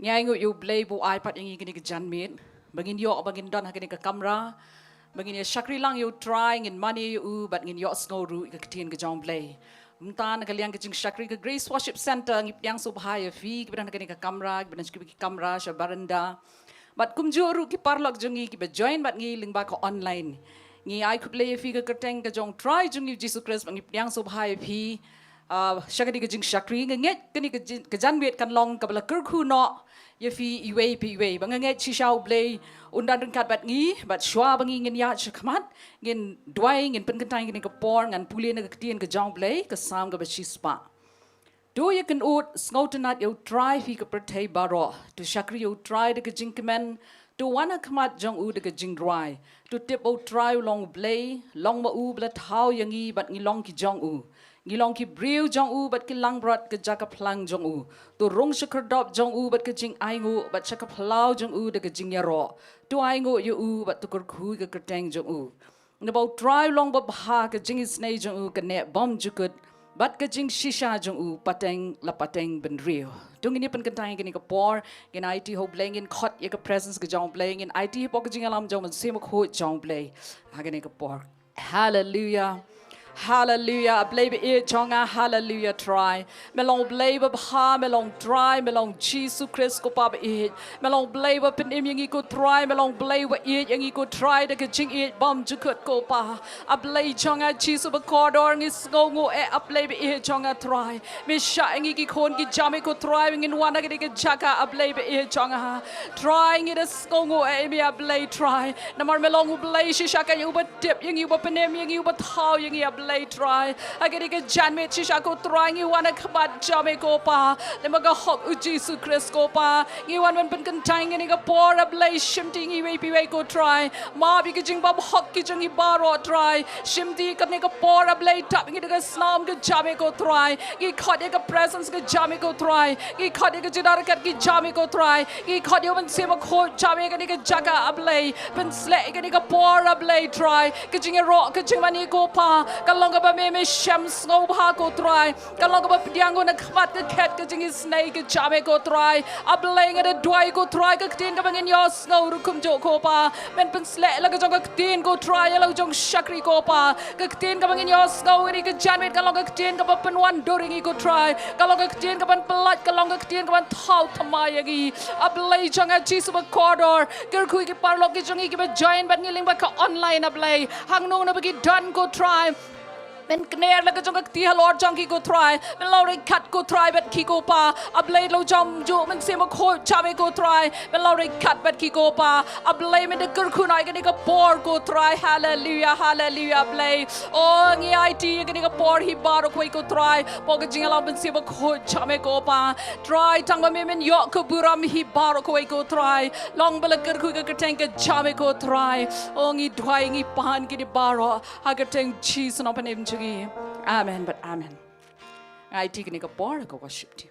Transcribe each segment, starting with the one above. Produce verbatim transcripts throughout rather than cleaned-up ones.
Ngi ainguh ïa U Blei ba u ai pat ïa ngi kane ka janmiet ba ngin ïoh, ba ngin don ha kane ka kamra, ba ngin ïa shakri lang ïa U Trai, ngin mane ïa u bad ngin ïohsngew ruh ïa ka ktien ka jong U Blei. Mynta na ka liang ka jingshakri ka Grace Worship Centre, ngi pdiang sngewbha ïa phi kiba don ha kane ka kamra, kiba don ha ki kamra sha baranda, bad kumjuh ruh ki paralok jong ngi kiba join bad ngi lyngba ka online. Ngi ai khublei ïa phi ha ka kyrteng ka jong U Trai jong ngi Jisu Khrist, bad ngi pdiang sngewbha ïa phi, ah, sha kane ka jingshakri. Nga ngeit kane ka jing, ka janmiet kan long kaba la kyrkhu noh ïa phi iwei pa iwei. Ba nga ngeit shisha U Blei un don ryngkat bad ngi, bad shuwa ba ngi ngin ïaid shakhmat, ngin duwai, ngin pynkynthei ïa kane ka por, ngan pule na ka ktien ka jong U Blei, ka Salm kaba shispah. To ïakynduh, sngewtynnad ïa U Trai phi ki pyrthei baroh. To shakri ïa U Trai da ka jingkmen. To wan ha khmat jong u da ka jingrwai. To tip ba U Trai u long U Blei, long ma u ba la thaw ïa ngi bad ngi long ki jong u. Ngi long ki briew jong u bad ki langbrot ka jaka phlang jong u. To rung sha khyrdop jong u bad ka jingainguh, bad sha ka phyllaw jong u da ka jingïaroh. To ainguh ïa u bad to kyrkhu ïa ka kyrteng jong u. Naba U Trai u long babha, ka jingisynei jong u ka neh bymjukut, bad ka jingshisha jong u pateng la pateng bynriew. To ngin ïa pynkynthei ïa kane ka por, ngin aiti ha U Blei, ngin khot ïa ka presence ka jong U Blei, ngin aiti hapoh ka jingïalam jong U Mynsiem Bakhuid jong U Blei ha kane ka por. Hallelujah. Hallelujah. A Blei ba ïeit jong nga, hallelujah, Trai. Me long Blei babha, me long Trai, me long Jisu Khrist ko Pa ba ïeit. Me long Blei ba pynim ïa ngi ko Trai, me long Blei ba ïeit ïa ngi ko Trai da ka jingïeit bymjukut ko Pa. A Blei jong nga Jisu ba kordor, ngi sngewnguh eh A Blei ba ïeit jong nga Trai. Me shah ïa ngi ki khun ki jam eh ko Trai, ba ngin wan ha kane ka jaka A Blei ba ïeit jong nga. Trai ngi da sngewnguh eh ïa me A Blei Trai. Namar me long U Blei shisha ka ïa u ba tip ïa ngi, u ba pynim ïa ngi, u ba thaw ïa ngi A Blei Trai. Ha kane ka janmiet shisha ko Trai ngi wan ha khmat jam eh ko Pa. Lyngba ka hok u Jisu Khrist ko Pa. Ngi wan ban pynkynthei ïa kane ka por A Blei, shimti ngi iwei pa iwei ko Trai. Map ïa ki jingbymhok ki jong ngi baroh Trai. Shimti kane ka por A Blei, tap ïa ngi da ka snam ka jam eh ko Trai. Ngi khot ïa ka presence ka jam eh ko Trai. Ngi khot ïa ka jingdon ryngkat ka jam eh ko Trai. Ngi khot ïa U Mynsiem Bakhuid jam eh kane ka jaka A Blei. Pynsleh ïa kane ka por A Blei Trai. Ka jingïaroh, ka jingmane ko Pa, ka long kaba me, me shem sngewbha ko Trai. Ka long kaba pdiang ko na khmat ka khet ka jingisynei ka jam eh ko Trai. A Blei nga da duwai ko Trai, ka ktien kaba ngin ïohsngew ruh kumjuh ko Pa. Men pynsleh la ka jong ka ktien ko Trai ïa la ka jong shakri ko Pa. Ka ktien kaba ngin ïohsngew ïa kane ka janmiet ka long ka ktien kaba pynwandur ïa ngi ko Trai. Ka long ka ktien kaban pyllait, ka long ka ktien kaban thaw thymmai ïa ngi. A Blei jong nga Jisu ba kordor, kyrkhu ïa ki paralok ki jong ngi kiba join bad ngi lyngba ka online A Blei. Hangno hangno ba ki don ko Trai. Men kner la ka jong ka kti halor jong ki ko Trai. Men long ryngkat ko Trai bad ki ko Pa. A Blei la u jam jong U Mynsiem Bakhuid jam eh ko Trai. Men long ryngkat bad ki ko Pa. A Blei men da kyrkhu noh ïa kane ka por ko Trai. Hallelujah, hallelujah A Blei. O ngi aiti ïa kane ka por hi baroh kawei ko Trai. Hapoh ka jingïalam U Mynsiem Bakhuid jam eh ko Pa. Trai tang ba me men ïoh ka burom hi baroh kawei ko Trai. Long ba la kyrkhu ïa ka kyrteng ka jam eh ko Trai. O ngi duwai ngi pan kine baroh ha ka kyrteng Jisu nongpynim jong ngi. Amen bad amen. Nga aiti kane ka por ha ka worship team.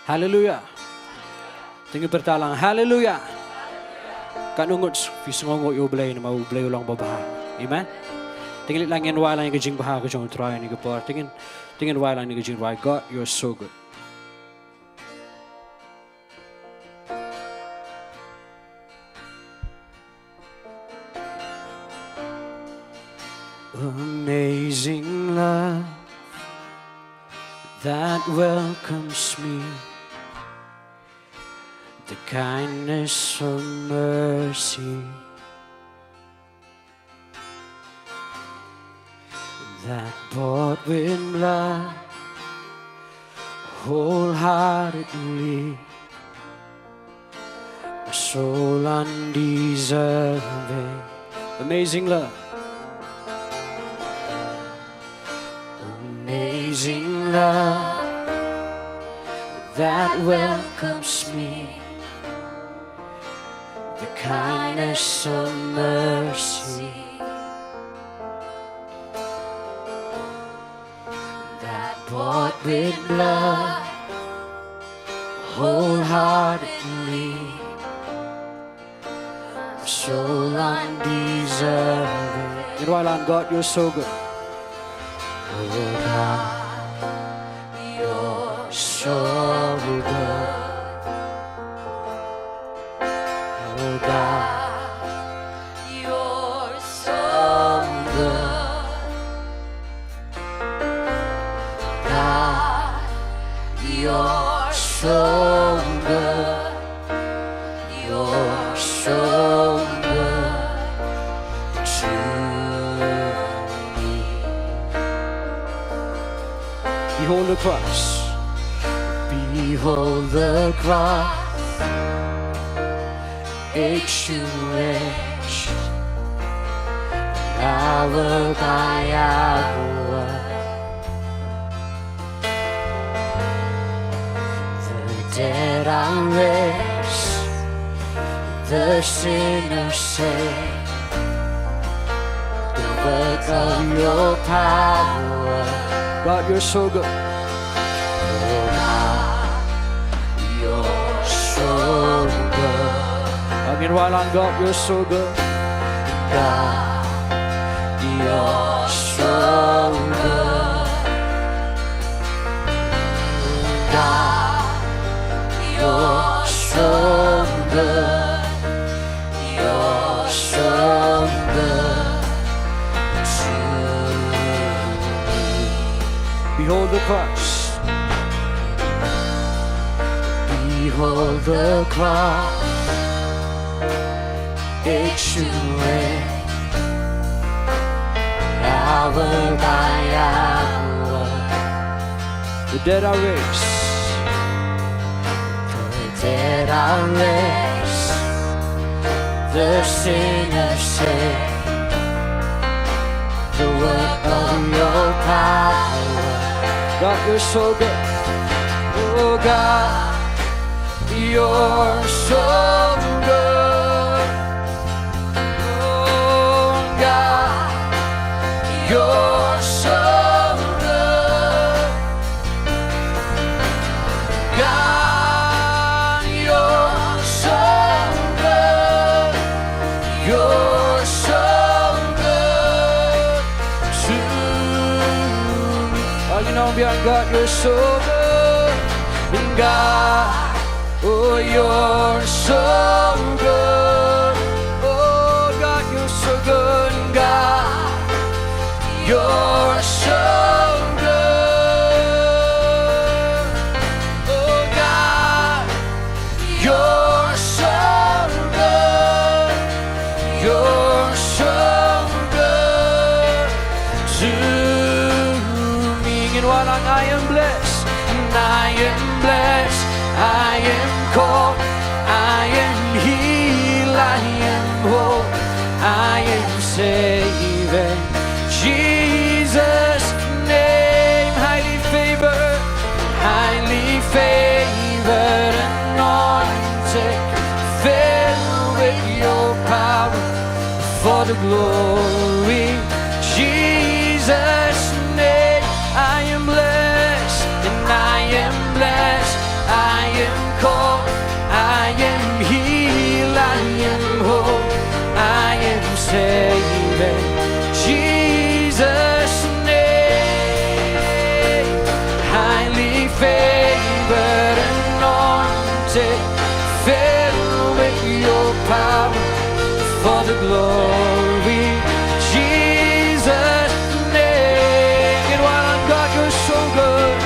Haleluya. Te ngin pyrta lang haleluya. Katno ngut phi sngewnguh ïa U Blei namar U Blei u long babha. Amen. Te ngin leit lang ngin wai lang ïa ka jingbha ka jong U Trai ha kane ka por. Te ngin, te ngin wai lang ïa ka jingrwai God, you're so good. Amazing love that welcomes me, the kindness of mercy that bought with blood wholeheartedly, a soul undeserving. Amazing love. Amazing love that welcomes me, the kindness of mercy that bought with blood wholeheartedly, a soul undeserving. Well, and God, you're so good. Oh God, you're so good. Oh God, you're so good. God, you're so good. You're so good to me. Behold the cross. Behold the cross. Exhumation. Hour by hour. The dead are raised, the sinners saved, the work of your power. God, you're so good. Oh God, you're so good. Again, while on God, you're so good. God, you're so good. God, you're so good. You're so good to me. Behold the cross. Behold the cross. Exhumation. Hour by hour. The dead are raised. The dead are raised. The sinners saved. The work of your power. God, you're so good. Oh God, you're so good. Oh God, you're so good. God, you're so good. You're so good to me. Oh, you know, beyond God, you're so good. And God, oh, you're so good. Oh, God, you're so good. God, you're so good. Oh, God, you're so good. You're so good to me. And while I am blessed, and I am blessed, I am called, I am healed, I am whole, I am saved in Jesus' name. Highly favored, highly favored, anointed, filled with your power for the glory. Jesus' name, I am blessed, and I am blessed, I am called, I am healed, I am whole, I am saved in Jesus' name. Highly favored, anointed, filled with your power for the glory. Jesus' name. And while on God, you're so good.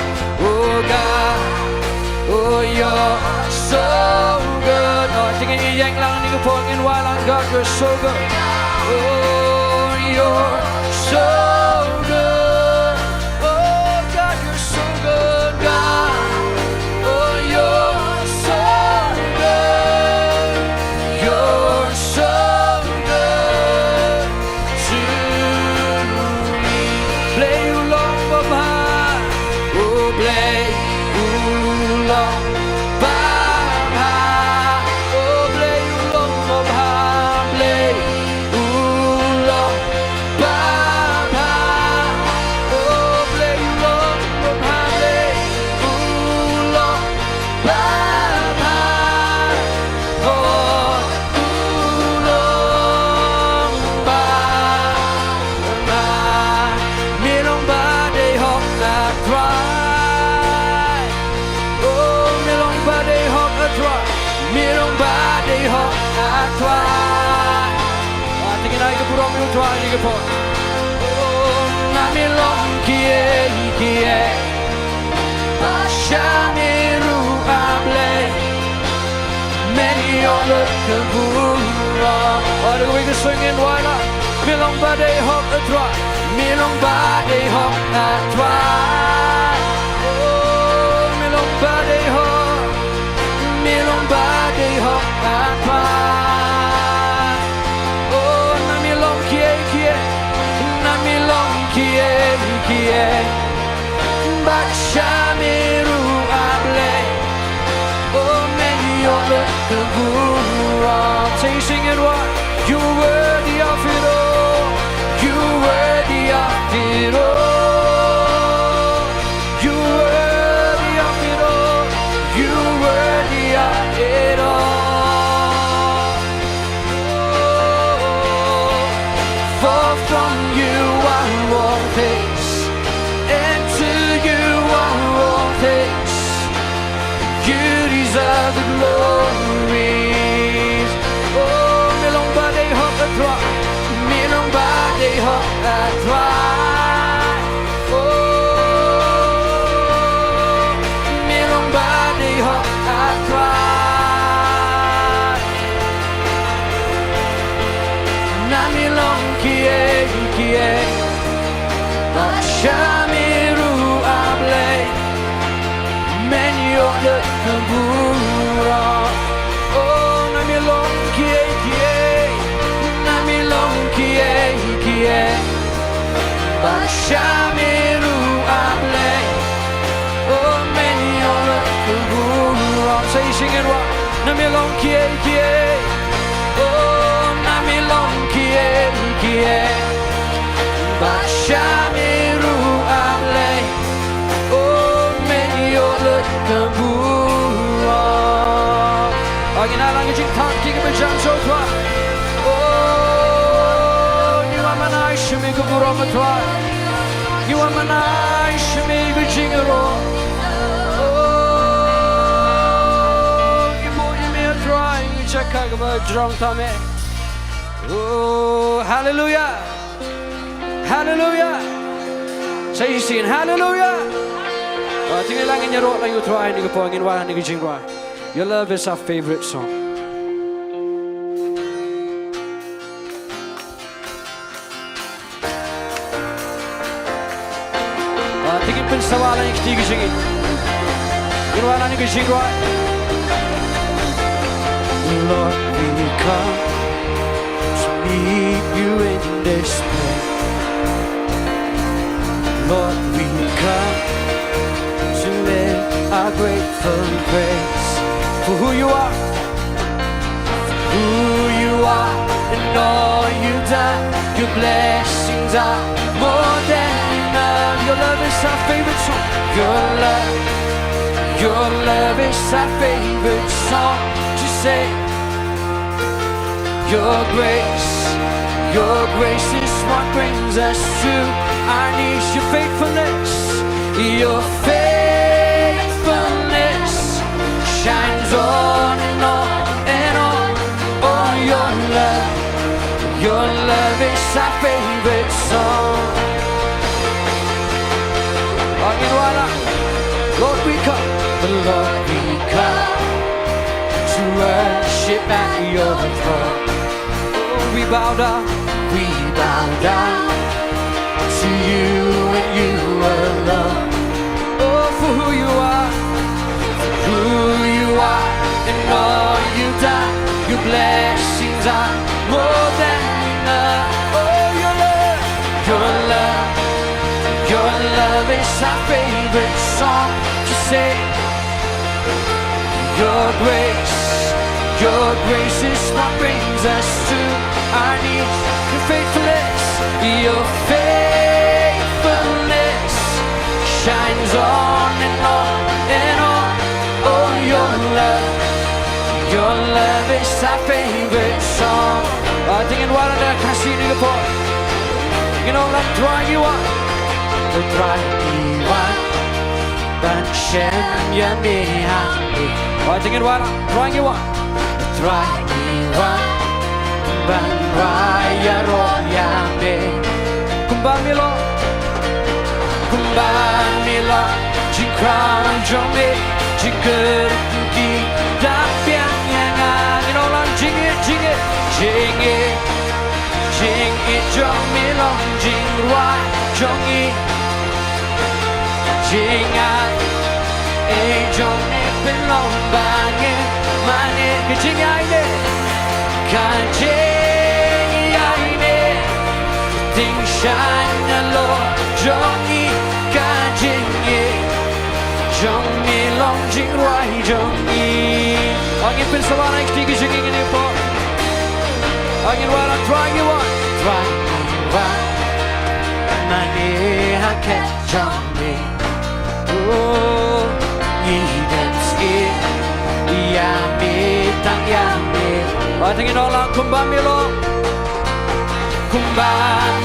Oh God, oh, you're so good. Oh, tingin niyo ïa lang ni ka por, and while on God, you're so good. Oh, you're so good. Oh God, you're so good, God. Oh, you're so good. You're so good to me. Blei u long babha. Oh, Blei u long babha. Oh, Blei u long babha. Blei u long babha. Trai ni ka por. Oh, na mi long kiei kiei, ba sha mi ruh a Blei. Men ïoh lut ka burom. Oh, da kawei ka song ngin wai la. Mi long ba dei hok, a Trai. Mi long ba dei hok, a Trai. Oh, mi long ba dei hok. Mi long ba dei hok, a Trai. Oh, na mi long kiei kiei, na mi long kiei kiei, ba sha mi ruh a Blei. Oh, men ïoh lut ka burom. Sing, sing it, what? You're worthy of it all. You're worthy of it all. You're worthy of it all. You're worthy of it all. For from you are all things, and to you are all things. You deserve the glory. Oh, mi long ba dei hok, a Trai. Mi long ba dei hok, a Trai. Oh, mi long ba dei hok, a Trai. Na mi long kiei kiei, ba sha mi ruh a Blei. Men ïoh lut ka burom. Oh, na mi long kiei kiei, na mi long kiei kiei, ba sha mi ruh a Blei. Oh, men ïoh lut ka burom. Sa sing it, what? Na mi long kiei kiei. Oh, na mi long kiei kiei, ba sha mi ruh a Blei. Oh, men ïoh lut ka burom. Ngin ïa lang ka jingthank you kaba jan sha u Trai. Oh, ngi wan ban ai sha me ka burom, a Trai. Ngi wan ban ai sha me ka jingïaroh. Oh, ngi buh ïa me, a Trai, ha ka jaka kaba jrong tam eh. Oh, hallelujah. Hallelujah. Sa shisien, hallelujah. Ba, te ngin ïa lang, ngin ïaroh lang ïa u Trai ha kane ka por, ngin wan ha kane ka jingrwai. Your love is our favorite song. Ba, te ngin pynsawa lang ïa kine ki jingïeit. Ngin wan ha kane ka jingrwai. Lord, we come to meet you in this place. Lord, we come to lift our grateful praise for who you are, who you are, and all you've done. Your blessings are more than enough. Your love is our favorite song. Your love, your love is our favorite song to say. Your grace, your grace is what brings us to our knees. Your faithfulness, your faithfulness shines on and on and on. Oh, your love, your love is our favorite song. Oh, ngin wan lang. Lord, we come. Lord, we come to worship at your throne. Oh, we bow down. We bow down to you and you alone. Oh, for who you are, for who you are, and all you've done. Your blessings are more than enough. Oh, your love, your love, your love is our favorite song to say. Your grace, your grace is what brings us to our knees. Your faithfulness, your faithfulness shines on and on and on. Oh, your love, your love is our favorite song. Ah, te ngin wan ha kane ka por. Ngin ong lang, Trai, ngi wan. Trai, ngi wan ban shem ïa me hangne. Ba, te ngin wan, Trai, ngi wan. Trai, ngi wan Ban rwai ïaroh ïa me. Kumba me long, kumba me long, jingkhraw jong me, jingkyrkhu ki dang pdiang ïa nga. Ngin ong lang jingngeit, jingngeit, jingngeit, jingngeit jong me long jingrwai jong ngi. Jingaiei jong me pynlong ba ngi mane. Ka jingaiei, ka jingaiei, tyngshaiñ halor jong ngi. Ka jingngeit jong me long jingrwai jong ngi. Ngin pynsawa na kti ki jingngeit ngi po. Ngin wan, Trai ngi wan, Trai ngi wan. Mane ha khet jong me. Oh, ngi dang sngewsih ïa me, tang ïa me. Wat ngin ong lang kumba me long, kumba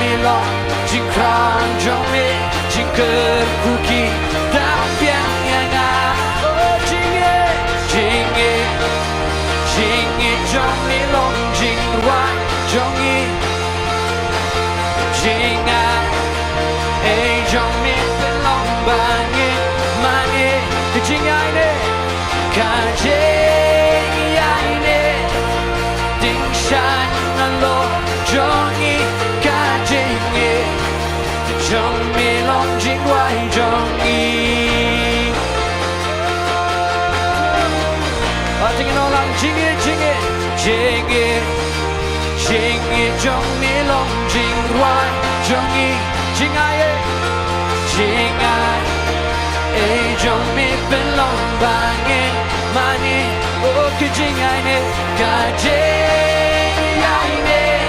me long, jingkhraw jong me, jingkyrkhu ki dang pdiang ïa nga. Oh, jingngeit, jingngeit, jingngeit jong me long jingrwai jong ngi. Jingaiei jong me pynlong ba ngi mane. Ka jingaiei, ka jingaiei, tyngshaiñ halor jong ngi. Ka jingngeit jong me long jingrwai jong ngi. Wat ngin ong lang jingngeit, jingngeit, jingngeit, jingngeit jong me long jingrwai jong ngi. Jingaiei, jingaiei jong me pynlong ba ngi mane. Oh, ka jingaiei, ka jingaiei,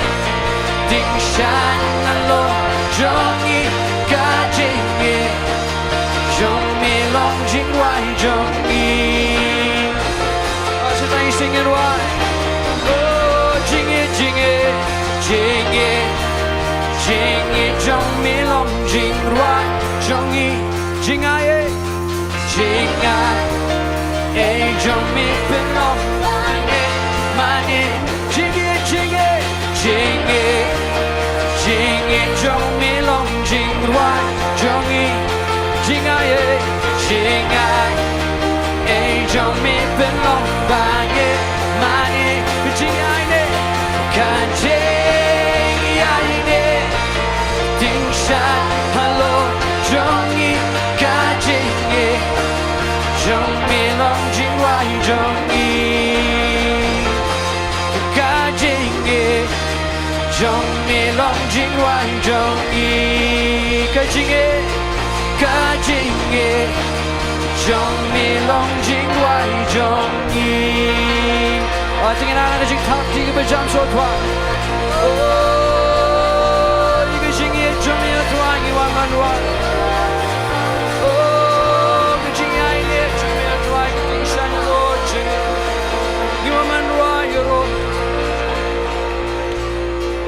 tyngshaiñ halor jong ngi. Ka jingngeit jong me long jingrwai jong ngi. Sa tang sing ngi rwai. Oh, jingngeit, jingngeit, jingngeit, jingngeit jong me long jingrwai jong ngi. Jingaiei, jingaiei jong me pynlong ba ngi mane. Jingngeit, jingngeit, jingngeit, jingngeit jong me long jingrwai jong ngi. Jingaiei, jingaiei jong me pynlong ba ngi mane. Ka jingaiei, ka jingaiei, tyngshaiñ halor jong ngi. Ka jingngeit jong me long jingrwai jong ngi. Ka jingngeit jong me long jingrwai jong ngi. Ka jingngeit, ka jingngeit jong me long jingrwai jong ngi. Wat ngin ai ka jingthap kti kiba jam sha u Trai. Oh, ïa ka jingngeit jong me, Trai, ngi wan ban rwai. Oh, ka jingngeit jong me, Trai, ka tyngshaiñ halor jong ngi. Ngi wan ban rwai ïa u.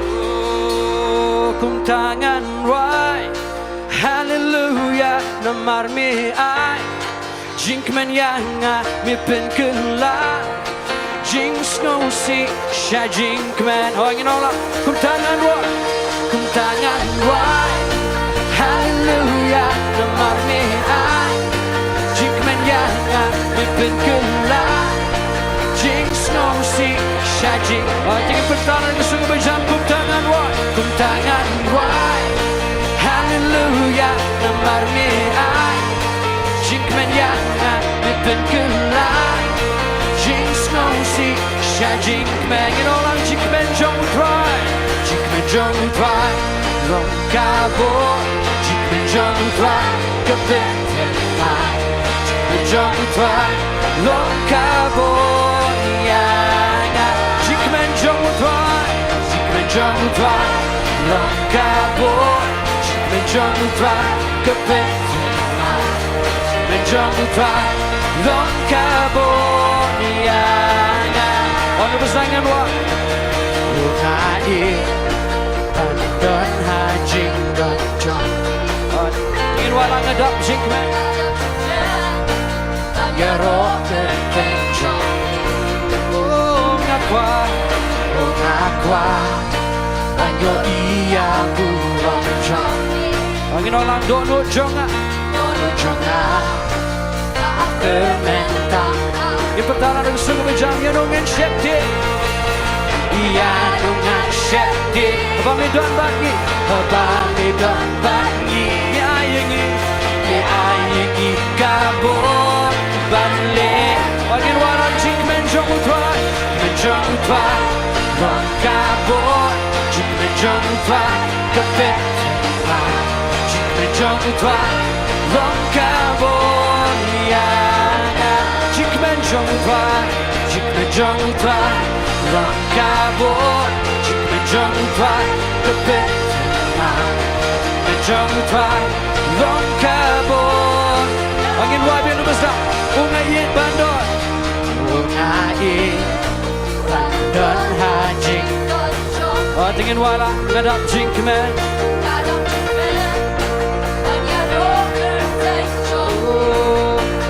Oh, kumta ngan rwai, haleluya, namar me ai jingkmen ïa nga, me pynkylla jingsngewsih sha jingkmen. Oh, ngin ong lang. Kumta ngan rwai, kumta ngan rwai, haleluya, namar me ai jingkmen ïa nga, me pynkylla jingsngewsih sha jing. Oh, te ngin pyntan ka song ba jam. Kumta ngan rwai, kumta ngan rwai, haleluya, namar me ai jingkmen ïa nga, me pynkylla jingsngewsih sha jingkmen. Ngin ong lang. Jingkmen jong u Trai, jingkmen jong u Trai long ka bor. Jingkmen jong u Trai ka pynthikna. Jingkmen jong u Trai long ka bor ïa nga. Jingkmen jong u Trai, jingkmen jong u Trai long ka bor. Jingkmen jong u Trai ka pynthikna. Jingkmen jong u Trai long ka bor ïa nga. Wan u bsa ngan wan. U nga i ban don ha jingdon jong. Ngin wan lang, nga dap jingkmen. Ïaroh kyrteng jong. Oh, nga kwah. Nga kwah ban ïohi ïa u burom jong me. Ngin ong lang, dohnud jong nga, dohnud jong nga, ka kyrmen tang. Ngin pyrta lang, dang suk ba jam, ïa uno ngan sheptieng, ïa uno ngan sheptieng. Haba me don bad ngi, haba me don bad ngi, me ai ïa ngi, me ai ïa ngi ka bor ban leh. Ngin wan lang, jingkmen jong u Trai, kmen jong u Trai, long ka bor, jingkmen jong u Trai, ka pynthikna, jingkmen jong u Trai, long ka bor ïa nga, jingkmen jong u Trai, jingkmen jong u Trai, long ka bor, jingkmen jong u Trai, ka pynthikna, jingkmen jong u Trai, long ka bor. Ngin wad biang, u basa, u nga ïeit ban don, u nga ïeit ban don ha jingkmen. Oh, te ngin wad lang, nga dap jingkmen. Oh,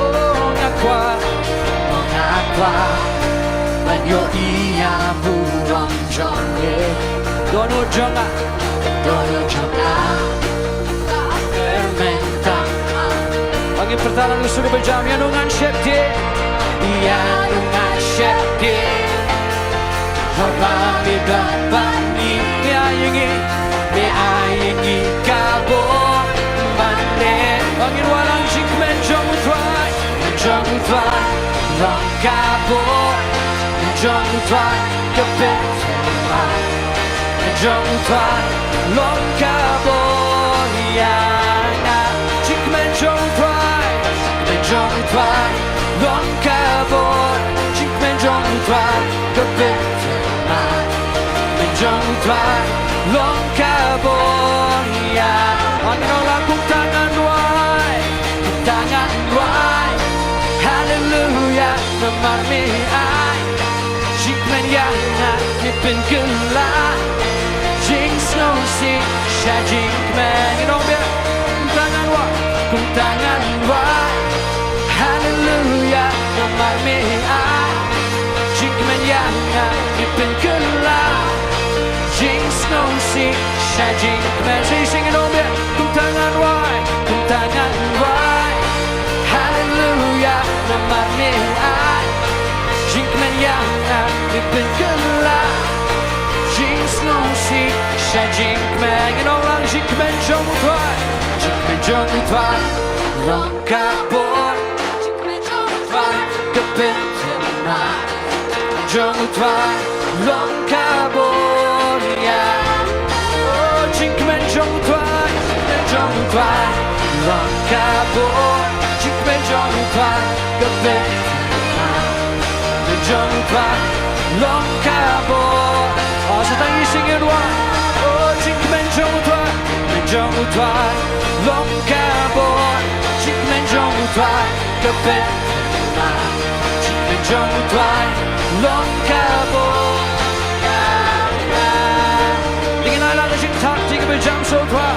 oh, nga kwah, oh, nga kwah ban ïohi ïa u burom jong me. Dohnud jong nga, dohnud jong nga, ka kyrmen tang. Ngin pyrta lang, dang suk ba jam, ïa uno ngan sheptieng, ïa uno ngan sheptieng. Haba me don bad ngi, me ai ïa ngi, me ai ïa ngi ka bor ban leh. Ngin wan lang, jingkmen jong u Trai, jong u Trai, long ka bor, jong u Trai, ka pynthikna, jong u Trai, long ka bor ïa nga. Jingkmen jong u Trai, jong u Trai, long ka bor, jingkmen jong u Trai, ka pynthikna, jong u Trai, long ka bor ïa nga. Ngin ong lang, kumta ngan duwai, kumta ngan duwai. Haleluia, namar me ai jingkmen ïa nga, me pynkylla jingsngewsih sha jingkmen. Ngin ong biang, kumta ngan wai, kumta ngan wai. Haleluia, namar me ai jingkmen ïa nga, me pynkylla jingsngewsih sha jingkmen. Shisien ngin ong biang, kumta ngan wai, kumta ngan wai. Haleluia, namar me ai jingkmen ïa nga, me pynkylla jingsngewsih sha jingkmen. Ngin ong lang, jingkmen jong u Trai, jingkmen jong u Trai, long ka bor, jingkmen jong u Trai, ka pynthikna, jong u Trai, long ka bor ïa. Oh, jingkmen jong u Trai, jingkmen jong u Trai, long ka bor, jingkmen jong u Trai, ka pynthikna, jong u Trai, long ka bor. Oh, sa tang shisien ngin wai. Oh, jingkmen jong u Trai, jingkmen jong u Trai, long ka bor, jingkmen jong u Trai, ka pynthikna, jingkmen jong u Trai, long ka bor. Te ngin ai lang ka jingthap, te ngin beh jam sha u Trai.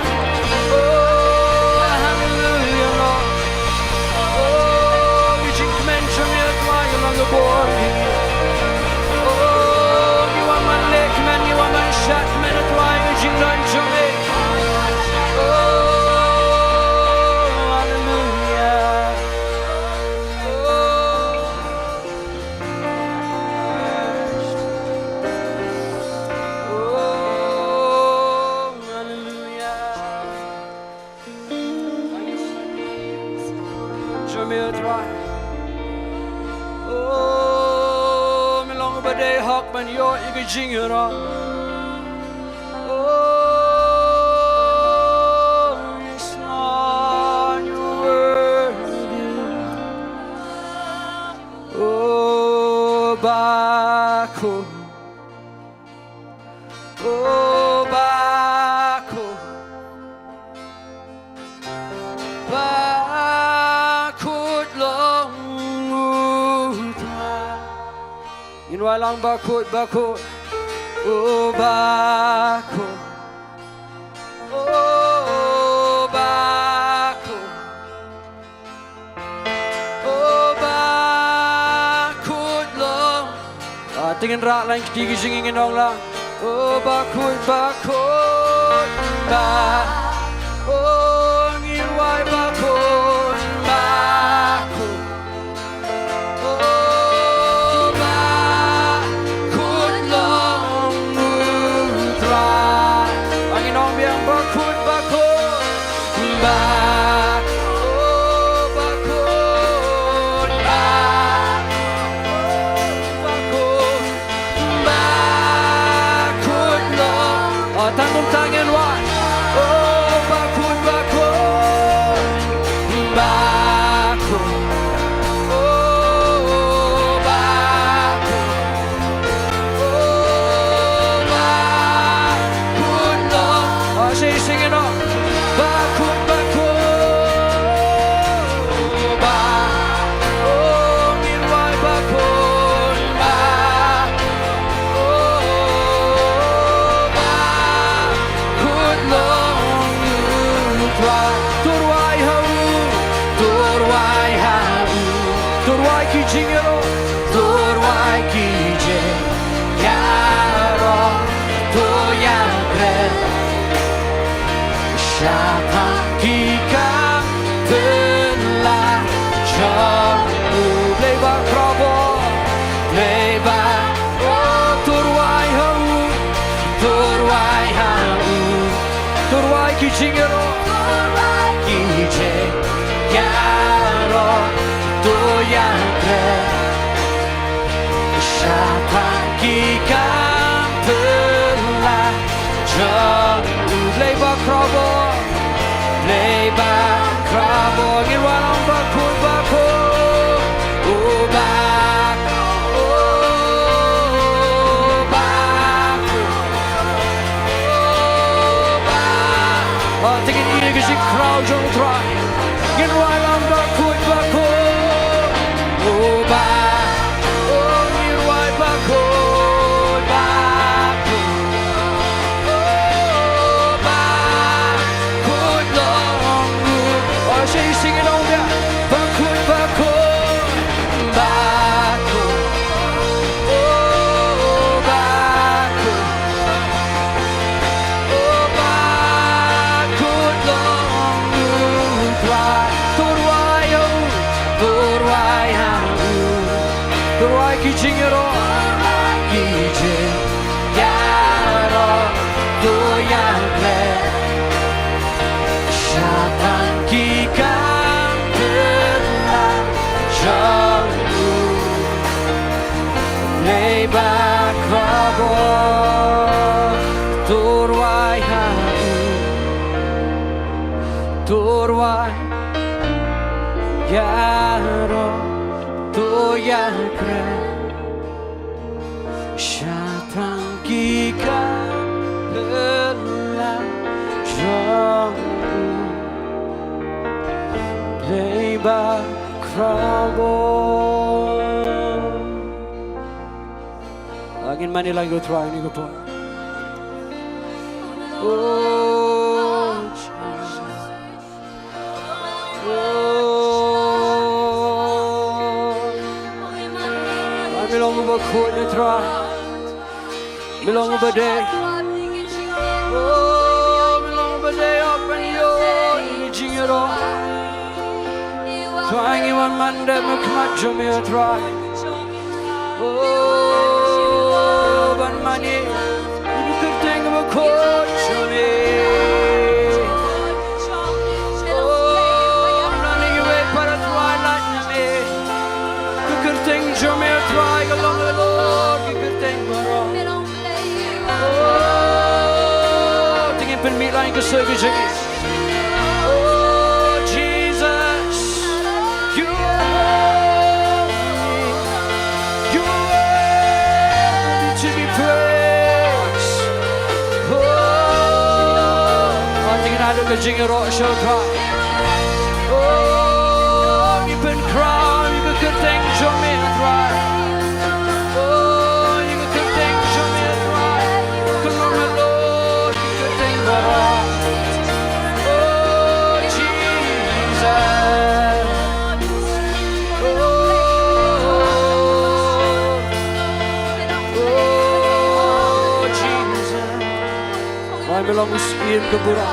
Oh, haleluia, Lord. Oh, ka jingkmen jong me, Trai, ka long ka bor. Oh, ngi wan ban leh kmen, ngi wan ban shad kmen, Trai, ka jingkmen jong me. Oh, haleluia. Oh, haleluia. Jong me, Trai. Oh, me long uba dei hok ban ïoh ïa ka jingïarap. Oh, yes, Lord, you're worthy. Oh, Bakhot. Oh, Bakhot. Bakhot long u Trai. Ngin wai lang, Bakhot, Bakhot. Oh, Bakhot. Oh, Bakhot. Oh, Bakhot long. Ah, Ngin rah lang kti ki jingim, ngin ong lang. O bakhuid, bakhuid, ba. O ngin wai bakhuid, bakhuid. O bakhuid long U Trai. Ngin ong biang bakhuid, bakhuid. Ba, o bakhuid, ba, bakhuid, bakhuid long. O tang kumta ngin wai. O bakhuid, bakhuid, bakhuid. O bakhuid. To rwai ha u, to rwai ha u, to rwai ki jingïaroh, to rwai ki jingïaroh, to ïakren shaphang ki kam pynlah jong u. Blei ba khraw bor, Blei ba khraw bor, to rwai ha u, to rwai ha u. To rwai ki jingïaroh, to rwai ki jingïaroh, to ïakren shaphang ki kam pynlah jong u. Blei ba khraw bor, Blei ba khraw bor, ngin wai lang bakhuid, bakhuid. O ba, o ba, o ba. O, te ngin ïa ka jingkhraw jong U Trai. Ngin wai lang bakhuid, bakhuid. O ba, o ngin wai bakhuid, bakhuid. O ba, khuid long u. O, shisha ngin ong ïa bakhuid, bakhuid, bakhuid. O bakhuid, o bakhuid long u Trai. To rwai ha u, to rwai ha u. To rwai ki jingïaroh, ki jingïaroh, to ïakren shaphang ki kam pynlah jong u. Blei ba khraw bor, to rwai ha u, to rwai ïaroh, to ïakren shaphang ki kam pynlah jong u. Blei ba khraw bor. Ngin mane lang ïa U Trai ha kane ka por. O Jesus. O. Ai, me long uba khuid, me Trai. Me long uba dei. O, me long uba dei, o, ban ïoh ïa ka jingïaroh. Trai, ngi wan man dep ha khmat jong me, Trai. O, ban mane ïa ka kyrteng kaba khuid jong me. O, nangne ngi wad para Trai, lait na me. Ka kyrteng jong me, Trai, ka long halor ki kyrteng baroh. O, te ngin pynmih lang ïa ka sur ka jong ngi. Oh, Jesus, you are worthy. You are worthy to be praised. Oh, te ngin ïa ka jingïaroh sha U Trai. Oh, ngi pynkhraw ïa ka kyrteng jong me, Trai. Oh, ïa ka kyrteng jong me, Trai. Ka long halor ki kyrteng baroh. Oh, Jesus. Oh, Ka burom.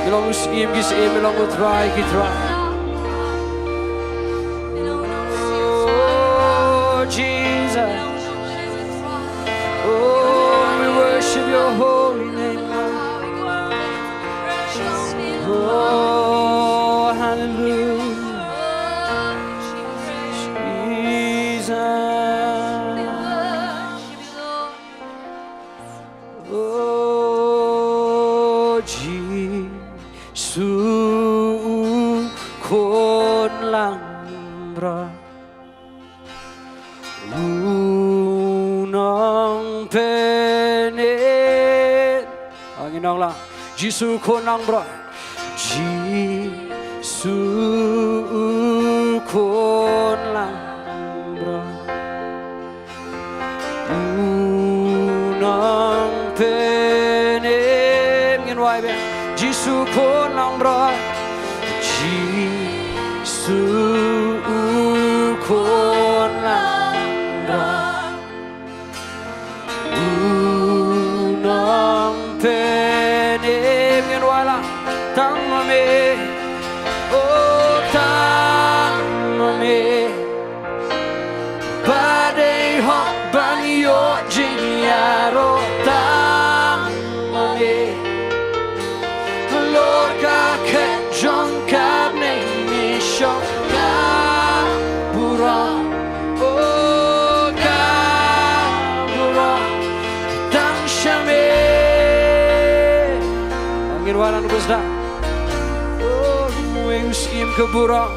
Ngi long u syiem ki syiem, ngi long u Trai ki trai. Oh, Jesus. Oh, we worship your holy name, Lord. Oh, hallelujah. Jesus. Oh, Jisu u khun langbrot. U nongpynim. Ah, ngin ong lang. Jisu khun langbrot. Jisu khun langbrot. U nongpynim. Ngin wai beit. Jisu khun langbrot. Jisu u khun langbrot. U nongpynim. Ngin wai lang. Tang ma me. Oh, tang ma me. Ba dei hok ban ïoh jingïaroh, tang ma me. Halor ka khet jong ka bneng, ngi shong ka burom. Oh, ka burom tang sha me. Ngin wai lang, bus da. Oh, uwei u syiem ka burom.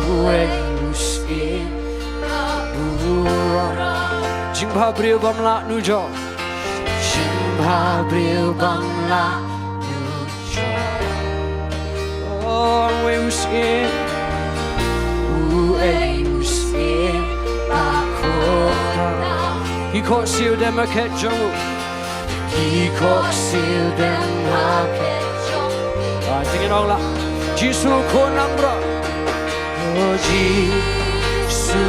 Uwei u syiem ka burom. Jingbhabriew bym lah nujor. Jingbhabriew bym lah nujor. Oh, uwei u syiem. Uwei u syiem bakhuid. Ki khohsiew dem ha khet jong u. Ki khohsiew dem ha khet jong u. Ah, to ngin ong lang. Jisu khun langbrot. Oh, Jisu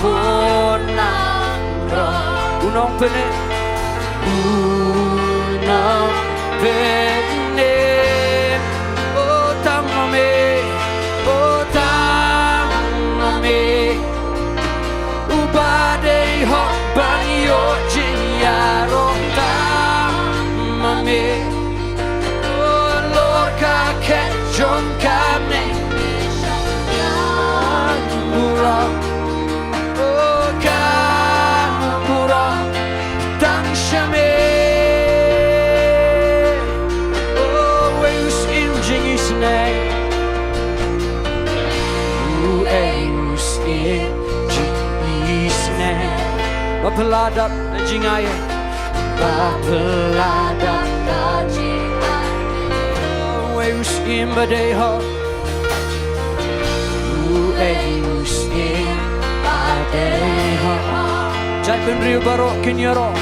khun langbrot. U nongpynim. U nongpynim. Oh, tang ma me. Oh, tang ma me. Uba dei hok ban ïoh jingïaroh, tang ma me. Oh, halor ka khet jong ka bneng, ka burom. Oh, ka burom tang sha me. Oh, uwei u syiem jingisynei. Uwei u syiem jingisynei. Ba pynladap da jingaiei. Ba pynladap da jingaiei. Uwei u syiem ba dei hok. Uwei u syiem ba dei hok. Jaitbynriew baroh kin ïaroh.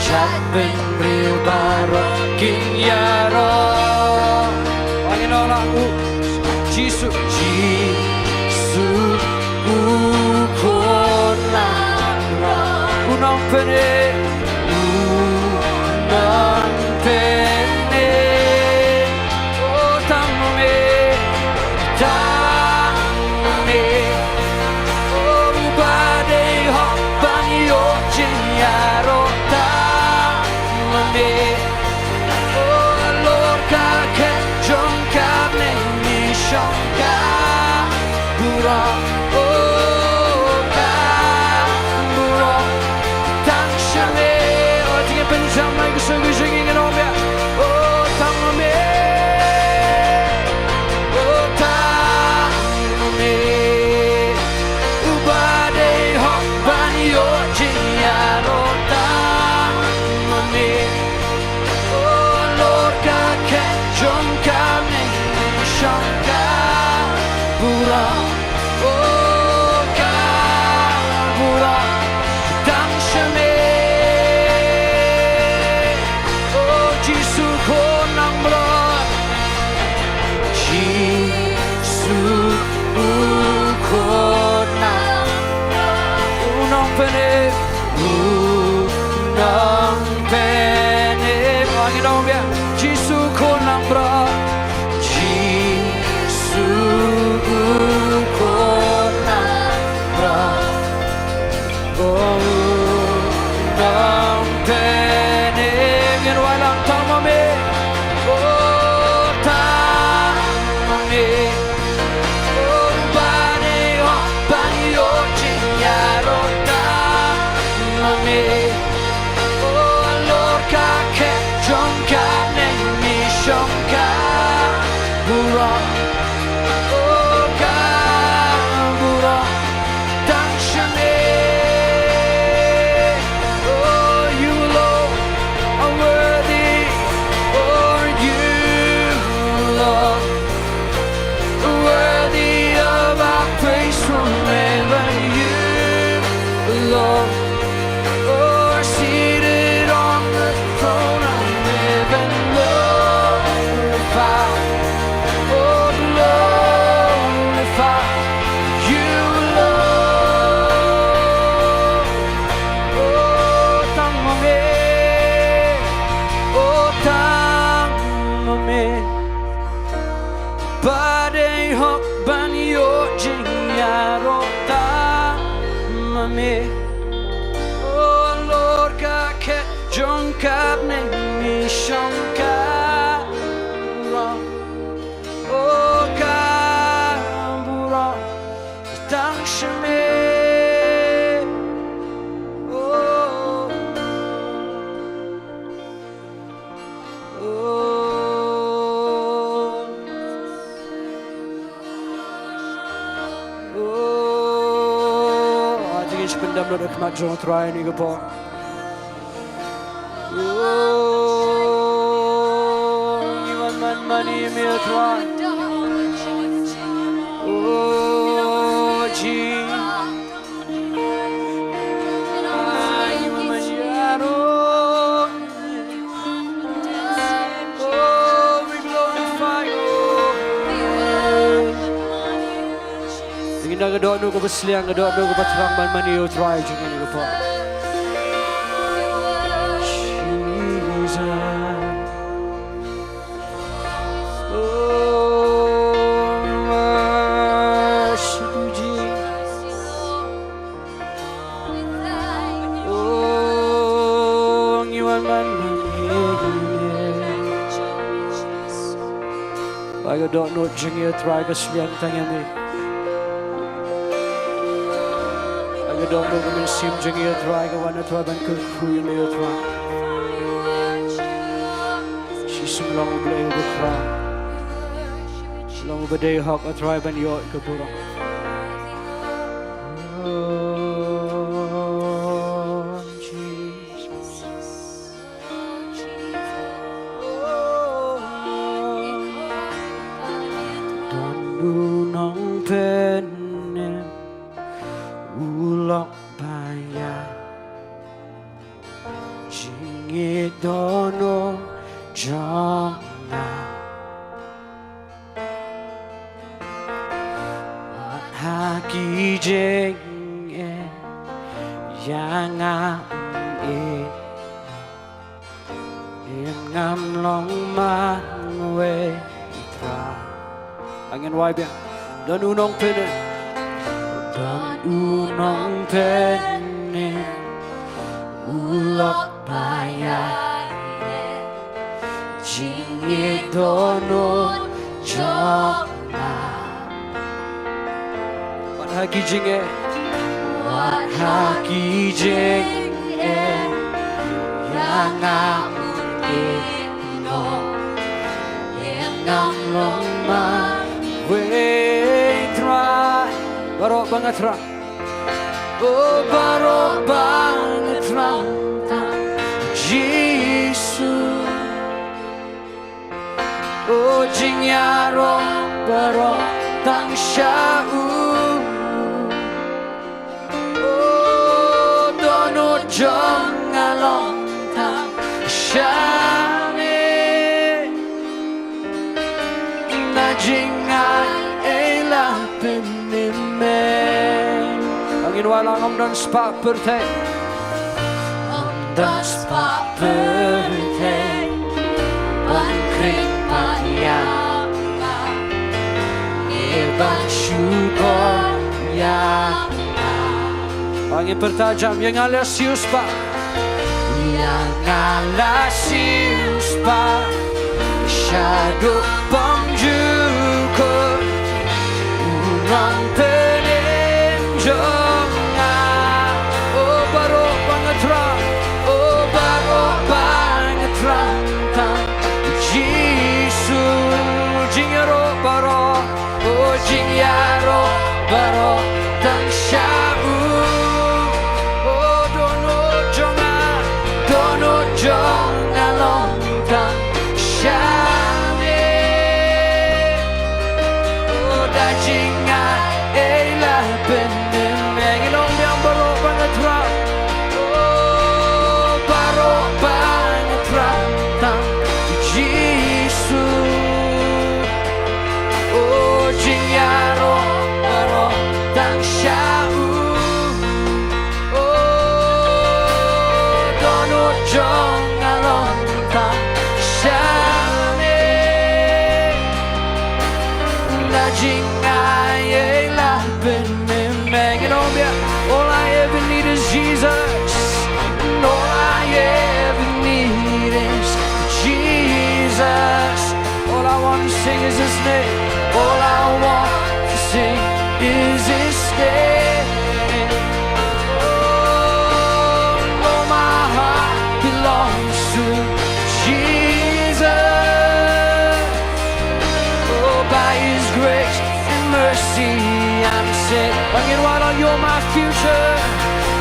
Jaitbynriew baroh kin ïaroh. Ngin ong lang, u Jisu. Jisu u khun langbrot. U nongpynim. U nongpynim. Oh, tang ma me. Tang ma me. Oh, uba dei hok ban ïoh jingïaroh, tang ma me. Oh, halor ka khet jong ka bneng, ngi shong ka burom. Oh, ka burom tang sha me. Oh, to ngin pynjam lang ka sur ka jong ngi, ngin ong biang. Oh, tang ma me. Oh, tang ma me. Uba dei hok ban ïoh jingïaroh, tang ma me. Oh, halor ka khet jong ka bneng, ngi shong ka burom. Oh, ka burom tang sha me. Oh, Jisu khun langbrot. Jisu u khun langbrot. U nongpynim. U Nong biang, Jisu u khun langbrot. Jisu u khun langbrot. Oh, u nongpynim, ngin wallam tang ma me. Oh, tang ma me. Oh, ba dei hok ban ïoh jingïaroh tang ma me. Oh, halor ka khet jong ka bneng me shong ka burom. Oh, ka burom tang sha me. Oh, you, Lord, are worthy. Oh, you, Lord, worthy of our praise from heaven. You, Lord, are seated on the throne of heaven. Glorify, oh, glorify you, Lord. Oh, tang ma me, oh, tang ma me. Ba dei hok ban ïoh jingïaroh tang ma me. Oh, halor ka khet jong ka bneng me shong ka burom. Oh, ka burom tang sha me. Oh. Oh. Oh. Ai, to ngin sa pyndem noh da khmat jong U Trai ha kane ka por. Oh. Ngi wan man mane ïa me, U Trai. Oh, Jesus. Ngin da ka dohnud kaba sliang, ka dohnud kaba thrang ban mane ïa U Trai jong ngi ha kane ka por. Jesus. Oh, we worship you, Jesus. Oh, ngi wan man mane ïa me. Ai ka dohnud jong ngi, Trai, ka sliang tang ïa me. Ai ka dohnud ka mynsiem jong ngi, Trai, ka wan, Trai, ban kyrkhu ïa me, Trai. Shisien long U Blei uba khraw. Long uba dei hok, Trai, ban ïoh ka burom. Oh, Jesus. Don u nongpynim u lok ba ïa jingïeit dohnud jong nga. Wat ha ki jingeh ïa nga, eh, ngam long marwei, Trai. Ngin wai biang. Don u nongpynim. Don u nongpynim u lok ba ïa jingïeit dohnud jong nga. Wat ha ki jingeh. Wat ha ki jingeh ïa nga, u ïeit noh. Ngam long marwei, Trai. Baroh ba nga thrang. Oh, baroh ba nga thrang tang Jisu. Oh, jingïaroh baroh tang sha u. Oh, dohnud jong nga long tang sha me. Na jingai ei la pynim me. Ngin wallam. Ym don spah pyrthei. Ym don spah pyrthei Ba ngin pyrta jam, ïa nga la siewspah. Ïa nga la siewspah shaduh pynjukut u nongpynim jong nga. O baroh ba nga thrang, o baroh ba nga thrang tang Jisu. Jingïaroh baroh, o jingïaroh baroh tang sha u. O dohnud jong nga, dohnud jong nga long tang sha me. O da jingaiei la pynim. Ngin ong biang, baroh ba nga thrang, o baroh ba nga thrang tang Jisu. O jingïaroh baroh tang sha u. O dohnud jong nga long tang sha me. La jingaiei la pynim. Ngin ong biang, all I ever need is Jesus. And all I ever need is Jesus. All I want to sing is his name. All I want to sing is his name. Oh, all my heart belongs to Jesus. Oh, by his grace and mercy I'm saved. Ba ngin wallam, you're my future.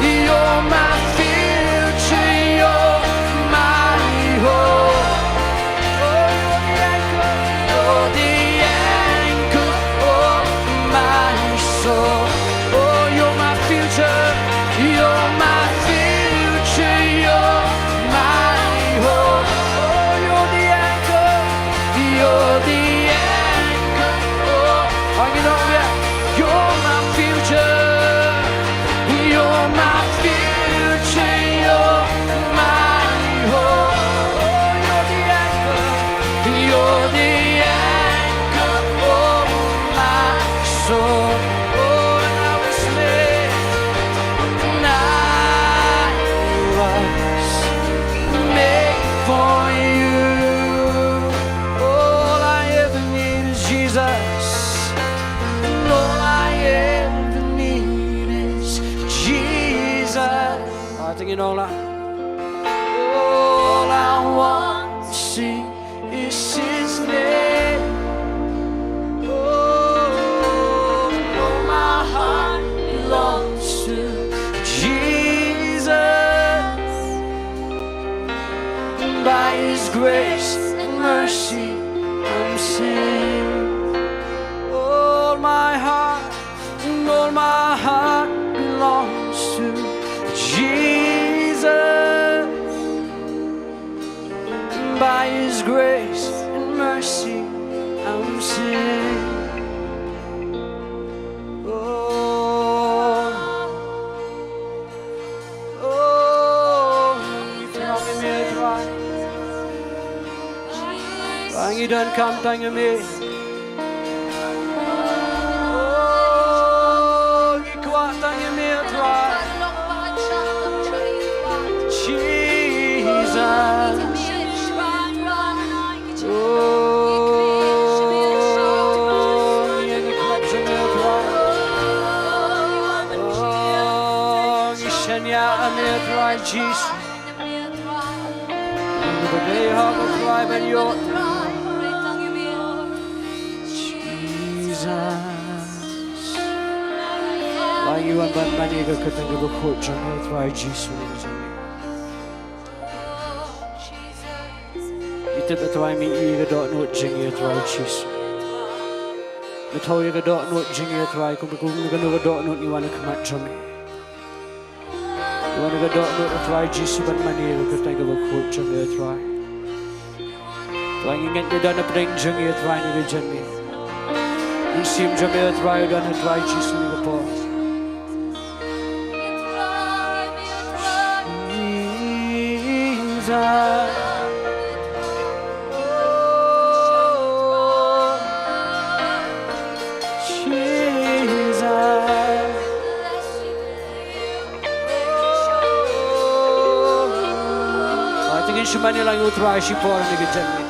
You're my future. You're my hope. Oh, you're the anchor, you're the anchor of my soul. Oh, you're my future, you're my future, you're my hope. Oh, you're the anchor, you're the anchor of, oh, you know, yeah. You're my future. You're my future, you're my hope. Oh, you're the anchor, you're the anchor of my soul. Oh, and I was made, and I was made for you. All I ever need is Jesus. And all I ever need is Jesus. Ah, tingin ong la. All I want to sing is his name. Oh, all my heart belongs to Jesus. By his grace and mercy I'm saved. All my heart, all my heart belongs to Jesus. By his grace and mercy I'm saved. Oh, oh, ngi thrang ïa me, Trai. Ba ngi donkam tang ïa me. Oh, ngi kwah tang ïa me, Trai. Jesus. Oh, ngi ïeng ha khmat jong me, Trai. Oh, ngi shaniah ha me, Trai Jisu. Ngi ba dei hok, Trai, ban ïoh. Jesus. Ba ngi wan ban mane ïa ka kyrteng kaba khuid jong me, Trai Jisu. Ngi tip, Trai, me i ïa ka dohnud jong ngi, Trai Jisu. Me thaw ïa ka dohnud jong ngi, Trai, kum, kum kano ka dohnud ngi wan ha khmat jong me. Ngi wan ha ka dohnud, Trai Jisu, ban mane ïa ka kyrteng kaba khuid jong me, Trai. Trai, ngi ngeit me don hapdeng jong ngi, Trai, ngi ïajan me. Mynsiem jong me, Trai, don ha Trai Jisu ha kane ka por. Jesus. Oh, Jesus. Mane lang ïa u Trai shipor ne ka jingim.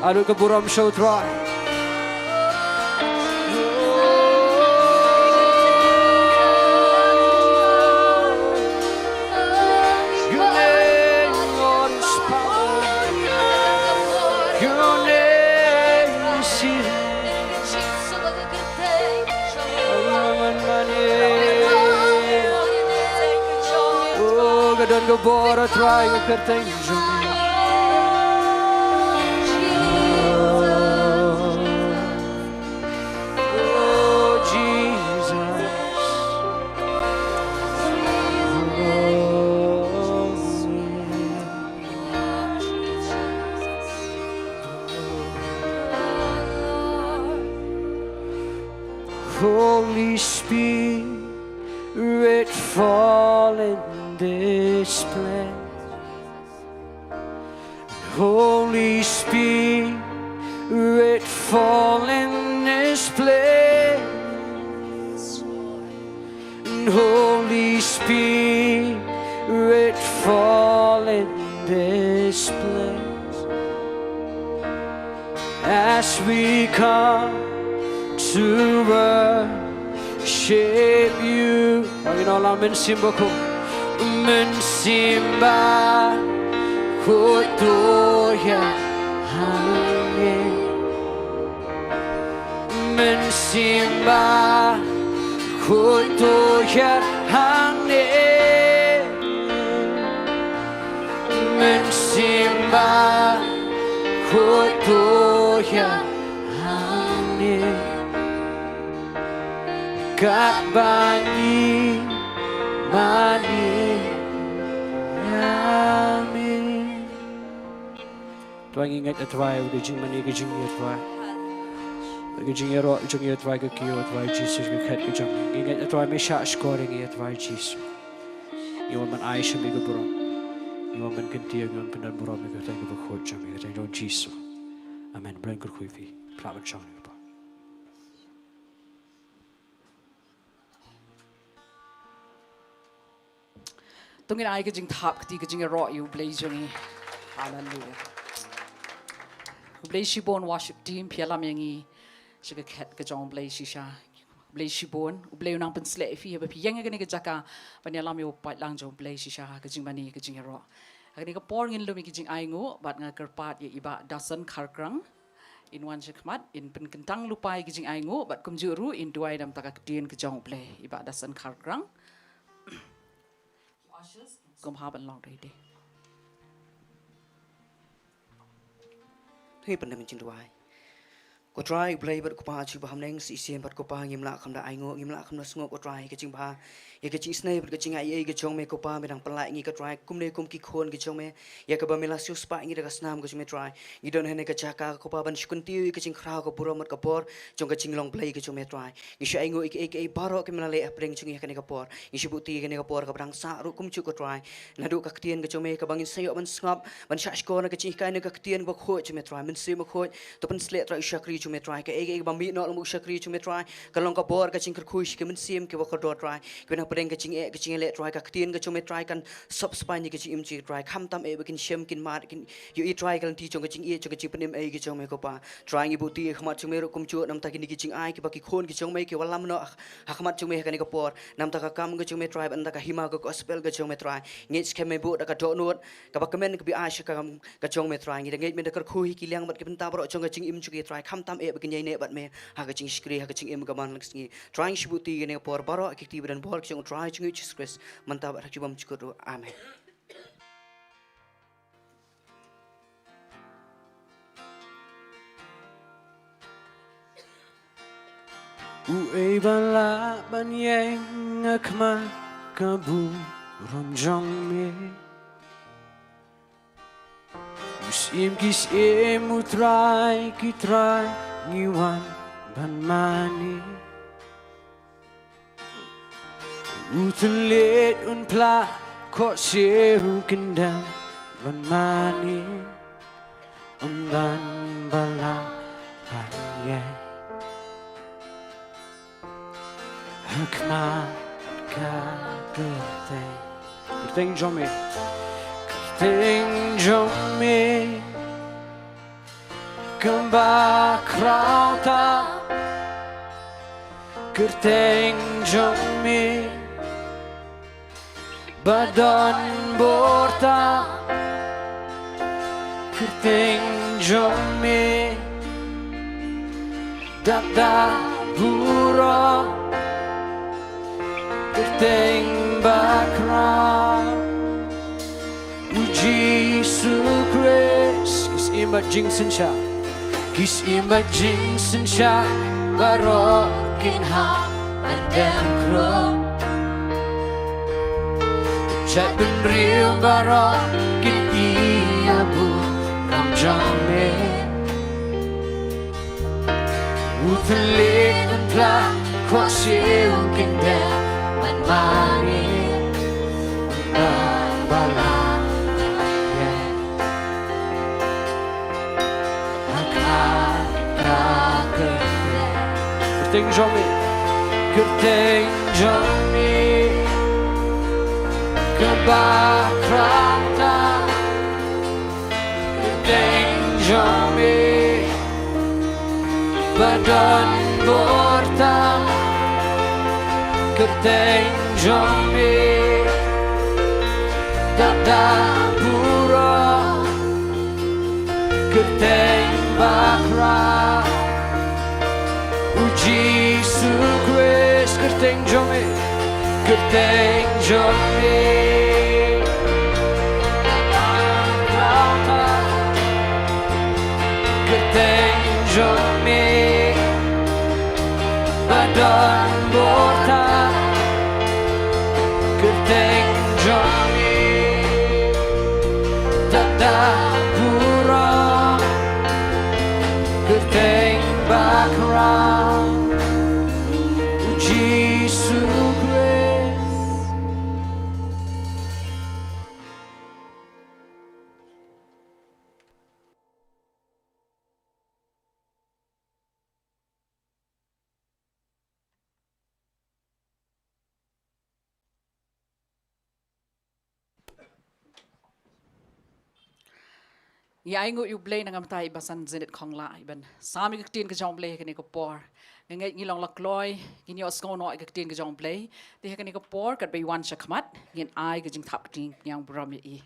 Adu ka burom sha u Trai. Oh, ka don ka bor, Trai, ka kyrteng jong me. Oh, Jesus. Holy Spirit, fall in this place. Holy Spirit, fall in this place. Holy Spirit, fall in this place. As we come to worship you. Ba ngin ong lang, Mynsiem Bakhuid. Mynsiem Bakhuid, to ïa hangne. Mynsiem Bakhuid, to ïa hangne. Mynsiem Bakhuid, to ïa hangne. Katba ngi mane ïa me. Trai, ngi ngeit, A Trai, ïa ka jingmane, ka jingïeit, Trai. Ka jingïaroh jong ngi, A Trai, ka kiew, A Trai Jisu, ka khet ka jong ngi. Ngi ngeit, A Trai, me shah shkor ïa ngi, A Trai Jisu. Ngi wan ban ai sha me ka burom. Ngi wan ban kyntiew, ngi wan ban pyndon burom ïa ka kyrteng kaba khuid jong me, ka kyrteng jong Jisu. Amen. Bret kyrkhu ïa phi. Phla ban shong ïa ka pa. To ngin ai ka jingthap kti, ka jingïaroh ïa U Blei jong ngi. Haleluia. U Blei shibun, worship team, phi ïalam ïa ngi sha ka khet ka jong U Blei shisha. U Blei shibun, U Blei u nang pynshlei ïa phi haba phi ïeng ha kane ka jaka ban ïalam ïa u paidlang jong U Blei shisha ha ka jingmane, ka jingïaroh. Ha kane ka por ngin lum ïa ka jingainguh bad nga kyrpad ïa i Bah Dason Kharkrang in wan sha khmat, in pynkyntang lypa ïa ka jingainguh bad kumjuh ruh in duwai na bynta ka ktien ka jong U Blei, i Bah Dason Kharkrang. Ushers, kum ha ban long ready. To ngin pyndem jingduwai. Ko Trai U Blei bad ko Pa jong ngi ba ha bneng, shisien pat ko Pa ngim lah kham da ainguh, ngim lah kham da sngap ko Trai, ïa ka jingbha, ïa ka jingisynei bad ka jingaiei ka jong me ko Pa, me dang pynlait ïa ngi ko Trai, kumne kum ki khun ki jong me, ïa kaba me la siewspah ïa ngi da ka snam ka jong me Trai. Ngi don hangne ha ka jaka ko Pa ban shu kyntiew ïa ka jingkhraw, ka burom bad ka bor jong ka jinglong Blei ka jong me Trai. Ngi shu ainguh ïa kiei kiei baroh kiba me la leh hapdeng jong ngi ha kane ka por. Ngi shu buh kti ïa kane ka por kaba dang sah ruh kumjuh ko Trai. Naduh ka ktien ka jong me kaba ngin sa ïoh ban sngap, ban shah shkor na ka jinghikai na ka ktien kaba khuid jong me Trai. Mynsiem Bakhuid, to pynshlei Trai u shakri jong me Trai. Kaei kaei kaba mih noh na u shakri jong me Trai, kan long ka bor, ka jingkyrkhu sha ka mynsiem kaba kordor Trai. Kiba na pdeng ka jingeh, ka jingeh leh Trai, ka ktien ka jong me Trai kan sop spah ïa ka jingim jong ngi Trai. Khamtam eh ba kin shem, kin mad, kin ïohi Trai ka lynti jong ka jingïeit, jong ka jingpynim eh ka jong me ko Pa. Trai ngi buh kti ha khmat jong me ruh kumjuh na bynta kine ki jingai kiba ki khun ki jong me ki wallam noh ha khmat jong me ha kane ka por. Na bynta ka kam ka jong me Trai, bad na bynta ka hima ka gospel ka jong me Trai. Ngeit skhem me buh da ka dohnud kaba kmen kaba ai sha ka kam ka jong me Trai. Ngi da ngeit me da kyrkhu ïa ki liang bad ki bynta baroh jong ka jingim jong ki Trai. Khamtam eh ba kin ïaineh bad me ha ka jingshakri, ha ka jingim ka man la ka sngi. Trai ngi shu buh kti ïa kane ka por baroh ha ki kti ba don bor ka jong u Trai jong ngi Jisu Khrist, mynta bad ha ki bymjukut ruh. Amen. Uei ba lah ban ïeng ha khmat ka burom jong me? U Syiem ki syiem, u Trai ki trai, ngi wan ban mane. U thylliej un phla, khohsiew un kyndang ban mane. Ym don ba lah ban ïeng ha khmat ka kyrteng, kyrteng jong me. Kyrteng jong me kaba khraw tam, kyrteng jong me ba don bor tam, kyrteng jong me dap da burom, kyrteng ba khraw. U Jisu Khrist, ki syiem bad jingsynshar, ki syiem bad jingsynshar baroh kin hap ban dem khrum. Jaitbynriew baroh kin ïa burom jong me. U thylliej u pla, kwah siew kin dem ban mane, ban balang ha ka kyrteng jong me, kyrteng jong me kaba khraw tam, kyrteng jong me ba don bor tam, kyrteng jong me dap da burom, kyrteng ba khraw. U Jisu Khrist, kyrteng jong me, kyrteng jong me, kyrteng jong me ba don bor tam, kyrteng jong me dap da burom, kyrteng ba khraw. U Jisu Khrist. Ngi ai nguh ïa U Blei na ka bynta i Basan Zenith Khongla, i ban sam ïa ka ktien ka jong U Blei ha kane ka por. Nga ngeit ngi long la kloi, ngin ïohsngew noh ïa ka ktien ka jong U Blei. Te ha kane ka por, katba i wan sha khmat, ngin ai ka jingthap ktien pynïaid burom ïa i.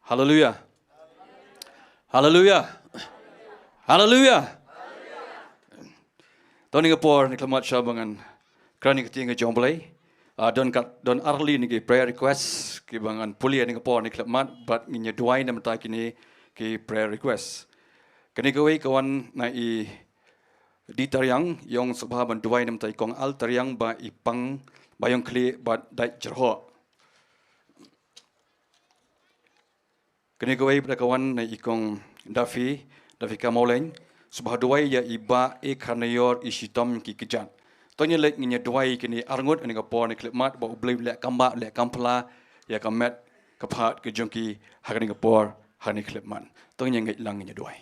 Haleluia. Haleluia. Haleluia. To ha kane ka por, ngi khlem mat shuh ba ngan kren ïa ka ktien ka jong U Blei. Ah, don kat, don arliang ki prayer request kiba ngan pule ha kane ka por, ngi khlem mat, bad ngin ïa duwai na ka bynta kine ki prayer request. Kane kawei ka wan na i Di Tariang, ïong sngewbha ban duwai na ka bynta i Kong Al Tariang ba i pang, ba ïong khlieh bad dait jyrhoh. Kane kawei pat ka wan na i Kong Dafi, Dafi Kamoleng, sngewbha duwai ïa i Bah E Kharnaior, i shitom ki kjat. To ngin leit ngin ïa duwai kine arngut ha kane ka por, ngi khlem mat, ba U Blei u leh kam bah, u leh kam pla ïa ka met ka phad ka jong ki ha kane ka por, ha kane khlem mat. To ngin ïa ngeit lang, ngin ïa duwai.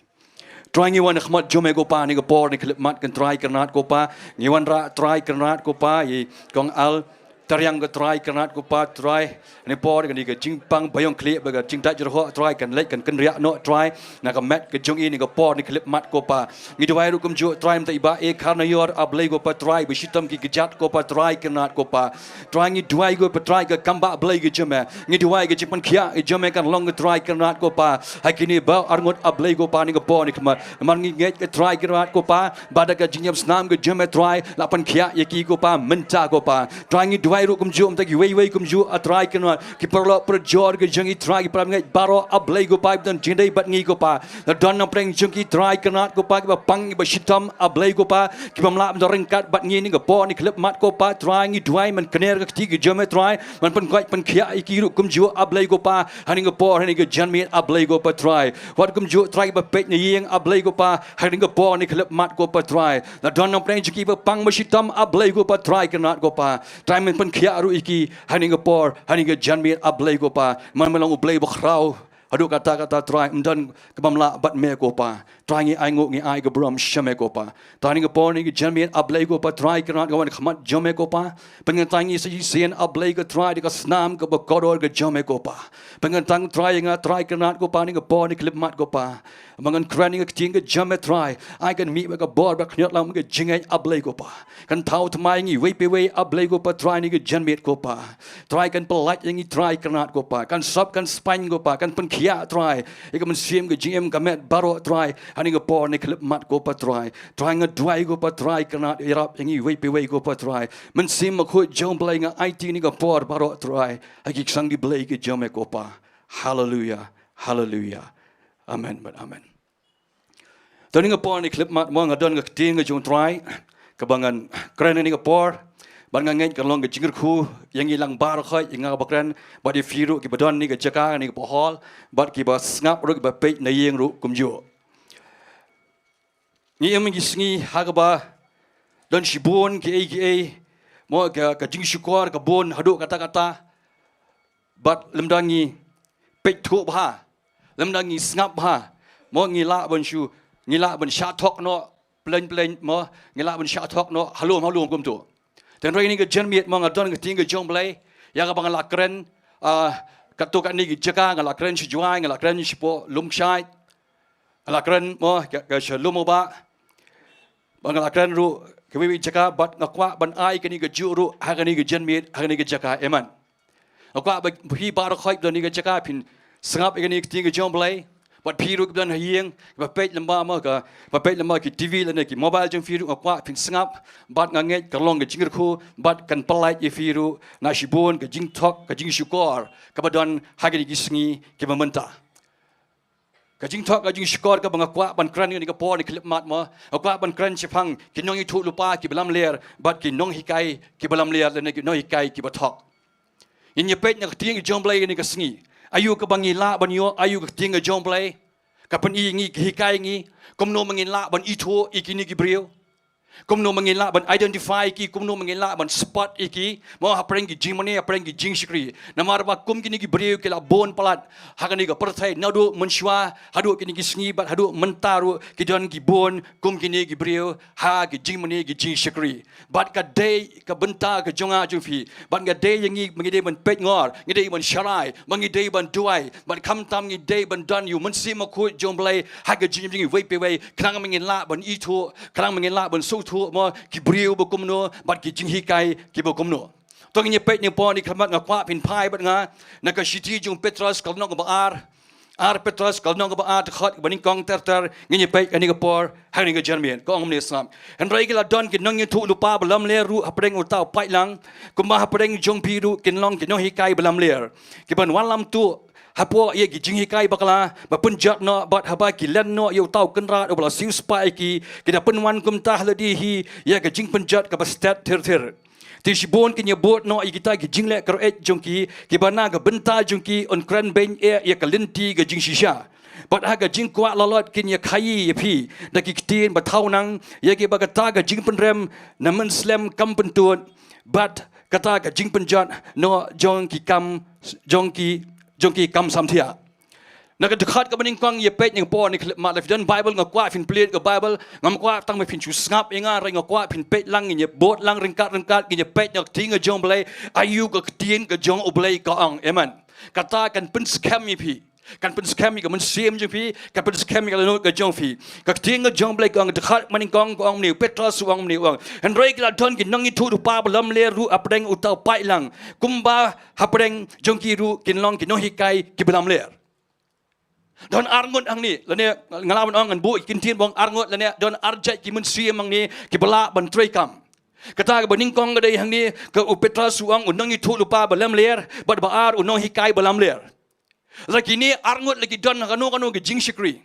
Trai, ngi wan ha khmat jong me ko Pa ha kane ka por, ha kane khlem mat, ko Trai Kynrad ko Pa. Ngi wanrah Trai Kynrad ko Pa ïa i Kong Al Tariang ko Trai Kynrad ko Pa, Trai. Ha kane ka por, kane ka jingpang ba ïong khlieh bad ka jingdait jyrhoh, Trai, kan leit kan kynriah noh, Trai, na ka met ka jong i ha kane ka por, ha kane khlem mat ko Pa. Ngi duwai ruh kumjuh, Trai, na ka bynta i Bah E Kharnaior, A Blei ko Pa, Trai, ba shitom ki kjat ko Pa, Trai Kynrad ko Pa. Trai, ngi duwai ko Pa, Trai, ka kam bah Blei ka jong me. Ngi duwai ka jingpynkhiah ka jong me kan long, ko Trai Kynrad ko Pa, ha kine baroh arngut, A Blei ko Pa, ha kane ka por, ha kane khlem mat. Namar ngi ngeit, ko Trai Kynrad ko Pa, ba da ka jingïasam ka jong me, Trai, la pynkhiah ïa ki ko Pa, mynta ko Pa. Trai, ngi duwai Trai ruh kumjuh, mynta kiwei wei kumjuh, A Trai Kynrad, ki paralok parajor ki jong ngi Trai, ki parangeit baroh, A Blei ko Pa, ki ba don jingïadei bad ngi ko Pa. La don na pdeng jong ki Trai Kynrad ko Pa, kiba pang, kiba shitom, A Blei ko Pa, ki bym lah ban ryngkat bad ngi ha kane ka por, ha kane ka khyllipmat ko Pa. Trai ngi duwai, men kner ka kti ka jong me Trai, men pynkoit pynkhiah ïa ki ruh kumjuh, A Blei ko Pa, ha kane ka por, ha kane ka janmiet, A Blei ko Pa Trai. Wat kumjuh Trai, kiba peit na ïing, A Blei ko Pa, ha kane ka por, ha kane ka khyllipmat ko Pa Trai. La don na pdeng jong ki ba pang ba shitom, A Blei ko Pa Trai Kynrad ko Pa. Trai men pynkhiah ruh ïa ki, ha kane ka por, ha kane ka janmiet, A Blei ko Pa. Men, men long U Blei bakhraw haduh katta katta Trai, ym don ka bym lah bad me ko Pa. Trai ngi ainguh, ngi ai ka burom sha me ko Pa. Trai ha kane ka por, ha kane ka janmiet, A Blei ko Pa Trai Kynrad, nga wan ha khmat jong me ko Pa. Pynkyntang ïa ngi sa shisien, A Blei ko Trai, da ka snam kaba kordor ka jong me ko Pa. Pynkyntang Trai ïa nga Trai Kynrad ko Pa, ha kane ka por, ha kane ka khyllipmat ko Pa. Ba ngan kren ïa ka ktien ka jong me Trai, ai kan mih bad ka bor bad khñiot lang ka jingngeit, A Blei ko Pa. Kan thaw thymmai ïa ngi iwei pa iwei, A Blei ko Pa Trai, ha kane ka janmiet ko Pa. Trai kan pyllait ïa ngi Trai Kynrad ko Pa. Kan sop kan spaiñ ko Pa, kan pynkhiah Trai ïa ka mynsiem, ka jingim, ka met baroh Trai, ha kane ka por, ha kane ka khyllipmat ko Pa Trai. Trai nga duwai ko Pa Trai Kynrad, ïarap ïa ngi iwei pa iwei ko Pa Trai. Mynsiem Bakhuid jong U Blei, nga aiti ha kane ka por baroh Trai ha ki ksangkti blei ki jong me ko Pa. Haleluia. Haleluia. Amen bad amen. To ha kane ka por, ha kane ka khyllipmat mo, nga don ka ktien ka jong U Trai kaba ngan kren ha kane ka por. Bad nga ngeit kan long ka jingkyrkhu ïa ngi lang baroh khoit, ïa nga kaba kren, bad ïa phi ruh kiba don ha kane ka jaka, ha kane ka hall, bad kiba sngap ruh, kiba peit na ïing ruh kumjuh. Ngi im ha ki sngi ha kaba don shibun kiei kiei mo, ka, ka jingshukor ka bun haduh katta katta. Bad lymda ngi peit thuh bha, lymda ngi sngap bha mo, ngi lah ban shu, ngi lah ban shah thok noh plein plein mo, ngi lah ban shah thok noh ha lum ha lum kumto. Te hynrei ha kane ka janmiet mo, nga don ka ktien ka jong U Blei ïa kaba nga la kren, ah, katto katne ki jaka, nga la kren sha Jowai, nga la kren shapoh Lumshait, nga la kren mo ka, ka sha Lumumba, bad nga la kren ruh kiwei kiwei jaka, bad nga kwah ban ai kane kajuh ruh ha kane ka janmiet, ha kane ka jaka. Amen. Nga kwah ba phi baroh khoit ba don ha kane ka jaka phin sngap ïa kane ka ktien ka jong U Blei. Bad phi ruh kiba don ha ïing, kiba peit lyngba mo, ka, kiba peit lyngba ki TV lane ki mobile jong phi ruh, nga kwah phin sngap. Bad nga ngeit kan long ka jingkyrkhu, bad kan pyllait ïa phi ruh na shibun ka jingthok, ka jingshukor kaba don ha kine ki sngi kiba mynta. Ka jingthok, ka jingshukor kaba nga kwah ban kren ha kane ka por, ha kane ka khyllipmat mo, nga kwah ban kren shaphang ki nongïathuhlypa kiba lamler bad ki nonghikai kiba lamler lane ki nonghikai kiba thok. Ngin ïa peit na ka ktien ka jong U Blei ha kane ka sngi. Aïu kaba ngi lah ban ïoh, aïu ka ktien ka jong U Blei ka pyni ïa ngi, ka hikai ïa ngi kumno ba ngin lah ban ithuh ïa kine ki briew, kumno ba ngin lah ban identify ïa ki, kumno ba ngin lah ban spot ïa ki mo, hapdeng ki jingmane, hapdeng ki jingshakri. Namar ba kum kine ki briew ki la bun palat ha kane ka pyrthei naduh mynshuwa haduh kine ki sngi, bad haduh mynta ruh ki don ki bun kum kine ki briew ha ki jingmane, ki jingshakri. Bad ka dei ka bynta ka jong nga jong phi, bad ka dei ïa ngi ba ngi dei ban peitngor, ngi dei ban sharai, ba ngi dei ban duwai, bad khamtam ngi dei ban don ïa u Mynsiem Bakhuid jong U Blei ha ka jingim jong ngi iwei pa iwei, khnang ba ngin lah ban ithuh, khnang ba ngin lah ban sngewthuh mo, ki briew ba kumno bad ki jinghikai kiba kumno. To ngin ïa peit ha kane ka por, ha kane ka khmat, nga kwah phin phai bad nga na ka shithi jong u Petros ka lynnong kaba ar. Ar Petros ka lynnong kaba ar, dkhot kaba nyngkong ter ter, ngin ïa peit ha kane ka por, ha kane ka janmiet. Ka ong kumne, sngap: Hynrei ki la don ki nongïathuhlypa ba lamler ruh hapdeng uta u paidlang, kumba hapdeng jong phi ruh kin long ki nonghikai ba lamler, ki ban wallam tuh hapoh ïa ki jinghikai bakla ba pynjot noh, bad haba ki len noh ïa uta u Kynrad uba la siewspah ïa ki, ki da pynwan kumta ha lade hi ïa ka jingpynjot kaba stet thir thir. Te shibun kin ïa bud noh ïa kita ki jingleh kyreit jong ki, kiba na ka bynta jong ki yn kren beiñ eh ïa ka lynti ka jingshisha. Bad ha ka jingkwah lalot kin ïa khaïi ïa phi da ki ktien ba thaw nang, ïa kiba kata ka jingpynrem na mynslem kam pyntud, bad kata ka jingpynjot noh jong ki kam, jong ki, jong ki kam samthiah. Na ka dkhot kaba nyngkong, ïa peit ha kane ka por, ha kane ka khyllipmat. Lada phi don Baibl, nga kwah phin plie ka Baibl, ngam kwah tang ba phin shu sngap ïa nga, hynrei nga kwah phin peit lang, ngin ïa bud lang ryngkat ryngkat, ngin ïa peit na ka ktien ka jong U Blei, aïu ka ktien ka jong U Blei ka ong. Amen. Kata kan pynskhem ïa phi, kan pynskhem ïa ka mynsiem jong phi, kan pynskhem ïa ka dohnud ka jong phi. Ka ktien ka jong U Blei ka ong, dkhot kaba nyngkong ka ong kumne, u Petros u ong kumne, u ong: Hynrei ki la don ki nongïathuhlypa ba lamler ruh hapdeng uta u paidlang, kumba hapdeng jong ki ruh kin long ki nonghikai kiba lamler. Don ar ngut hangne, lane nga lah ban ong, ngan buh ki kyntien ba ong ar ngut, lane don ar jait ki mynsiem hangne kiba lah ban treikam. Kata kaba nyngkong ka dei hangne, ka u Petros u ong u nongïathuhlypa ba lamler, bad ba ar u nonghikai ba lamler. La kine arngut la ki don ha kano kano ka jingshakri.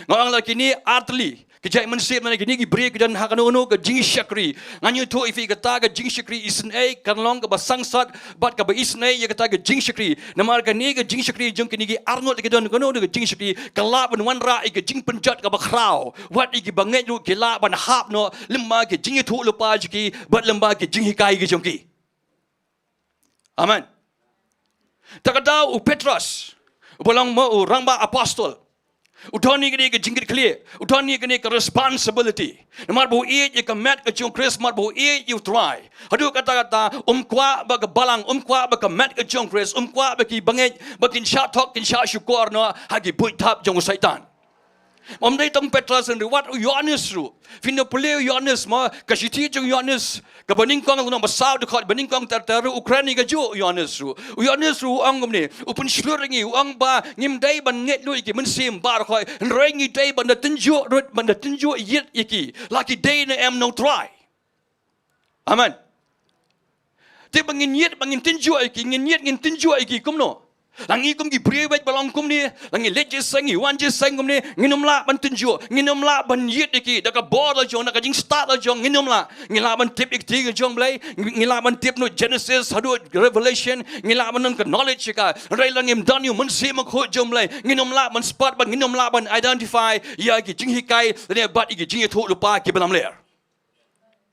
Nga ong la kine artylli ki jait mynsiem na kine ki briew ki don ha kano kano ka jingshakri. Ngan ïathuh ïa phi kata ka jingshakri isynei kan long kaba sangsot bad kaba isynei ïa kata ka jingshakri. Namar kane ka jingshakri jong kine ki arngut la ki don kano kano ka jingshakri ka lah ban wanrah ïa ka jingpynjot kaba khraw. Wat ïa kiba ngeit ruh ki lah ban hap noh lyngba ka jingïathuhlypa jong ki bad lyngba ka jinghikai ka jong ki. Amen. Ta ka daw u Petros, uba long mo u rangbah apostol, u don ïa kane ka jingkitkhlieh, u don ïa kane ka responsibility. Namar ba u ïeit ïa ka met ka jong u Khrist, namar ba u ïeit ïa u Trai. Haduh katta katta, um kwah ba ka balang, um kwah ba ka met ka jong u Khrist, um kwah ba ki bangeit ba kin shah thok, kin shah shukor noh ha ki buit thap jong u Soitan. Ym dei tang u Petros hynrei wat u Ïoannis ruh. Phin ïa pule u Ïoannis mo, ka shithi jong u Ïoannis kaba nyngkong, lynnong ba saw, dkhot ba nyngkong ter ter ruh u kren ïa kajuh u Ïoannis ruh. U Ïoannis ruh u ong kumne, u pynshlur ïa ngi, u ong ba ngim dei ban ngeit lut ïa ki mynsiem baroh khoit, hynrei ngi dei ban da tynjuh ruh, ban da tynjuh ïit ïa ki, la ki dei ne em na u Trai. Amen. Te ba ngin ïit, ba ngin tynjuh ïa ki, ngin ïit, ngin tynjuh ïa ki kumno? La ngi kum ki briew beit ba long kumne, la ngi leit jingïaseng, ngi wan jingïaseng kumne, ngin ym lah ban tynjuh, ngin ym lah ban ïit ïa ki da ka bor la jong, da ka jingstad la jong, ngin ym lah. Ngi lah ban tip ïa ka ktien ka jong u Blei, ngi, ngi lah ban tip na Genesis haduh Revelation, ngi lah ban don ka knowledge ïa ka. Hynrei la ngim don ïa u Mynsiem Bakhuid jong u Blei, ngin ym lah ban spot, bad ngin ym lah ban identify ïa ki jinghikai lane bad ïa ki jingïathuhlypa kiba lamler.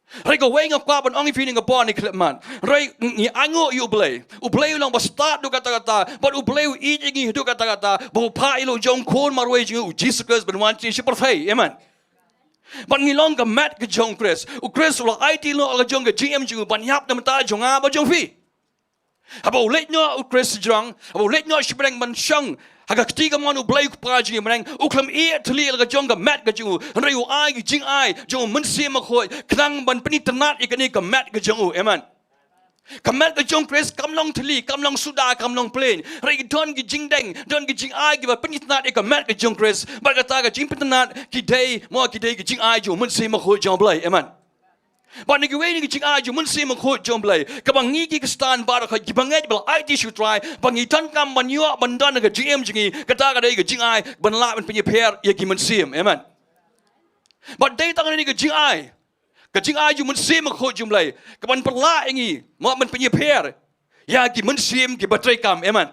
Hynrei kawei nga kwah ban ong ïa phi ha kane ka por ne khyllipmat. Hynrei ngi ainguh ïa u Blei. U Blei u long ba stad haduh katta katta. Bad u Blei u ïeit ïa ngi haduh katta katta. Ba u phah ïa la u jong u Khun marwei jong ngi u Jisu Khrist ban wan sha pyrthei. Amen. Bad ngi long ka met ka jong u Khrist. U Khrist u la aiti noh la ka jong ka jingim jong u ban ïap na ka bynta jong nga bad jong phi. Haba u leit noh u Khrist shajrong, haba u leit noh shaphrang ban shong ha ka kti kamon u Blei u Kpa jong ngi bneng, u khlem ïeh thylli la ka jong ka met ka jong u, hynrei u ai ka jingai jong u Mynsiem Bakhuid khnang ban pynitynnad ïa kane ka met ka jong u. Amen. Ka met ka jong u Khrist kam long thylli, kam long suda, kam long plain. Hynrei ki don ki jingdeng, don ki jingai kiba pynitynnad ïa ka met ka jong u Khrist. Bad kata ka jingpynitynnad ki dei, mo ki dei ki jingai jong u Mynsiem Bakhuid jong u Blei. Amen. Bad na kiwei na ki jingai jong u Mynsiem Bakhuid jong u Blei, kaba ngi ki Khristan baroh, ki bangeit ba la aiti sha u Trai, ba ngi donkam ban ïoh ban don ha ka jingim jong ngi, kata ka dei ka jingai ban lah ban pynïapher ïa ki mynsiem. Amen. Bad dei tang kane ka jingai, ka jingai jong u Mynsiem Bakhuid jong u Blei, kaban pynlah ïa ngi, mo ban pynïapher ïa ki mynsiem kiba treikam. Amen.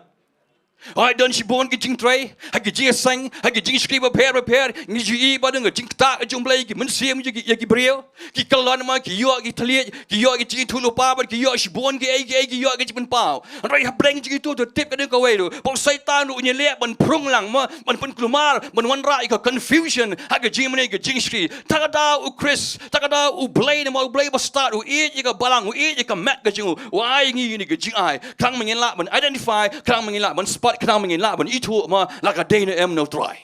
Hooid, don shibun ki jingtrei ha ki jingïaseng, ha ki jingshakri bapher bapher, ngi ju ïohi ba don ka jingktah ka jong u Blei ïa ki mynsiem, ïa ki, ïa ki briew. Ki kyllon, mo ki ïoh ki thylliej, ki ïoh ki jingïathuhlypa, bad ki ïoh shibun kiei kiei, ki ïoh ki jingpynpaw. Hynrei hapdeng jong kito to tip kane kawei ruh, ba u Soitan ruh un ïaleh ban phrung lang, mo ban pynkulmar, ban wanrah ïa ka confusion ha ka jingmane ka jingshakri. Ta ka daw u Khrist, ta ka daw u Blei, namar u Blei ba stad, u ïeit ïa ka balang, u ïeit ïa ka met ka jong u, u ai ïa ngi ïa kane ka jingai khnang ba ngin lah ban identify, khnang ba ngin lah ban spot, khnang ba ngin lah ban ithuh, mo la ka dei ne em na u Trai.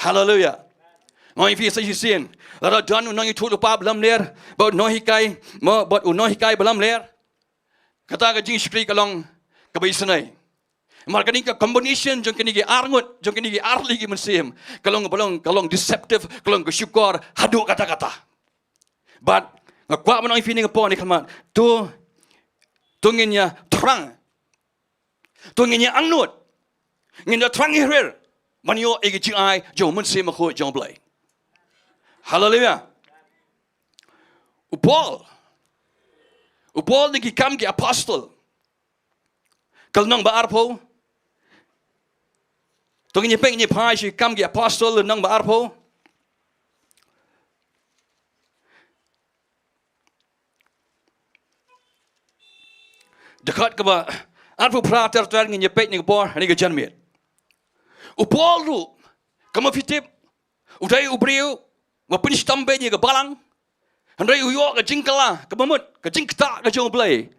Haleluia. Nga ong ïa phi sa shisien, lada don u nongïathuhlypa ba lamler bad u nonghikai, mo bad u nonghikai ba lamler, kata ka jingshakri ka long kaba isynei. Namar kane ka combination jong kine ki arngut, jong kine ki artylli ki mynsiem, ka long, ka long, ka long deceptive, ka long kashukor haduh katta katta. Bad nga kwah ban ong ïa phi ha kane ka por ne khyllipmat, to, to ngin ïa thrang, to ngin ïa angnud, ngin ïa thrang ïa rir ban ïoh ïa ki jingai jong u Mynsiem Bakhuid jong u Blei. Haleluia. U Paul, u Paul na ki Kam ki Apostol, ka lynnong ba arphew. To ngin ïa peit, ngin ïa phai sha Kam ki Apostol, lynnong ba arphew, dkhot kaba arphew phra ter ter. Ngin ïa peit ha kane ka por, ha kane ka janmiet. U Paul ruh, kumba phi tip, u dei u briew ba pynshitom bha ïa ka balang. Hynrei u ïoh ka jingkylla, kaba mut ka jingktah ka jong u Blei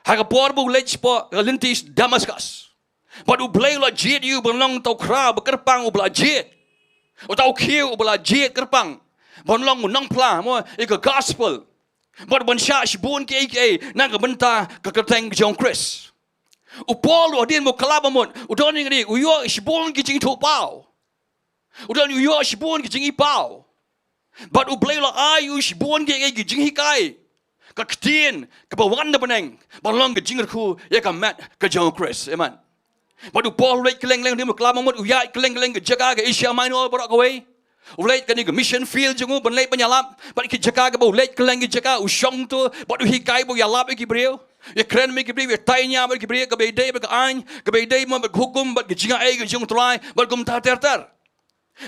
ha ka por ba u leit shapoh ka lynti Damaskus. Bad u Blei u la jied ïa u ban long uta u khraw ba kyrpang uba la jied, uta u khiew uba la jied kyrpang ban long u nongphla, mo, ïa ka gospel, bad ban shah shibun kiei kiei na ka bynta ka kyrteng jong u Khrist. U Paul u hadien ba u kylla ba mut, u don ïa kane, u ïoh shibun ki jingïathuhpaw. U don, u ïoh shibun ki jingïapaw. Bad U Blei u la ai ïa u shibun ki, ki jinghikai, ka ktien kaba wan na bneng, ban long ka jingkyrkhu ïa ka met ka jong U Khrist. Amen. Bad u Paul u leit kylleng kylleng, dei ma klam mut u ïaid kylleng kylleng ka jaka ka Asia Minor baroh kawei. U leit kane ka mission field jong u ban leit ban ïalap. Bad ki jaka kaba u leit kylleng ki jaka u shong to, bad u hikai bad u ïalap ïa ki briew. Ïakren bad ki briew, ïatai ïa bad ki briew, kaba ïadei bad ka aiñ, kaba ïadei mo bad ka hukum, bad ka jingai ka jong U Trai, bad kumta ter ter.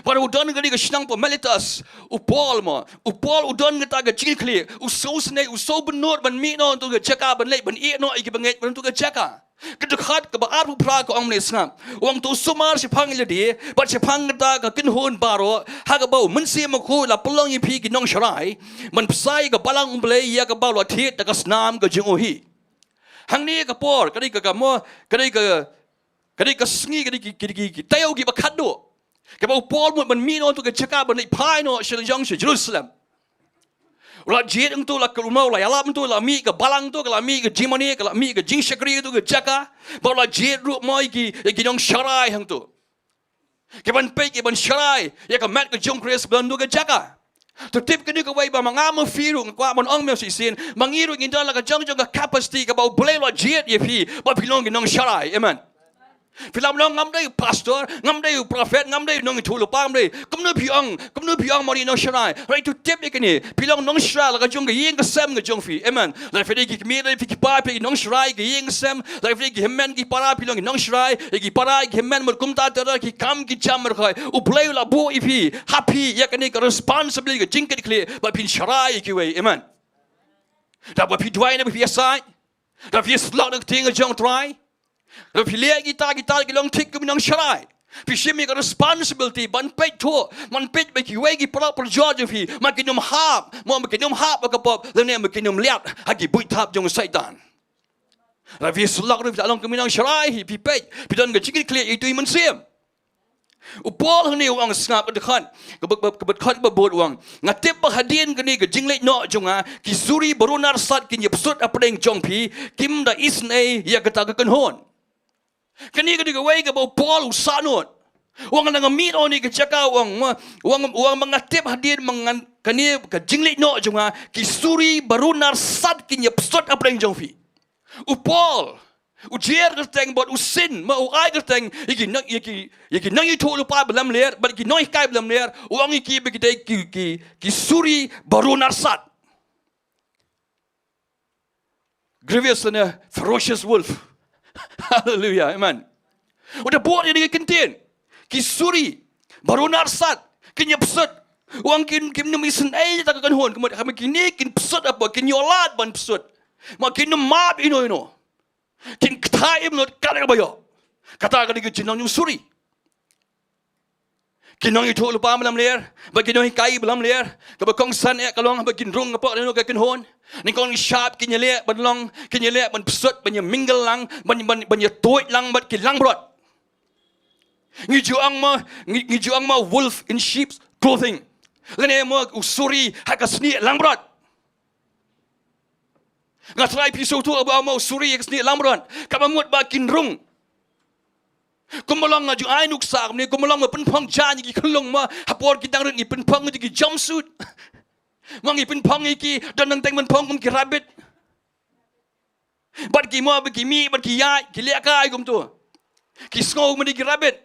Bad u don kane ka shnong ba Miletus, u Paul mo, u Paul u don kata ka jingkitkhlieh, u sngewsynei, u sngewbynnud ban mih noh to ka jaka, ban leit ban ïeh noh ïa ki bangeit ba na to ka jaka. Ka dkhot kaba arphew phra ka ong kumne, sngap. U ong, to sumar shaphang ïa lade bad shaphang kata ka kynhun baroh, ha kaba U Mynsiem Bakhuid u la pynlong ïa phi ki nongsharai, ban bsa ïa ka balang U Blei ïa kaba u la thied da ka snam ka jong u hi. Hangne ka por, ka dei ka, ka mo, ka dei ka, ka dei ka sngi, ka dei ki, ki, ki, ki taïew kiba khatduh, kaba u Paul u mut ban mih noh to ka jaka ban leit phai noh sha la jong sha Jerusalem. U la jied hangto, la kyrkhu, u la ïalap hangto, la mih ka balang to, ka la mih ka jingmane, ka la mih ka jingshakri to ka jaka. Bad u la jied ruh mo ïa ki, ïa ki nongsharai hangto, ki ban peit, ki ban sharai ïa ka met ka jong U Khrist ba na to ka jaka. To tip kane kawei ba ma nga ma phi ruh, nga kwah ban ong mo shisien, ma ngi ruh ngin don la ka jong jong ka capacity kaba U Blei u la jied ïa phi ba phin long ki nongsharai. Amen. Phi lah ban ong, ngam dei u pastor, ngam dei u prophet, ngam dei u nongïathuhlypa, ngam dei. Kumno phi ong, kumno phi ong mo, ïa ki nongsharai? Hynrei to tip ïa kine, phi long nongsharai la ka jong ka ïing ka sem ka jong phi. Amen. Lada phi dei ki kmie, lada phi ki kpa, phi ki nongsharai ka ïing ka sem. Lada phi dei ki hynmen ki para, phi long ki nongsharai ïa ki para, ïa ki hynmen, bad kumta ter ter ki kam ki jam baroh. U Blei u la buh ïa phi, ha phi ïa kane ka responsibility, ka jingkitkhlieh ba phin sharai ïa kiwei. Amen. Da ba phi duwai ne ba phi ïasaid, da phi ïasyllok na ka ktien ka jong U Trai, da phi leh kita kita ki long thik kum ki nongsharai. Phi shim ïa ka responsibility ban peit thuh, ban peit ba kiwei ki para parajor jong phi, ma kin ym hap, ma kin ym hap ha ka pop, lane ma kin ym lait ha ki buit thap jong u Soitan. Da phi ïasyllok ruh phi la long kum ki nongsharai hi, phi peit, phi don ka jingkitkhlieh ïa uto u Mynsiem. U Paul hangne u ong, sngap, ka dkhot, ka ba, ka ba, ka dkhot ba bud, u ong, nga tip ba hadien kane ka jingleit noh jong nga, ki suri baroh narsat kin ïa psut hapdeng jong phi, kim da isynei ïa kata ka kynhun. Kane ka dei kawei kaba u Paul u sahnud. U ong, lada nga mih noh na kane ka jaka, u ong, u ong, u ong ba nga tip hadien ba ngan, kane ka jingleit noh jong nga, ki suri baroh narsat kin ïa psut hapdeng jong phi. U Paul u jer kyrteng bad u sin, ma u ai kyrteng ïa ki nong, ïa ki, ïa ki nongïathuhlypa ba lamler, bad ki nonghikai ba lamler, u ong ïa ki ba ki dei ki, ki, ki suri baroh narsat. Grievous and a ferocious wolf. Hallelujah, amen. U da bud ïa kine ki kyntien, ki suri baroh narsat kin ïa psut. U ong kin, kim nym isynei ïa kata ka kynhun, kumta, haba kine kin psut, haba kin ïoh lad ban psut, ma kin nym map ïano ïano. Kin kthah im lut kat kaba ïoh. Kata ka dei ka jinglong jong u suri. Ki nongïathuhlypa ba lamler, bad ki nonghikai ba lamler, kaba kongsan eh ka long ba kin rung hapoh kano kano ka kynhun. Nyngkong ki shap kin ïaleh ban long, kin ïaleh ban psut, ban ïa mingle lang, ban, ban, ban ïa tuid lang bad ki langbrot. Ngi ju ong mo, ngi, ngi ju ong mo wolf in sheep's clothing. Lane mo u suri ha ka snieh langbrot. Nga tharai phi sngewthuh ba mo u suri ha ka snieh langbrot, kaba mut ba kin rung. Kumba long, nga ju ai nuksa kumne, kumba long ba pynphong jaiñ ïa ki khyllung mo, ha por ki dang rit ngi pynphong ïa ki jumpsuit. Mo ngi pynphong ïa ki, don nangteng pynphong kum ki rabbit. Bad ki mo, bad ki mih, bad ki ïaid, ki lehkai kumto. Ki sngew kumne ki rabbit.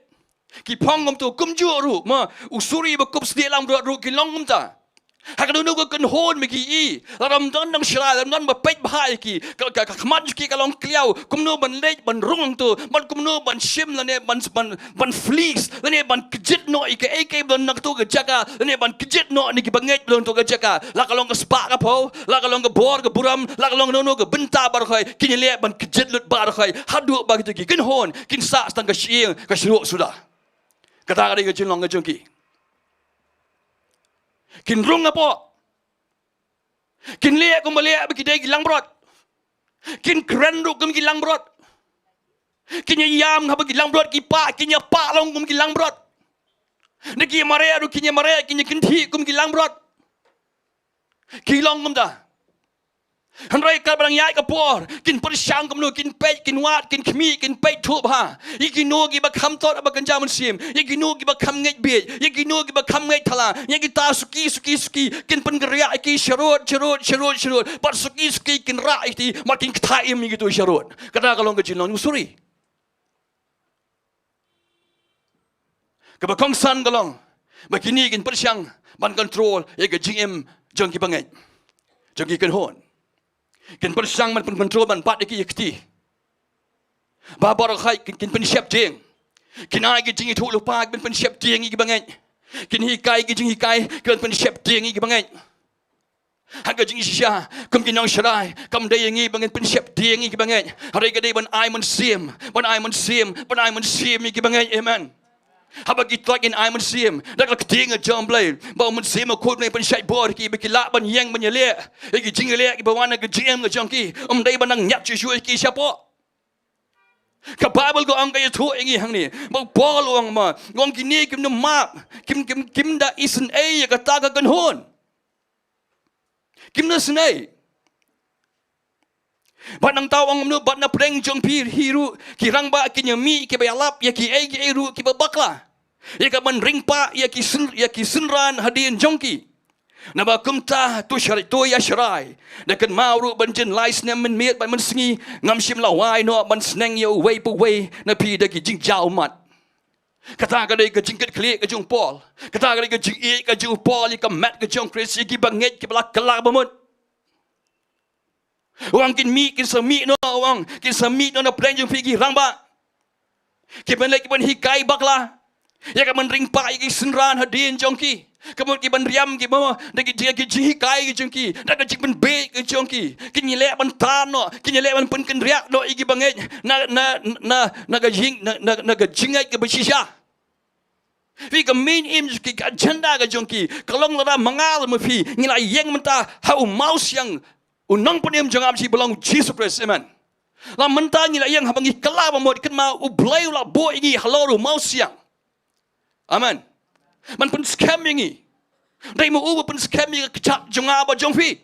Ki phong kumto, kumjuh ruh mo u suri ba kup snieh langbrot ruh ki long kumta. Ha kano kano ka kynhun ba ki ïohi, lada ym don nongsharai, lada ym don ba peit bha ïa ki, ka, ka, ka khmat jong ki ka long kliaw, kumno ban leit ban rung hangto, bad kumno ban shim lane ban, ban, ban fleece, lane ban kjit noh ïa kaei kaei ba don ha kato ka jaka, lane ban kjit noh na ki bangeit ba don ha kato ka jaka. La ka long ka spah ka phew, la ka long ka bor ka burom, la ka long kano kano ka bynta baroh, kin ïaleh ban kjit lut baroh, haduh ba kito ki kynhun kin sah tang ka shyieng ka shyrwoh suda. Kata ka dei ka jinglong ka jong ki. Kin rung hapoh. Kin leh kumba leh ba ki dei ki langbrot. Kin kren ruh kum ki langbrot. Kin ïa ïam haba ki langbrot ki pah, kin ïa pah long kum ki langbrot. Da ki ïa mareh ruh kin ïa mareh, kin ïa kynthih kum ki langbrot. Ki long kumta. Hynrei katba dang ïaid ka por, kin pyrshang kumno, kin peit, kin wad, kin khmih, kin peit thuh bha ïa kino kiba kham tot ha ba kynja mynsiem, ïa kino kiba kham ngeit bieit, ïa kino kiba kham ngeit thala, ïa kita suki, suki, suki, kin pynkynriah ïa ki sharud, sharud, sharud, sharud, bad suki, suki kin rah ïa ki, bad kin ktah im ïa kito sharud. Kata ka long ka jinglong suri. Kaba kongsan ka long ba kine kin pyrshang ban control ïa ka jingim jong ki bangeit, jong ki kynhun. Kin pyrshang ban pyn control, ban bat ïa ki ïa kti. Ba baroh hi kin, kin pynsheptieng. Kin ai ki jingïathuhlypa, kin pynsheptieng ïa ki bangeit. Kin hikai ki jinghikai, kin pynsheptieng ïa ki bangeit. Ha ka jingshisha, kum ki nongshakri, kam dei ïa ngi ban ngin pynsheptieng ïa ki bangeit. Hynrei ka dei ban ai mynsiem, ban ai mynsiem, ban ai mynsiem ïa ki bangeit. Amen. Haba ki thoh kin ai mynsiem da ka ktien ka jong U Blei, ba u Mynsiem Bakhuid un pynshait bor ïa ki, ba ki lah ban ïeng ban ïaleh ïa ki jingïaleh kiba wan na ka jingim ka jong ki. Ym dei ban nang ñiad shuh shuh ïa ki shapoh. Ka Baibl ka ong, ka ïathuh ïa ngi hangne ba u Paul u ong, ma, u ong kine kim nym map, kim, kim, kim da isynei ïa kata ka kynhun. Kim da isynei. Bad nangta u ong kumno, bad na pdeng jong phi hi ruh ki rangbah kin ïa mih kiba ïalap ïa kiei kiei ruh kiba bakla, ïa kaban ring pah ïa ki syn, ïa ki synran hadien jong ki. Naba kumta to shari, to ïa shari, da kynmaw ruh ban jin lai snem mynmiet bad mynsngi, ngam shym la wai noh ban sneng ïa uwei pa uwei na phi da ki jingjaw ummat. Kata ka dei ka jingkitkhlieh ka jong u Paul. Kata ka dei ka jingïeit ka jong u Paul ïa ka met ka jong u Khrist ïa ki bangeit kiba la kylla ba mut. U ong kin mih, kin sa mih noh, u ong kin sa mih noh na pdeng jong phi ki rangbah, kiban leh, kiban hikai bakla, ïa kaban ring pah ïa ki synran hadien jong ki. Ka mut kiban riam ki mo da ki, da ki jinghikai ki jong ki, da ka jingpynbeit ki jong ki. Kin ïaleh ban tan noh, kin ïaleh ban pynkynriah noh ïa ki bangeit na, na, na, na ka jing, na, na, na ka jingngeit kaba shisha. Phi, ka main aim jong ki, ka agenda ka jong ki ka long lada ma nga lem ma phi ngi la ïeng mynta ha u mawsiang u Nongpynim jong nga bad jong phi ba long u Jisu Khrist. Amen. La mynta ngi la ïeng haba ngi kylla ba mut, kynmaw U Blei u la buh ïa ngi halor u mawsiang. Amen. Ban pynskhem ïa ngi. Dei ma u ba pynskhem ïa ka kjat jong nga bad jong phi.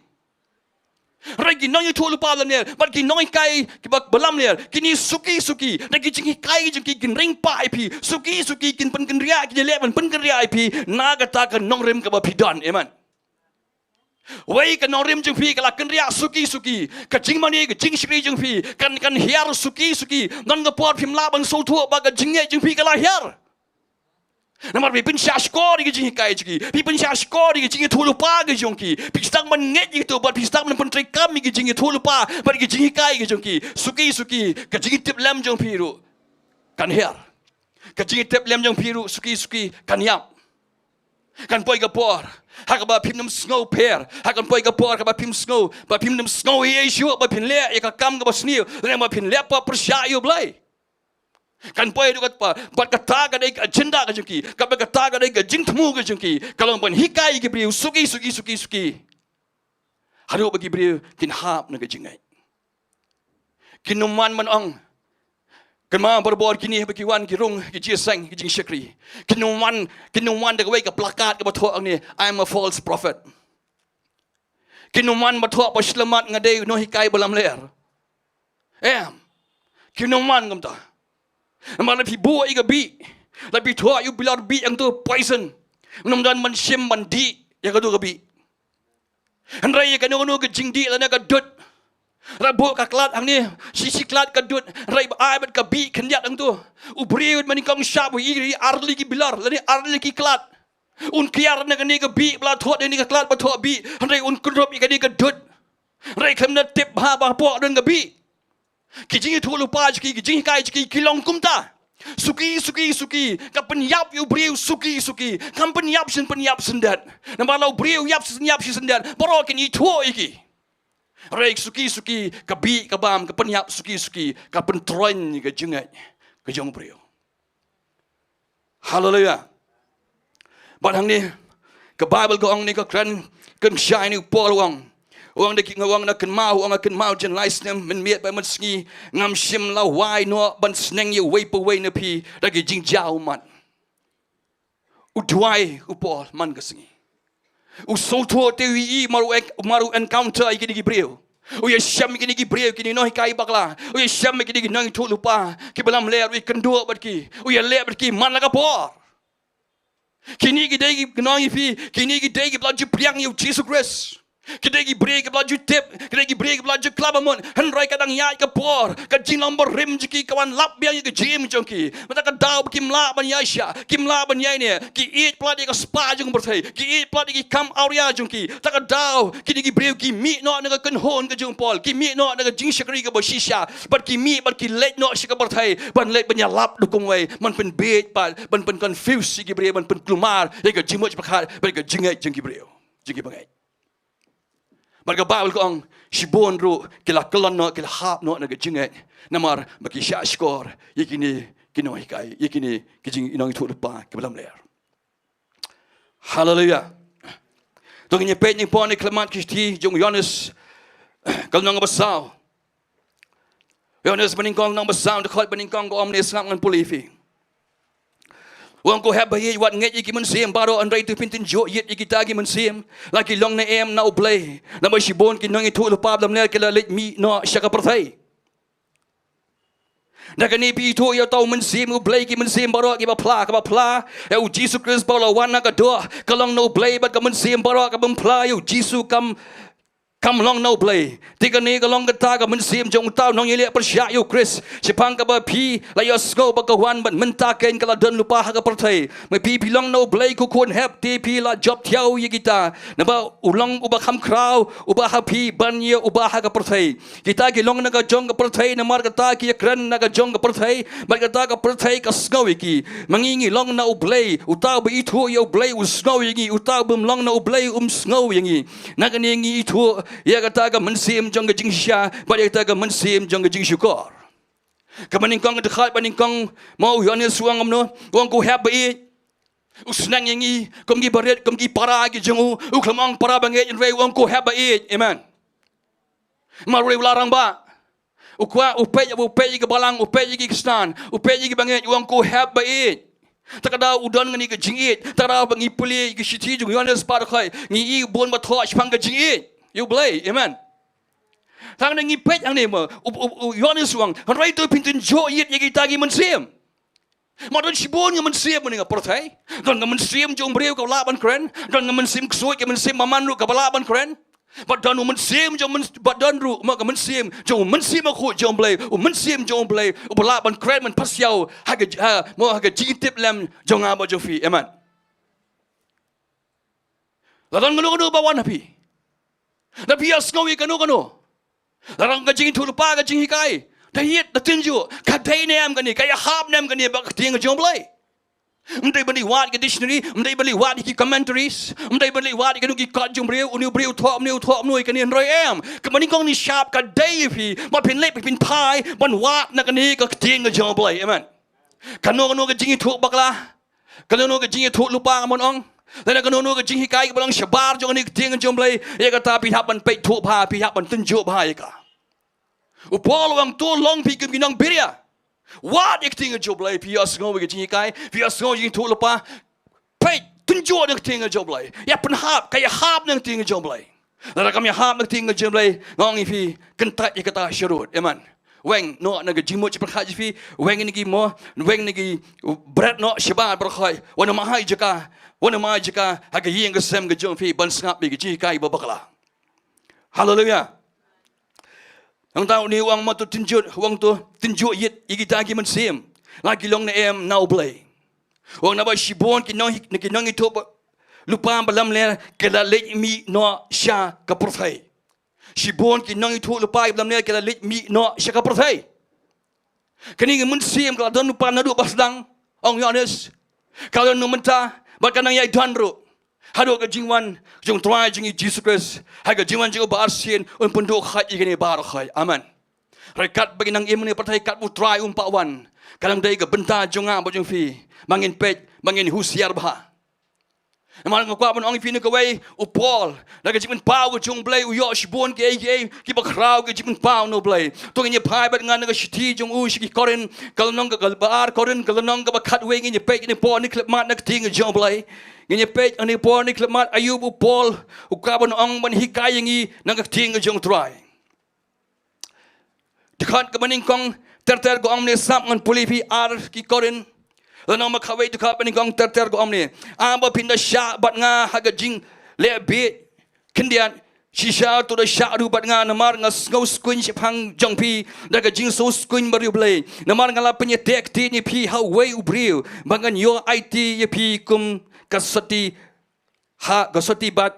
Hynrei ki nongïathuhlypa lamler bad ki nonghikai kiba, ba lamler, kine suki suki da ki jinghikai jong ki kin ring pah ïa phi. Suki suki kin pynkynriah, kin ïaleh ban pynkynriah ïa phi na kata ka nongrim kaba phi don. Amen. Wei ka nongrim jong phi ka la kynriah suki suki, ka jingmane, ka jingshakri jong phi kan, kan hiar suki suki. Don ka por phim lah ban sngewthuh ba ka jingngeit jong phi ka la hiar. Namar phi pynshah shkor ïa ki jinghikai jong ki, phi pynshah shkor ïa ki jingïathuhlypa ki jong ki, phi sdang ban ngeit ïa kito bad phi sdang ban pyntreikam ïa ki jingïathuhlypa bad ki jinghikai ki jong ki. Suki suki ka jingïatiplem jong phi ruh kan hiar. Ka jingïatiplem jong phi ruh suki suki kan ïap. Kan poi ka por ha kaba phim nym sngew pher, ha kan poi ka por kaba phim sngew ba phim nym sngew ei ei shuh ba phin leh ïa ka kam kaba sniew, lane ba phin leh pop pyrshah ïa U Blei. Kan poi ruh katba, bad kata ka dei ka agenda ka jong ki, katba kata ka dei ka jingthmu ka jong ki, ka long ban hikai ïa ki briew suki suki suki suki haduh ba ki briew kin hap na ka jingngeit. Kin nym wan ban ong, kynmaw barabor kine ba ki wan ki rung ki jingïaseng ki jingshakri, kin nym wan, kin nym wan da kawei ka plakat kaba thoh hangne, "I am a false prophet." Kin nym wan ba thoh ba shyllangmat nga dei u nonghikai ba lamler. Em. Kin nym wan kumta. Namar lada phi buh ïa ka bih, lada phi thoh ïa u bilor bih hangto, poison, ym don ban shim ban dih ïa kato ka bih. Hynrei ïa kano kano ka jingdih lane ka dud, lada buh ka klad hangne, shi shi klad ka dud, hynrei ba ai bad ka bih khyndiat hangto, u briew mynnyngkong shah u ïohi ar tylli ki bilor lane ar tylli ki klad. Un kiar na kane ka bih ba la thoh, na kane ka klad ba thoh bih, hynrei un kynrup ïa kane ka dud. Hynrei khlem da tip bha ba hapoh don ka bih. Ki jingïathuhlypa jong ki, ki jinghikai jong ki ki long kumta. Suki suki suki, ka pynïap ïa u briew suki suki. Kam pynïap shisien pynïap shisien dei. Namar lada u briew ïap shisien ïap shisien dei, baroh kin ithuh ïa ki. Hynrei suki suki ka bih ka bam, ka pynïap suki suki, ka pyntroiñ ïa ka jingngeit ka jong u briew. Haleluia. Bad hangne ka Baibl ka ong ne ka kren, kan shai ne u Paul u ong. U ong da ki, nga ong, nga kynmaw, u ong, nga kynmaw jin lai snem mynmiet bad mynsngi, ngam shym la wai noh ban sneng ïa uwei pa uwei na phi da ki jingjaw ummat. U duwai u Paul man ka sngi. U sngewthuh te u ïohi mar u en-, mar u encounter ïa kine ki briew. U ïashem ïa kine ki briew, kine ki nonghikai bakla. U ïashem ïa kine ki nongïathuhlypa kiba lamler, u ïakynduh bad ki, u ïaleh bad ki man la ka por. Kine ki dei ki, nong ïa phi, kine ki dei kiba la ju pdiang ïa u Jisu Khrist. Ki dei ki briew kiba la ju tip, ki dei ki briew kiba la ju khlem mut. Hynrei ka dang ïaid ka por, ka jinglong barim jong ki ka wan lap biang ïa ka jingim jong ki. Mynta ka daw ba kim lah ban ïaishah, kim lah ban ïaineh, ki ïeit palat ïa ka spah jong ka pyrthei, ki ïeit palat ïa ki kam awria jong ki. Ta ka daw kine ki briew ki mih noh na ka kynhun ka jong u Paul, ki mih noh na ka jingshakri kaba shisha, bad ki mih bad ki leit noh sha ka pyrthei ban leit ban ïalap da kumwei, ban pynbiej pat, ban pynconfuse ïa ki briew, ban pynkulmar ïa ka jingmut jingpyrkhat bad ka jingngeit jong ki briew, jong ki bangeit. Bad ka Baibl ka ong, shibun ruh ki la kyllon noh, ki la hap noh na ka jingngeit, namar ba ki shahshkor ïa kine ki nonghikai, ïa kine ki jing, nongïathuhlypa kiba lamler. Haleluya. To ngin ïa peit nangta ha kane ka khmat ka shithi jong u Ïoannis, ka lynnong ba saw. Ïoannis banyngkong, lynnong ba saw, dkhot banyngkong, ka ong kumne, sngap, ngan pule ïa phi. U ong, ko hep ba ïeit, wat ngeit ïa ki mynsiem baroh, hynrei to phin tynjuh ïit ïa kita ki mynsiem, la ki long ne em na U Blei. Namar shibun ki nongïathuhlypa ba lamler ki la leit mih noh sha ka pyrthei. Da kane phi ithuh ïa uta u Mynsiem U Blei, ki mynsiem baroh kiba phla, kaba phla ïa u Jisu Khrist ba u la wan na ka doh, ka long na U Blei, bad ka mynsiem baroh ka bym phla ïa u Jisu kam, kam long na U Blei. Te kane ka long kata ka mynsiem jong uta u nongïaleh pyrshah ïa u Khrist, shaphang kaba phi la ïohsngew ba ka wan, bad mynta keiñ ka la don lypa ha ka pyrthei. Ma phi, phi long na U Blei, ko khun hep, te phi la jop thiaw ïa kita. Naba u long uba kham khraw uba ha phi ban ïa uba ha ka pyrthei. Kita ki long na ka jong ka pyrthei, namar kata ki ïakren na ka jong ka pyrthei, bad kata ka pyrthei ka sngew ïa ki. Ma ngi, ngi long na U Blei, uta uba ithuh ïa U Blei u sngew ïa ngi, uta u bym long na U Blei um sngew ïa ngi. Na kane ngi ithuh ïa kata ka mynsiem jong ka jingshisha bad ïa kata ka mynsiem jong ka jingshukor. Kaba nyngkong, ka dkhot ba nyngkong, ma u Ïoannis u ong kumno? U ong, ko hep ba ïeit. U sneng ïa ngi kum ki barit, kum ki para ki jong u. U khlem ong para bangeit, hynrei u ong, ko hep ba ïeit. Amen. Namar u la rangbah. U kwah, u peit, u peit ïa ki balang, u peit ïa ki khristan, u peit ïa ki bangeit, u ong, ko hep ba ïeit. Ta ka daw u don kane ka jingïeit. Ta ka daw ba ngi pule ïa ka shithi jong u Ïoannis pat, dkhot, ngi ïohi bun ba thoh shaphang ka jingïeit ïa U Blei. Amen. Tang ne ngi peit hangne, ma u, u, u Ïoannis u ong, hynrei to phin tynjuh ïit ïa kita ki mynsiem. Ma don shibun ki mynsiem hangne ha pyrthei. Don ka mynsiem jong u briew kaba lah ban kren, don ka mynsiem ksuid, ka mynsiem bymman ruh kaba lah ban kren. Bad don u mynsiem jong u myn-, bad don ruh ma ka mynsiem jong u Mynsiem Bakhuid jong U Blei, u Mynsiem jong U Blei uba lah ban kren, ban pasiaw ha ka, ha, ma ha ka jingtip lem jong nga bad jong phi. Amen. La don kano kano ba wan ha phi, la phi ïohsngew ïa kano kano, la don ka jingïathuhlypa, ka jinghikai, da ïit, da tynjuh, ka dei ne em kane, ka ïahap ne em kane bad ka ktien ka jong U Blei. Ym dei ban leit wad ki dictionary, ym dei ban leit wad ki commentaries, ym dei ban leit wad kano ki kot jong u briew, une u briew u thoh kumne, u thoh kumno ïa kane, hynrei em. Kaba nyngkong, ngi shap, ka dei ïa phi ba phin leit, phin phai ban wad na kane ka ktien ka jong U Blei. Amen. Kano kano ka jingïathuh bakla, kano kano ka jingïathuhlypa, nga mon ong, lane kano kano ka jinghikai kaba long shabar jong kane ka ktien ka jong U Blei, ïa kata phi hap ban peit thuh bha, phi hap ban tynjuh bha ïa ka. U Paul u ong, to long phi kum ki nongbiria. Wad ïa ka ktien ka jong U Blei, phi ïohsngew ïa ka jinghikai, phi ïohsngew ïa ka jingïathuhlypa, peit, tynjuh ïa ka ktien ka jong U Blei. Ïa pynhap, ka ïahap na ka ktien ka jong U Blei. Lada kam ïahap na ka ktien ka jong U Blei, nga ong ïa phi, kyntait ïa kata sharud. Amen. Weng noh na ka jingmut jingpyrkhat jong phi, weng na ki mo, weng na ki bret noh shabar baroh khoit. Wan ma ha i jaka, wan ma ha i jaka ha ka ïing ka sem ka jong phi ban sngap ïa ka jinghikai ba bakla. Haleluya. Nangta une u ong, ma to tynjuh, u ong, to tynjuh ïit ïa kita ki mynsiem, la ki long ne em na U Blei. U ong, naba shibun ki nong, ki nongïathuhlypa ba lamler ki la leit mih noh sha ka pyrthei. Shibun ki nongïathuhlypa ba lamler ki la leit mih noh sha ka pyrthei. Kane ka mynsiem ka la don lypa naduh ba sdang, ong u Ïoannis, ka la don mynta, bad kan nang ïai don ruh haduh ka jingwan jong u Trai jong ngi Jisu Khrist. Ha ka jingwan jong u ba arsien, un pynduh kheit ïa kine baroh khoit. Amen. Hynrei katba ngi nang im ha kane ka pyrthei, katba u Trai um pat wan, ka dang dei ka bynta jong nga bad jong phi ba ngin peit, ba ngin husiar bha. Namar nga kwah ban ong ïa phi, na kawei, u Paul, da ka jingpynpaw ka jong U Blei, u ïoh shibun kiei kiei kiba khraw, ka jingpynpaw na U Blei. To ngin ïa phai bad nga na ka shithi jong u sha ki Korinth, ka lynnong kaba ar Korinth, ka lynnong kaba khatwei, ngin ïa peit kane por kane khyllipmat na ka ktien ka jong U Blei. Ngin ïa peit kane por kane khyllipmat, aïu ba u Paul u kwah ban ong, ban hikai ïa ngi na ka ktien ka jong u Trai. Dkhot kaba nyngkong ter ter ka ong ne, sngap, ngan pule phi ar ki Korinth lynnong ba khatwei, dkhot ba nyngkong ter ter ka ong ne, haba phin da shah bad nga ha ka jingleh bieit khyndiat, shisha to da shah ruh bad nga, namar nga sngew skuin shaphang jong phi da ka jingsngew skuin bariewblei, namar nga la pynïateh ktien ïa phi ha uwei u briew ba ngan ïoh aiti ïa phi kum ka sati ha, ka sati bad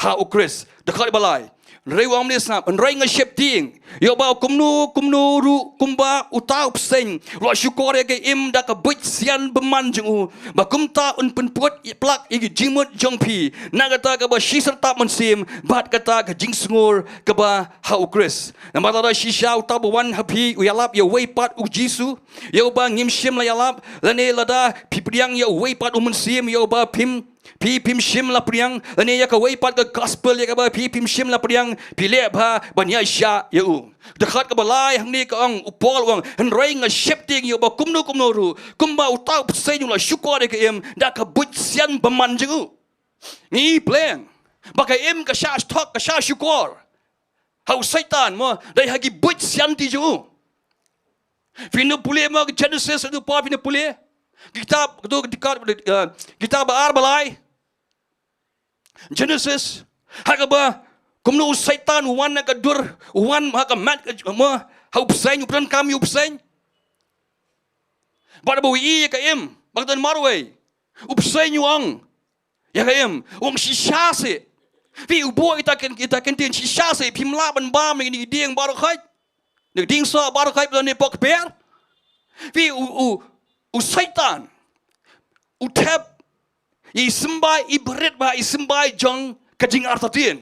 ha u Khrist. Dkhot ba lai. Hynrei u ong ne, sngap, hynrei nga sheptieng ïa uba kumno kumno ruh, kumba uta u bseiñ u la shukor ïa ka im da ka buit sian bymman jong u, ba kumta un pynput ïa, plak ïa ki jingmut jong phi na kata kaba shi syrtap mynsiem bad kata ka jingsngur kaba ha u Khrist. Namar lada shisha uta ba wan ha phi u ïalap ïa uwei pat u Jisu, ïa uba ngim shym la ïalap, lane lada phi pdiang ïa uwei pat u mynsiem ïa uba phim, phi phim shym la pdiang, lane ïa kawei pat ka gospel ïa kaba phi phim shym la pdiang, phi leh bha ban ïaishah ïa u. Dkhot kaba lai hangne ka ong, u Paul u ong, hynrei nga sheptieng ïa uba kumno kumno ruh, kumba uta u bseiñ u la shukor ïa ka im da ka buit sian bymman jong u. Ngi pleng ba ka im ka shah thok, ka shah shukor ha u Soitan mo, dei ha ki buit sian ti jong u. Phin ïa pule mo ka Genesis, haduh por phin ïa pule. Kitab, tu kitab, eh, kitab ba ar ba lai. Genesis. Ha kaba kumno u Soitan u wan ha ka dur, u wan ha ka met, eh, mo, ha u bseiñ, u pyndonkam ïa u bseiñ. Bad ba u ïohi ïa ka im, ba ka don marwei. U bseiñ u ong ïa ka im, u ong shisha seh. Phi, u buh ïa kita ki, kita ki ktien shisha seh, phim lah ban bam ïa kine ki dieng baroh khoit, ne dieng soh baroh khoit, ne poh kper. Phi, u, u, u Soitan u thep ïa i symbai, i barit bha, i symbai jong ka jingartatien.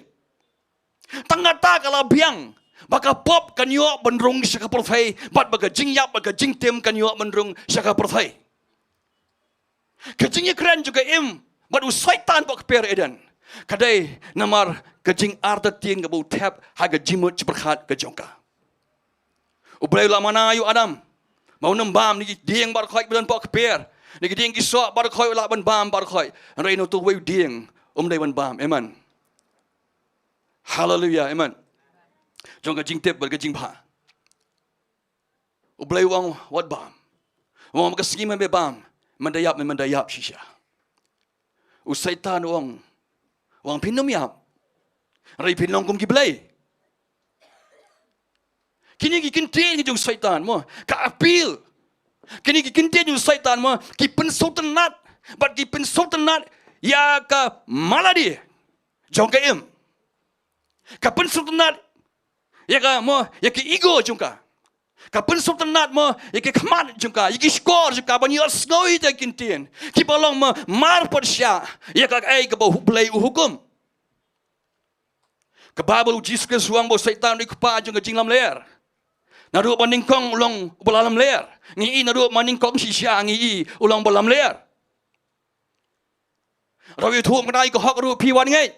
Tang kata ka la biang ba ka pop kan ïoh ban rung sha ka pyrthei, bad ba ka jingïap bad ka jingtim kan ïoh ban rung sha ka pyrthei. Ka jingïakren jong ka im bad u Soitan poh kper Eden ka dei namar ka jingartatien kaba u thep ha ka jingmut jingpyrkhat ka jong ka. U Blei u la mana ïa u Adam ba un ym bam na ki dieng baroh khoit ba don poh kper, na ki dieng ki soh baroh khoit, u lah ban bam baroh khoit. Hynrei na uto uwei u dieng um dei ban bam. Amen. Haleluia, amen. Jong ka jingtip bad ka jingbha. U Blei u ong wat bam. U ong ba ka sngi mynba bam, mynta ïap, mynta ïap shisha. U Soitan u ong, u ong phin ym ïap, hynrei phin long kum ki blei. Kine ki ktien ki jong u Soitan mo, ka appeal. Kine ki ktien jong u Soitan mo, ki pynsngewtynnat, bad ki pynsngewtynnat ïa ka malady jong ka im. Ka pynsngewtynnat ïa ka mo, ïa ka ego jong ka. Ka pynsngewtynnat mo ïa ka khmat jong ka, ïa ki shkor jong ka ban ïohsngew ïa kita ki ktien kiba long mo marpyrshah ïa kaei kaba u Blei u hukum. Ka Baibl, u Jisu Khrist u ong ba u Soitan u dei u kpa jong ka jinglamler. Naduh ba nyngkong u long uba la lamler. Ngi i naduh ba nyngkong shisha ngi i u long ba lamler. Raw ïathuh mynta ïa ka hok ruh phi wan ngeit.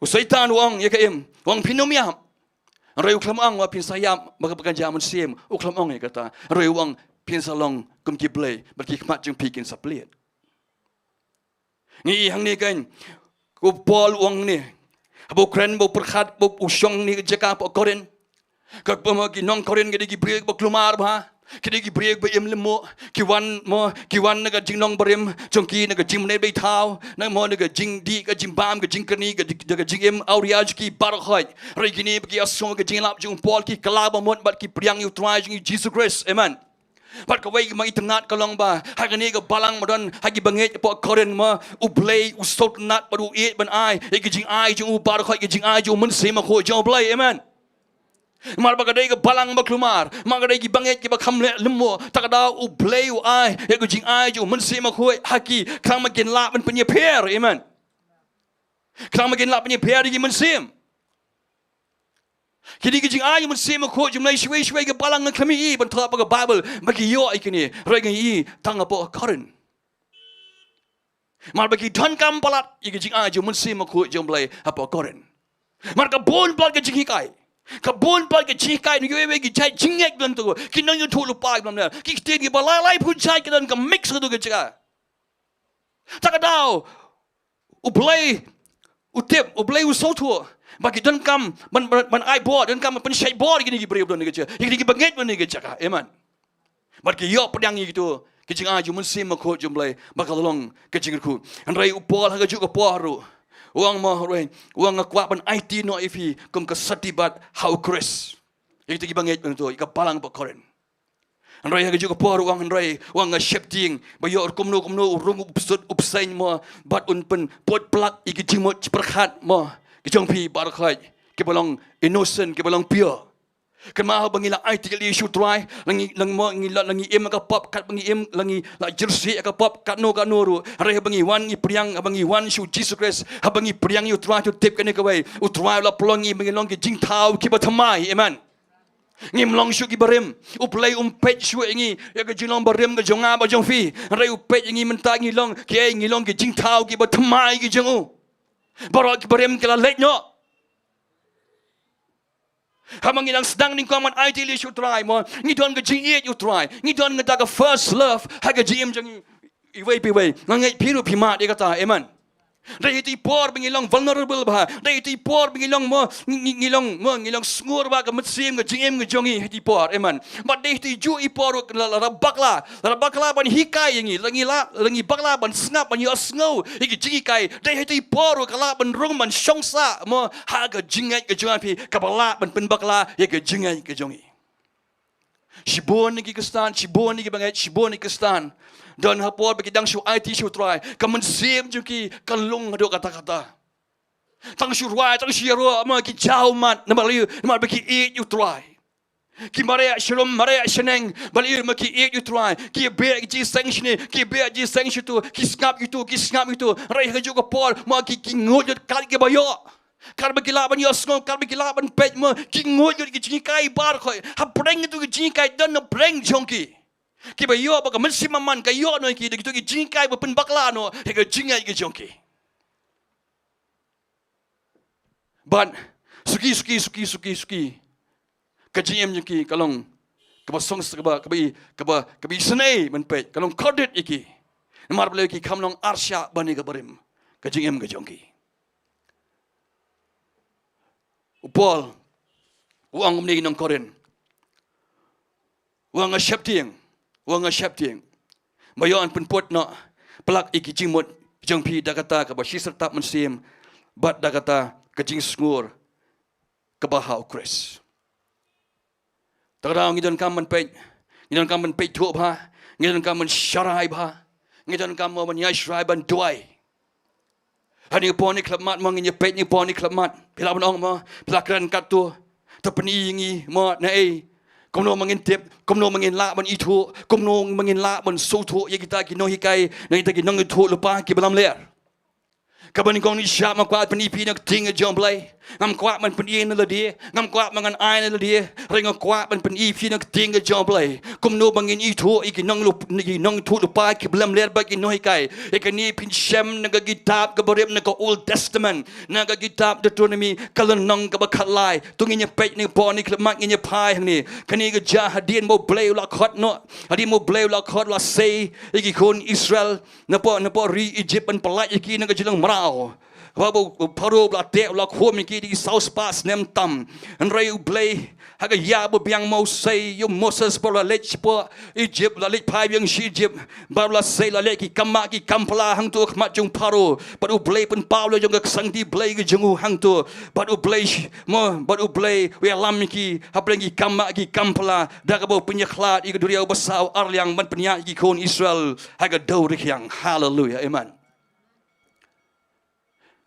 U Soitan u ong ïa ka im, u ong phin ym ïap. Hynrei u khlem ong ba phin sa ïap, ba ka, ba ka jia mynsiem, u khlem ong ïa kata. Hynrei u ong phin sa long kum ki blei, bad ki khmat jong phi kin sa plied. Ngi i hangne kan, u Paul u ong hangne, haba u kren, ba u pyrkhat, ba u shong hangne ka jaka hapoh Korinth. Ka, ba ma ki nong Korinth ki dei ki briew ba kulmar bha, ki dei ki briew ba im lyngngoh, ki wan mo, ki wan na ka jinglong barim jong ki, na ka jingmane beit thaw, na mo, na ka jingdih, ka jingbam, ka jingkyrni, ka jing, ka jingim awria jong ki baroh khoit. Hynrei kine ba ki ïohsngew ka jinglap jong u Paul ki kylla ba mut bad ki pdiang ïa u Trai jong ngi Jisu Khrist. Amen. Bad kawei ka ma itynnad ka long ba ha kane ka balang ba don ha ki bangeit hapoh Korinth mo, u Blei u sngewtynnat bad u ïeit ban ai ïa ka jingai jong u baroh khoit, ka jingai jong u Mynsiem Bakhuid jong u Blei. Amen. Mar ba ka dei ka balang ba kulmar, mar ka dei ki bangeit kiba kham leh lyngngoh, ta ka daw u Blei u ai ïa ka jingai jong u Mynsiem Bakhuid ha ki, khnang ba kin lah ban pynïapher. Amen. Khnang ba kin lah pynïapher ïa ki mynsiem. Kine ki jingai jong u Mynsiem Bakhuid jong u Blei, shawei shawei ka balang ngan khlem i ban thoh hapoh ka Baibl ba ki ïoh ïa kine, hynrei ngi i tang hapoh Korinth. Mar ba ki donkam palat ïa ki jingai jong u Mynsiem Bakhuid jong u Blei hapoh Korinth. Mar ka bun palat ka jinghikai, ka bun palat ka jinghikai na kiwei kiwei ki jait jingngeit ba don, to ki nongïathuhlypa kiba lam ne, ki ktien kiba lai lai phew jait ki don ka mix ha kato ka jaka. Ta ka daw u Blei u tip, U Blei u sngewthuh ba ki donkam ban, ban, ban ai bor, donkam ban pynshait bor ïa kine ki briew ba don ha kane ka jaka, ïa kine ki bangeit ba don ha kane ka jaka. Amen. Bad ki ïoh pdiang ïa kito ki jingai jong U Mynsiem Bakhuid jong U Blei ba ka la long ka jingkyrkhu. Hynrei u Paul ha kajuh ka por ruh u ong mo, hynrei u ong, nga kwah ban aiti noh ïa phi kum ka sati bat ha U Khrist. Ïa kito ki bangeit ba don ha kato, ïa ka balang ba Korinth. Hynrei ha kajuh ka por u ong, hynrei u ong, nga sheptieng ba ïoh kumno kumno u rung u bsut u bseiñ mo, bad un pynput plak ïa ki jingmut jingpyrkhat mo ki jong phi baroh khoit, kiba long innocent, kiba long pure. Kynmaw haba ngi la aiti ïa U Trai, la ngi, la ngi mo, ngi la, la ngi im ha ka pop katba ngi im, la ngi la jyrsieh ha ka pop katno katno ruh. Hynrei haba ngi wan ngi pdiang, haba ngi wan sha U Jisu Khrist, haba ngi pdiang ïa U Trai, to tip kane kawei, U Trai u la pynlong ïa ngi ba ngin long ki jingthaw kiba thymmai. Amen. Ngim long shuh kiba rim. U Blei um peit shuh ïa ngi, ïa ka jinglong barim ka jong nga bad jong phi. Hynrei u peit ïa ngi mynta ngi long kiei, ngi long ki jingthaw kiba thymmai ki jong u. Baroh kiba rim ki la leit noh. Haba ngi dang sdang nyngkong ban aiti ïa U Trai mo, ngi don ka jingïeit ïa U Trai, ngi don kata ka first love ha ka jingim jong ngi. Iwei pa iwei, nga ngeit phi ruh phi mad ïa kata. Amen. Dei ha kito ki por ba ngi long vulnerable bha, dei ha kito ki por ba ngi long mo, ngi, ngi, ngi long mo, ngi long sngur bha ha ka mynsiem, ka jingim ka jong ngi ha kito ki por. Amen. Bad dei ha kito kijuh ki por ruh la, la, la bakla, la bakla ban hikai ïa ngi, la ngi la, la ngi bakla ban sngap, ban ïohsngew ïa ki jinghikai. Dei ha kito ki por ruh ka lah ban rung ban shong sah mo ha ka jingngeit ka jong phi, kaba lah ban pynbakla ïa ka jingngeit ka jong ngi. Shibun na ki Khristan, shibun na ki bangeit, shibun na ki Khristan don ha por ba ki dang shu aiti sha U Trai, ka mynsiem jong ki ka lung haduh katta katta. Tang shu rwai, tang shu ïaroh mo ki jaw mat, namar lei, namar ba ki ïeit ïa U Trai. Ki mareh sharum, mareh shaneng, balei mo ki ïeit ïa U Trai. Ki beh ki jingïaseng shane, ki beh jingïaseng shato, ki sngap ïa uto, ki sngap ïa uto. Hynrei ha kajuh ka por mo ki, ki nguid lut kat kiba ïoh. Katba ki lah ban ïohsngew, katba ki lah ban peit mo, ki nguid lut ki jinghikai baroh khoit. Hapdeng kito ki jinghikai don hapdeng jong ki kiba ïoh ba ka mynsiem amman ka ïoh noh ïa ki da kito ki jinghikai ba pynbakla noh ïa ka jingngeit ka jong ki. Bad suki, suki, suki, suki, suki, ka jingim jong ki ka long kaba song, kaba, kaba i, kaba, kaba isynei ban peit, ka long kordit ïa ki. Namar balei? Ki kham long arshah ban ïa ka barim ka jingim ka jong ki. U Paul u ong kumne ïa ki nong Korinth. U ong nga sheptieng, u ong nga sheptieng ba ïoh ban pynput noh plak ïa ki jingmut jong phi da kata kaba shisyrtap mynsiem bad da kata ka jingsngur kaba ha U Khrist. Te ka daw ngi donkam ban peit, ngi donkam ban peit thuh bha, ngi donkam ban sharai bha, ngi donkam mo ban ïai sharai ban duwai. Hangne ha ka por ne khlem mat mo ngin ïa peit, ne ka por ne khlem mat phi lah ban ong mo, phi lah kren katto, te pyni ïa ngi mo naei, kumno ma ngin tip, kumno ma ngin lah ban ithuh, kumno ma ngin lah ban sngewthuh ïa kita ki nonghikai, na kita ki nongïathuhlypa kiba lamler. Kaba nyngkong nyngkong nga kwah pyni ïa phi na ka ktien ka jong U Blei. Ngam kwah ban pyni na lade, ngam kwah ba ngan ai na lade, hynrei nga kwah ban pyni ïa phi na ka ktien ka jong U Blei kumno ba ngin ithuh ïa ki nong, ki nongïathuhlypa kiba lamler bad ki nonghikai. Ïa kane phin shem na ka kitab kaba rim, na ka Old Testament, na ka kitab Deuteronomy, ka lynnong kaba khatlai. To ngin ïa peit ne ka por ne khlem mat, ngin ïa phai hangne. Kane ka jia hadien ba U Blei u la khot noh, hadien ba U Blei u la khot, u la sei ïa ki khun Israel napoh, napoh ri Egypt ban pyllait ïa ki na ka jinglong mraw. Ba, ba u Pharaoh u la teh, u la khum ïa ki da ki saw spah snem tam. Hynrei U Blei ha ka ïa ba biang mo u sei ïa u Moses ba u la leit shapoh Egypt, u la leit phai biang sha Egypt. Ba u la sei, la leh ki kam mah ki kam pla hangto ha khmat jong u Pharaoh. Bad U Blei pynpaw la jong ka ksangti Blei ka jong u hangto. Bad U Blei sh-, mo, bad U Blei u ïalam ïa ki hapdeng ki kam mah ki kam pla, da kaba u pynïakhlad ïa ka duriaw basaw arliang ban pynïaid ïa ki khun Israel ha ka dewrikhiang. Haleluia. Amen.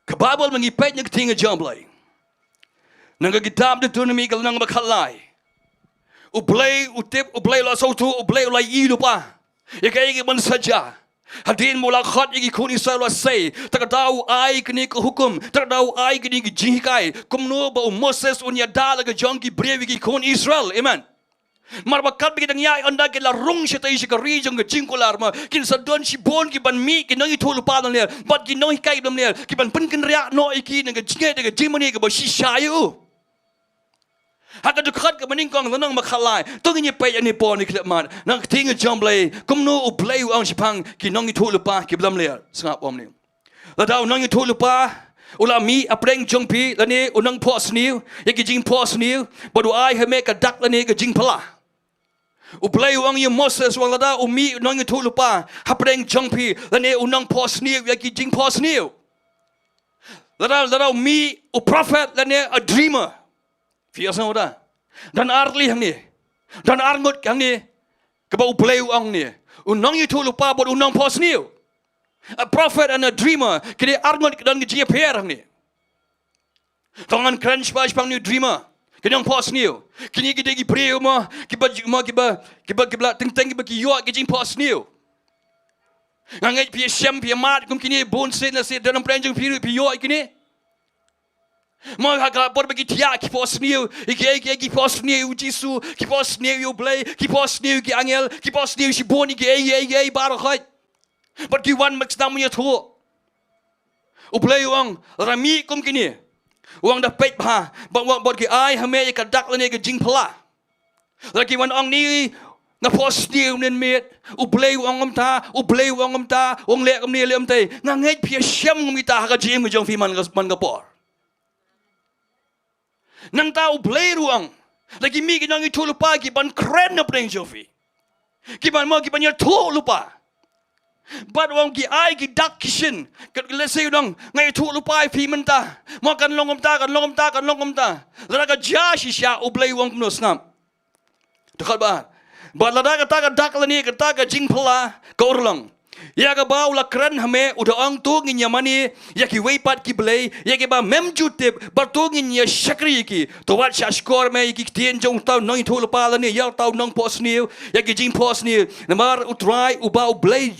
Ka Baibl, ma ngi peit na ka ktien ka jong U Blei, na ka kitab Deuteronomy ka lynnong ba khatlai, U Blei u tip, U Blei u la sngewthuh, U Blei u la ïohi lypa ïa kaei kaban sa jia. Hadien ba u la khot ïa ki khun Israel u la sei, te ka daw u ai kane ka hukum, te ka daw u ai kane ka jinghikai kumno ba u Moses un ïada la ka jong ki briew ïa ki khun Israel. Amen. Namar ba katba ki dang ïaid, ynda ki la rung shatei sha ka ri jong ka jingkular, ma kin sa don shibun kiban mih ki nongïathuhlypa lamler bad ki nonghikai lamler kiban pynkynriah noh ïa ki na ka jingngeit, na ka jingmane kaba shisha ïa u. Ha ka dkhot kaba nyngkong, lynnong ba khatlai, to ngin ïa peit hangne ha ka por ne khlem mat, na ka ktien ka jong U Blei, kumno U Blei u ong shaphang ki nongïathuhlypa kiba lamler. Sngap, ong hangne. Lada u nongïathuhlypa u la mih hapdeng jong phi lane u nang phohsniew ïa ki jingphohsniew, bad u ai ha me ka dak lane ka jingphylla. U Blei u ong ïa u Moses, u ong lada u mih u nongïathuhlypa hapdeng jong phi lane u nang phohsniew ïa ki jingphohsniew. Lada, lada u mih u prophet lane a dreamer. Phi ïohsngew da? Don ar tylli hangne. Don ar ngut hangne. Kaba u Blei u ong ne, u nongïathuhlypa bad u nongphohsniew. A prophet and a dreamer, ki dei ar ngut ki don ka jingïapher hangne. To ngan kren shaphang, shaphang une u dreamer, ki nongphohsniew. Kine ki dei ki briew mo, kiba, mo kiba, kiba, kiba la teng teng kiba ki ïoh ki jingphohsniew. Nga ngeit phi ïashem phi ïamad kum kine, bun sien la sien don hapdeng jong phi ruh phi ïoh kine. Mo ha ka por ba ki thiah ki phohsniew ïa kiei kiei, ki phohsniew ïa u Jisu, ki phohsniew ïa u Blei, ki phohsniew ïa ki angel, ki phohsniew shibun ïa kiei kiei kiei baroh khoit. Bad ki wan mat sdang ban ïathuh. U Blei u ong, lada mih kum kine, u ong da peit bha, bad, bad, bad ki ai ha me ïa ka dak lane ka jingphylla. Lada ki wan ong ne, nga phohsniew mynmiet, u Blei u ong kumta, u Blei u ong kumta, u ong leh kumne leh kumtei. Nga ngeit phi ïashem kum kita ha ka jingim ka jong phi man ka, man ka por. Nangta u Blei ruh u ong, lada ki mih ki nongïathuhlypa ki ban kren hapdeng jong phi, ki ban mo, ki ban ïathuhlypa. Bad u ong ki ai ki dak ki shin. Ka, let's say u ong, nga ïathuhlypa ïa phi mynta. Mo kan long kumta, kan long kumta, kan long kumta. Lada ka jia shisha, u Blei u ong kumno, sngap. Dkhot ba ar. Bad lada kata ka dak lane kata ka jingphylla ka urlong, ïa kaba u la kren ha me u da ong, to ngin ïamane ïa kiwei pat ki blei ïa kiba mem ju tip, bad to ngin ïa shakri ïa ki. To wat shahshkor me ïa ki ktien jong uta u nongïathuhlypa lane ïa uta u nongphohsniew ïa ki jingphohsniew. Namar U Trai uba U Blei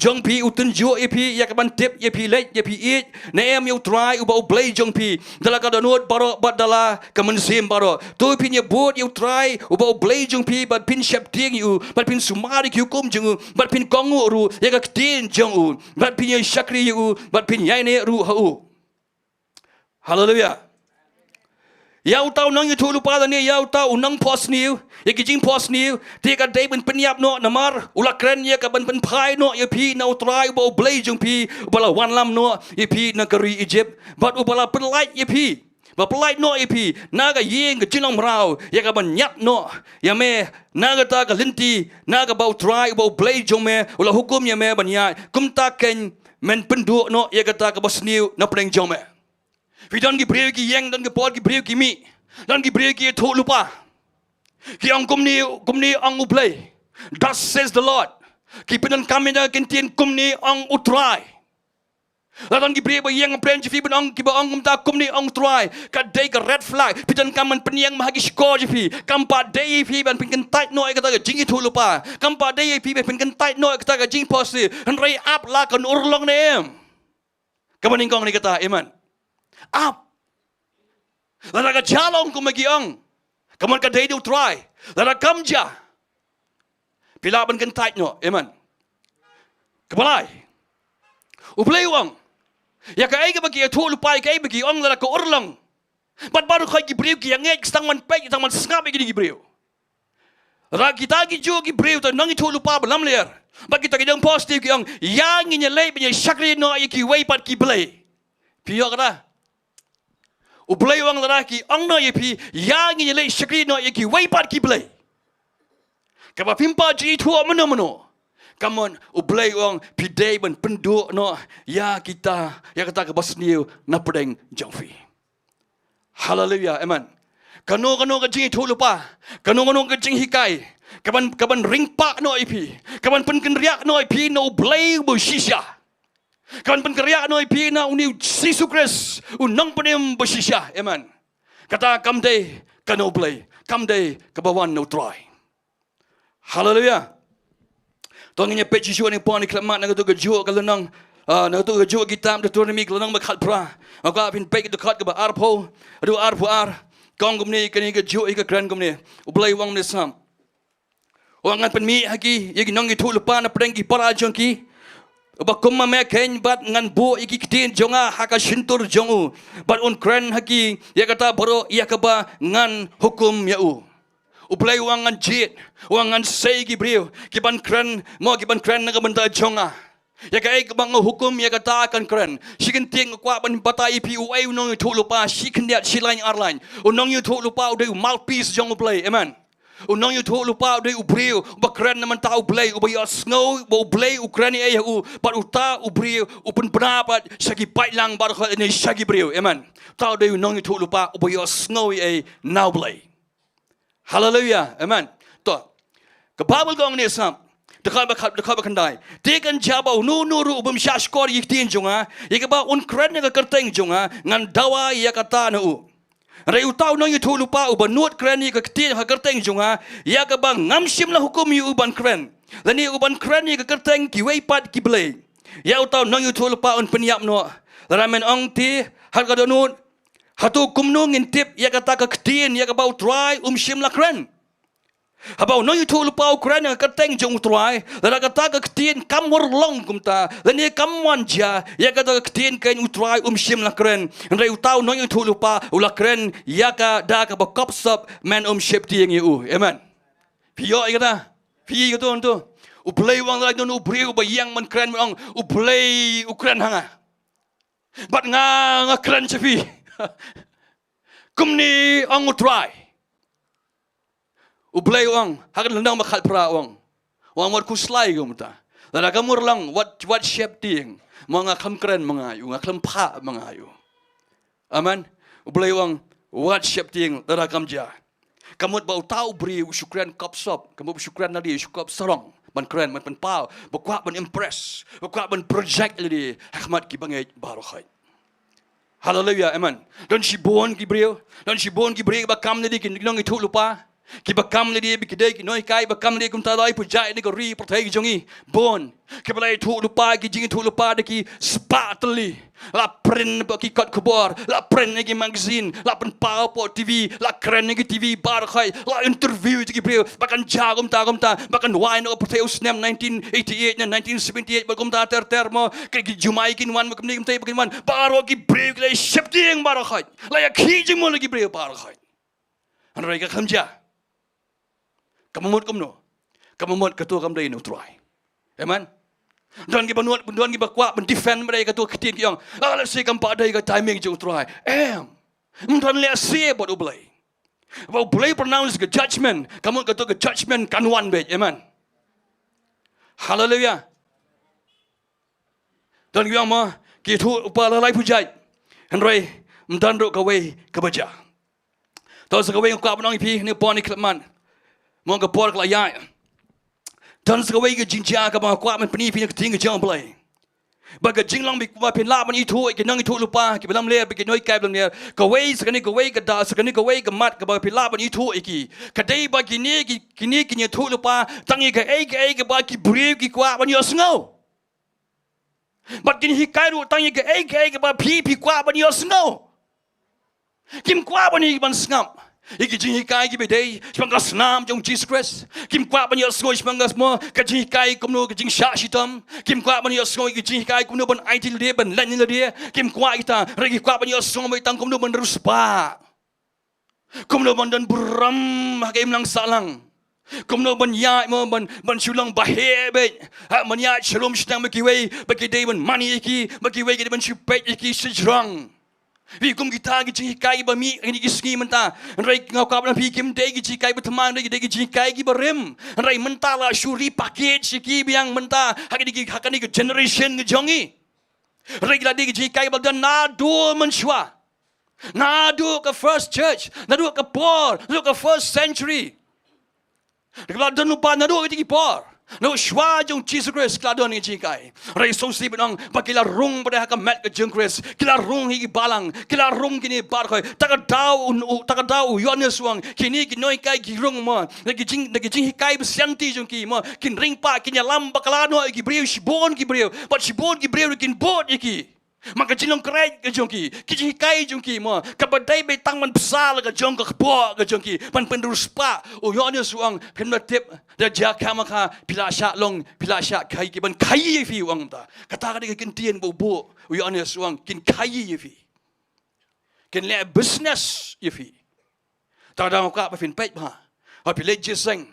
jong phi u tynjuh ïa phi ïa ka ban tip, ïa phi leit, ïa phi ïeit. Ne em, ïa U Trai uba U Blei jong phi da la ka dohnud baroh bad da la ka mynsiem baroh. To phin ïabud ïa U Trai uba U Blei jong phi, bad phin sheptieng ïa u, bad phin sumar ïa ki hukum jong u, bad phin kohnguh ruh ïa ka ktien jong u, bad phin ïa shakri ïa u, bad phin ïaineh ruh ha u. Haleluia. Ïa uta u nongïathuhlypa lane ïa uta u nongphohsniew ïa ki jingphohsniew, te ka dei ban pynïap noh, namar u la kren ïa ka ban pynphai noh ïa phi na U Trai uba U Blei jong phi, uba la wanlam noh ïa phi na ka ri Ijipt, bad uba la pynlait ïa phi, ba pynlait noh ïa phi na ka ïing ka jinglong mraw, ïa ka ban ñiad noh ïa me na kata ka lynti, na kaba U Trai uba U Blei jong me u la hukum ïa me ban ïaid. Kumta keiñ men pynduh noh ïa kata kaba sniew napdeng jong me. Phi, don ki briew ki ïeng, don ki por ki briew ki mih, don ki briew ki ïathuhlypa. Ki ong kumne, kumne ong U Blei. Thus says the Lord. Ki pyndonkam ïa ka ktien, kumne ong U Trai. La don ki briew ba ïeng hapdeng jong phi ban ong, kiba ong kumta, kumne ong U Trai, ka dei ka red flag. Phi donkam ban pynïeng ma ha ki shkor jong phi. Kam pat dei ïa phi ban pynkyntait noh ïa kata ka jingïathuhlypa. Kam pat dei ïa phi ban pynkyntait noh ïa kata ka jingphohsniew. Hynrei ap la kan urlong ne em. Kaba nyngkong ne kata, amen. Ap. Lada ka jia long kumba ki ong, ka mut ka dei da U Trai. Lada kam jia, phi lah ban kyntait noh, amen. Kaba lai, U Blei u ong, ïa kaei kaba ki ïathuhlypa, ïa kaei ba ki ong, lada ka urlong, bad baroh khoit ki briew ki ïa ngeit, ki sdang ban peit, ki sdang ban sngap ïa kine ki briew. Lada kita ki juh ki briew, uta u nongïathuhlypa ba lamler bad kita ki nongphohsniew ki ong, ïa ngin ïaleit ban ïa shakri noh ïa kiwei pat ki blei. Phi ïoh kata? U Blei u ong, lada ki ong noh ïa phi, ïa ngin ïaleit shakri noh ïa kiwei pat ki blei, kaba phim pat ju ithuh mano mano, ka mut U Blei u ong, phi dei ban pynduh noh ïa kita, ïa kata kaba sniew napdeng jong phi. Haleluia, amen. Kano kano ka jingïathuhlypa, kano kano ka jinghikai, ka ban, ka ban ring pah noh ïa phi, ka ban pynkynriah noh ïa phi na U Blei uba shisha, ka ban pynkynriah noh ïa phi na une U Jisu Khrist, U Nongpynim ba shisha, amen. Kata kam dei ka na U Blei, kam dei kaba wan na U Trai. Haleluia. To ngin ïa peit shuh shuh hangne pon ïa ka mat na kato ka juh ka lynnong, ah, na kato ka juh kitab Deuteronomi ka lynnong ba khatphra. Nga kwah phin peit ka dkhot kaba arphew, haduh arphew ar. Ka ong kumne, kane ka juh ïa ka kren kumne. U Blei u ong kumne, sngap. U ong, ngan pynmih ha ki ïa ki nongïathuhlypa napdeng ki para jong ki, uba kum ma me keiñ, bad ngan buh ïa ki ktien jong nga ha ka shyntur jong u, bad un kren ha ki ïa kata baroh ïa kaba ngan hukum ïa u. U Blei u ong, ngan jied, u ong, ngan sei ki briew ki ban kren, mo, ki ban kren na ka bynta jong nga. Ïa kaei kaba nga hukum, ïa kata kan kren. Shi kyntien nga kwah ban batai ïa phi, uei u nongïathuhlypa, shi khyndiat, shi lain, ar lain. U nongïathuhlypa u dei u mouthpiece jong U Blei. Amen. U nongïathuhlypa u dei u briew uba kren na bynta U Blei, uba ïohsngew ba U Blei u kren ïa u, bad uta u briew u pynbna pat sha ki paidlang baroh, ne sha ki briew. Amen. Uta u dei u nongïathuhlypa uba ïohsngew ïa na U Blei. Haleluia. Amen. To. Ka Baibl ka ong ne sngap. Dkhot ba khat, dkhot ba khyndai. Te kan jia ba uno uno ruh u bym shah shkor ïa ki ktien jong nga, ïa kaba un kren ha ka kyrteng jong nga, ngan dawa ïa kata na u. Hynrei uta u nongïathuhlypa uba nud kren ïa ka ktien ha ka kyrteng jong nga, ïa kaba ngam shym la hukum ïa u ban kren, lane u ban kren ïa ka kyrteng kiwei pat ki blei, ïa uta u nongïathuhlypa un pynïap noh. Lada men ong te ha ka dohnud, hato kumno ngin tip ïa kata ka ktien ïa kaba U Trai um shym la kren? Haba u nongïathuhlypa u kren ha ka kyrteng jong U Trai, lada kata ka ktien kam urlong kumta, lane kam wan jia, ïa kata ka ktien keiñ U Trai um shym la kren. Hynrei uta u nongïathuhlypa u la kren ïa ka da kaba kop sop, men um sheptieng ïa u. Amen. Phi ïoh ïa kata? Phi ïoh ïa kata tu? U Blei u ong lada don u briew uba ïeng ban kren, ban ong, U Blei u kren ha nga, bad nga, nga kren sha phi. Kumne ong U Trai. U Blei u ong ha ka lynnong ba khatphra, u ong, u ong, wat khuslai kumta. Lada kam urlong, wat, wat sheptieng. Mo nga khlem kren ma nga ïa u, nga khlem phah ma nga ïa u. Amen. U Blei u ong, wat sheptieng lada kam jia. Ka mut ba uta u briew u shu kren kop sop, ka mut u shu kren lade, u shu kop sarong ban kren, ban pynpaw, ba kwah ban impress, ba kwah ban project lade ha khmat ki bangeit baroh. Haleluia. Amen. Don shibun ki briew, don shibun ki briew kiba kam lade ki nongïathuhlypa, kiba kam lade ba ki dei ki nonghikai, ba kam lade kumta lai pyrshah ïa ka ri pyrthei ka jong ngi. Bun kiba la ïathuhlypa ki jingïathuhlypa da ki spah tylli. La print hapoh ki kot khubor, la print ha ki magazine, la pynpaw hapoh T V, la kren ha ki T V baroh, la interview ïa ki briew ba kan jia kumta kumta, ba kan wai noh ka pyrthei u snem nineteen eighty-eight ne nineteen seventy-eight, ba kumta ter ter mo, ki, ki jumai kin wan, ba kumne kumta ba kin wan. Baroh ki briew ki la sheptieng baroh. La ïakhih jingmut ïa ki briew baroh. Hynrei ka khlem jia. Ka mut kumno? Ka mut kato kam dei na U Trai. Amen. Don kiba nud, don kiba kwah ban defend ba dei kato ka ktien, ki ong, ah, lehse kam pat dei ka timing jong U Trai. Em. Ym don lehse bad U Blei. Ba U Blei pronounce ka judgment, ka mut kato ka judgment kan wan beit. Amen. Haleluia. Don ki ong mo, ki ïathuhlypa la laiphew jait, hynrei ym don ruh kawei kaba jia. Don sa kawei nga kwah ban ong ïa phi, ne por ne khlem mat, mo ka por ka la ïaid. Don sa kawei ka jingjia kaba nga kwah ban pyni ïa phi na ka ktien ka jong U Blei. Ba ka jinglong ba phin lah ban ithuh ïa ki nongïathuhlypa kiba lamler, ba ki nonghikai ba lamler, kawei sa kane kawei ka daw, sa kane kawei ka mat kaba phin lah ban ithuh ïa ki, ka dei ba kine ki, kine ki nongïathuhlypa tang ïa kaei kaei kaba ki briew ki kwah ban ïohsngew. Bad kin hikai ruh tang ïa kaei kaei kaba phi, phi kwah ban ïohsngew. Kim kwah ban ïa, ban sngap ïa ki jinghikai kiba dei shaphang ka snam jong U Jisu Khrist. Kim kwah ban ïohsngew shaphang ka, mo, ka jinghikai kumno, ka jingshah shitom. Kim kwah ban ïohsngew ïa ki jinghikai kumno ban aiti lade, ban leh ïa lade. Kim kwah kita, hynrei ki kwah ban ïohsngew beit tang kumno ban riewspah. Kumno ban don burom ha ka imlang sahlang. Kumno ban ïaid mo, ban, ban shu long baheh beit. Ha, ban ïaid sha rum sha tnga bad kiwei ba ki dei ban mane ïa ki, bad kiwei ki dei ban shu peit ïa ki shajrong. Phi, kum kita ki jinghikai kiba mih ha kine ki sngi mynta. Hynrei nga kwah ban ong ïa phi, kim dei ki jinghikai ba thymmai, hynrei ki dei ki jinghikai kiba rim. Hynrei mynta la shu repackage ïa ki biang mynta ha kine ki, ha kine ki generation ki jong ngi. Hynrei ki la dei ki jinghikai kiba la don naduh mynshuwa. Naduh ka first church, naduh ka por, naduh ka first century. Ki la don lypa naduh kine ki por. Naduh shuwa jong U Jisu Khrist ki la don ki jinghikai. Hynrei sngewsih ban ong ba ki la rung pat ha ka met ka jong U Khrist. Ki la rung ha ki balang, ki la rung kine baroh. Te ka daw u, u, te ka daw u Ïoannis u ong, kine ki nonghikai ki rung mo, da ki jing, da ki jinghikai ba sianti jong ki mo, kin ring pat, kin ïalam bakla noh ïa ki briew, shibun ki briew. Bad shibun ki briew ruh kin bud ïa ki. Ma ka jinglong khreh ka jong ki, ki jinghikai jong ki mo, kaba dei beit tang ban bsa la ka jong ka kpoh ka jong ki, ban pynriewspah. U Ïoannis u ong, phin da tip, da jia khamkha, phi la shah long, phi la shah khaïi, ki ban khaïi ïa phi, u ong ta. Kata ka dei ka ktien ba u buh u Ïoannis, u ong kin khaïi ïa phi. Kin leh business ïa phi. Te nga kwah ba phin peit bha. Haba phi leit jingïaseng,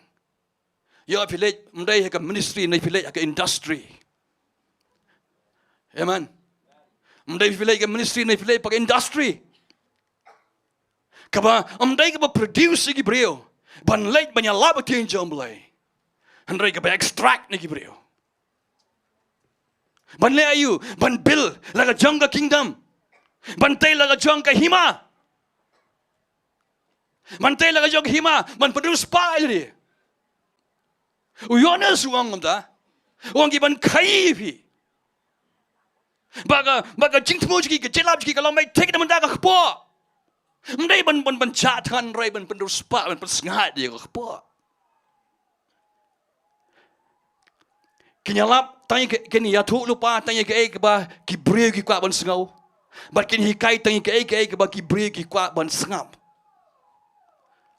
ïoh phi leit, ym dei ha ka ministry ne phi leit ha ka industry. Amen. Ym dei phi leh ka ministry ne phi leh pat ka industry kaba ym dei kaba produce ïa ki briew ban leit ban ïalap ïa ka ktien jong U Blei. Hynrei kaba extract na ki briew. Ban leh aïu? Ban build la ka jong ka kingdom. Ban tei la ka jong ka hima. Ban tei la ka jong ka hima, ban pynriewspah ïa lade. U Ïoannis u ong kumta. U ong ki ban khaii ïa phi. Ba ka, ba ka jingthmu jong ki, ka jinglap jong ki ka long beit thik na bynta ka kpoh. Ym dei ban, ban, ban jah than, hynrei ban pynriewspah, ban pynsngaid ïa ka kpoh. Kin ïalap tang ïa ka, kin ïathuh lypa tang ïa kaei kaba ki briew ki kwah ban sngew. Bad kin hikai tang ïa kaei kaei kaba ki briew ki kwah ban sngap.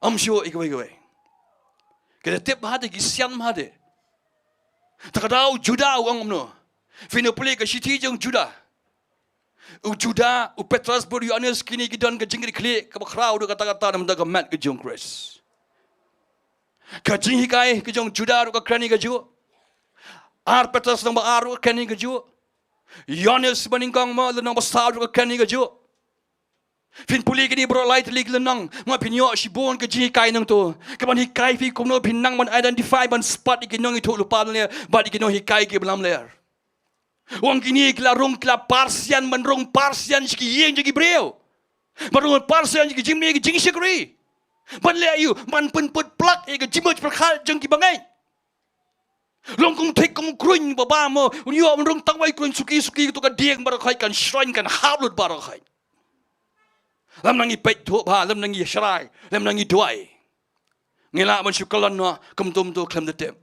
Ym shuh ïa kawei kawei. Ki da tip bha te, ki sian bha te. Te ka daw u Judah u ong kumno? Phin ïa pule ka shithi jong u Judah. U Judah, u Petros bad u Ïoannis, kine ki don ka jingkitkhlieh kaba khraw haduh katta katta na bynta ka met ka jong u Khrist. Ka jinghikai ka jong u Judah ruh ka kren ïa kajuh. Ar Petros lynnong ba ar ruh ka kren ïa kajuh. Ïoannis banyngkong mo lynnong ba saw ruh ka kren ïa kajuh. Phin pule kine baroh lai tylli ki lynnong, mo phin ïoh shibun ka jinghikai nangto kaban hikai phi kumno phin nang ban identify, ban spot ïa ki nongïathuhlypa lamler bad ïa ki nonghikai kiba lamler. U ong kine ki la rung, ki la par sian, ban rung par sian sha ki ïing jong ki briew, ban rung par sian sha ki jingmane ki jingshakri. Ban leh aïu? Ban pynput plak ïa ka jingmut jingpyrkhat jong ki bangeit. Long kum thik kum kruiñ ba bha mo, un ïoh ban rung tang wei kruiñ suki suki, kato ka dieng baroh khoit kan shroiñ, kan hap lut baroh khoit. Lymda ngi peit thuh bha, lymda ngi shrai, lymda ngi duwai, ngi lah ban shu kyllon noh kumto kumto khlem da tip.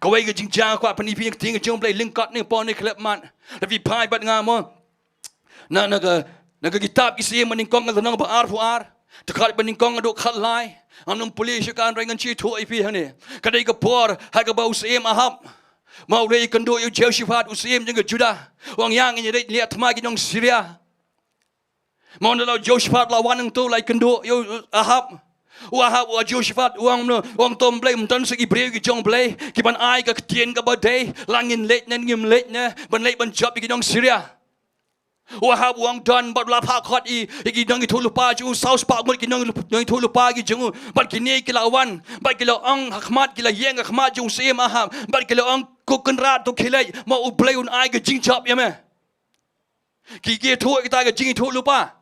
Kawei ka jingjia nga kwah pyni ïa phi, ka ktien ka jong U Blei lyngkot ne pon ne khlem mat. Lada phi phai bad nga mo na, na ka, na ka kitab Ki Syiem banyngkong, ka lynnong ba arphew ar, dkhot banyngkong haduh khatlai. Ngam nym pule sha ka, hynrei ngan shu ïathuh ïa phi hangne. Ka dei ka por ha kaba u syiem Ahab, mo, u leit ïakynduh ïa u Jehoshaphat, u syiem jong ka Judah. U ong, ïa ngin ïaleit leit thma ki nong Syria. Mo, ynda la u Jehoshaphat la wan hangto, la ïakynduh ïa u Ahab, u Ahab, u Jehoshaphat u ong kumno? U ong, to Blei, ym don shuh ki briew ki jong U Blei kiban ai ka ktien kaba dei? La ngin leit ne ngim leit ne ban leit ban jop ïa ki nong Syria? U Ahab u ong, don, bad u la phah khot ïa ki nongïathuhlypa jong u, saw spah ngut ki nong, nongïathuhlypa ki jong u. Bad kine ki la wan, bad ki la ong ha khmat, ki la ïeng ha khmat jong u syiem Ahab, bad ki la ong, ko kynrad, to khie leit, mo, U Blei un ai ka jingjop ïa me. Ki, ki ïathuh kita ka jingïathuhlypa.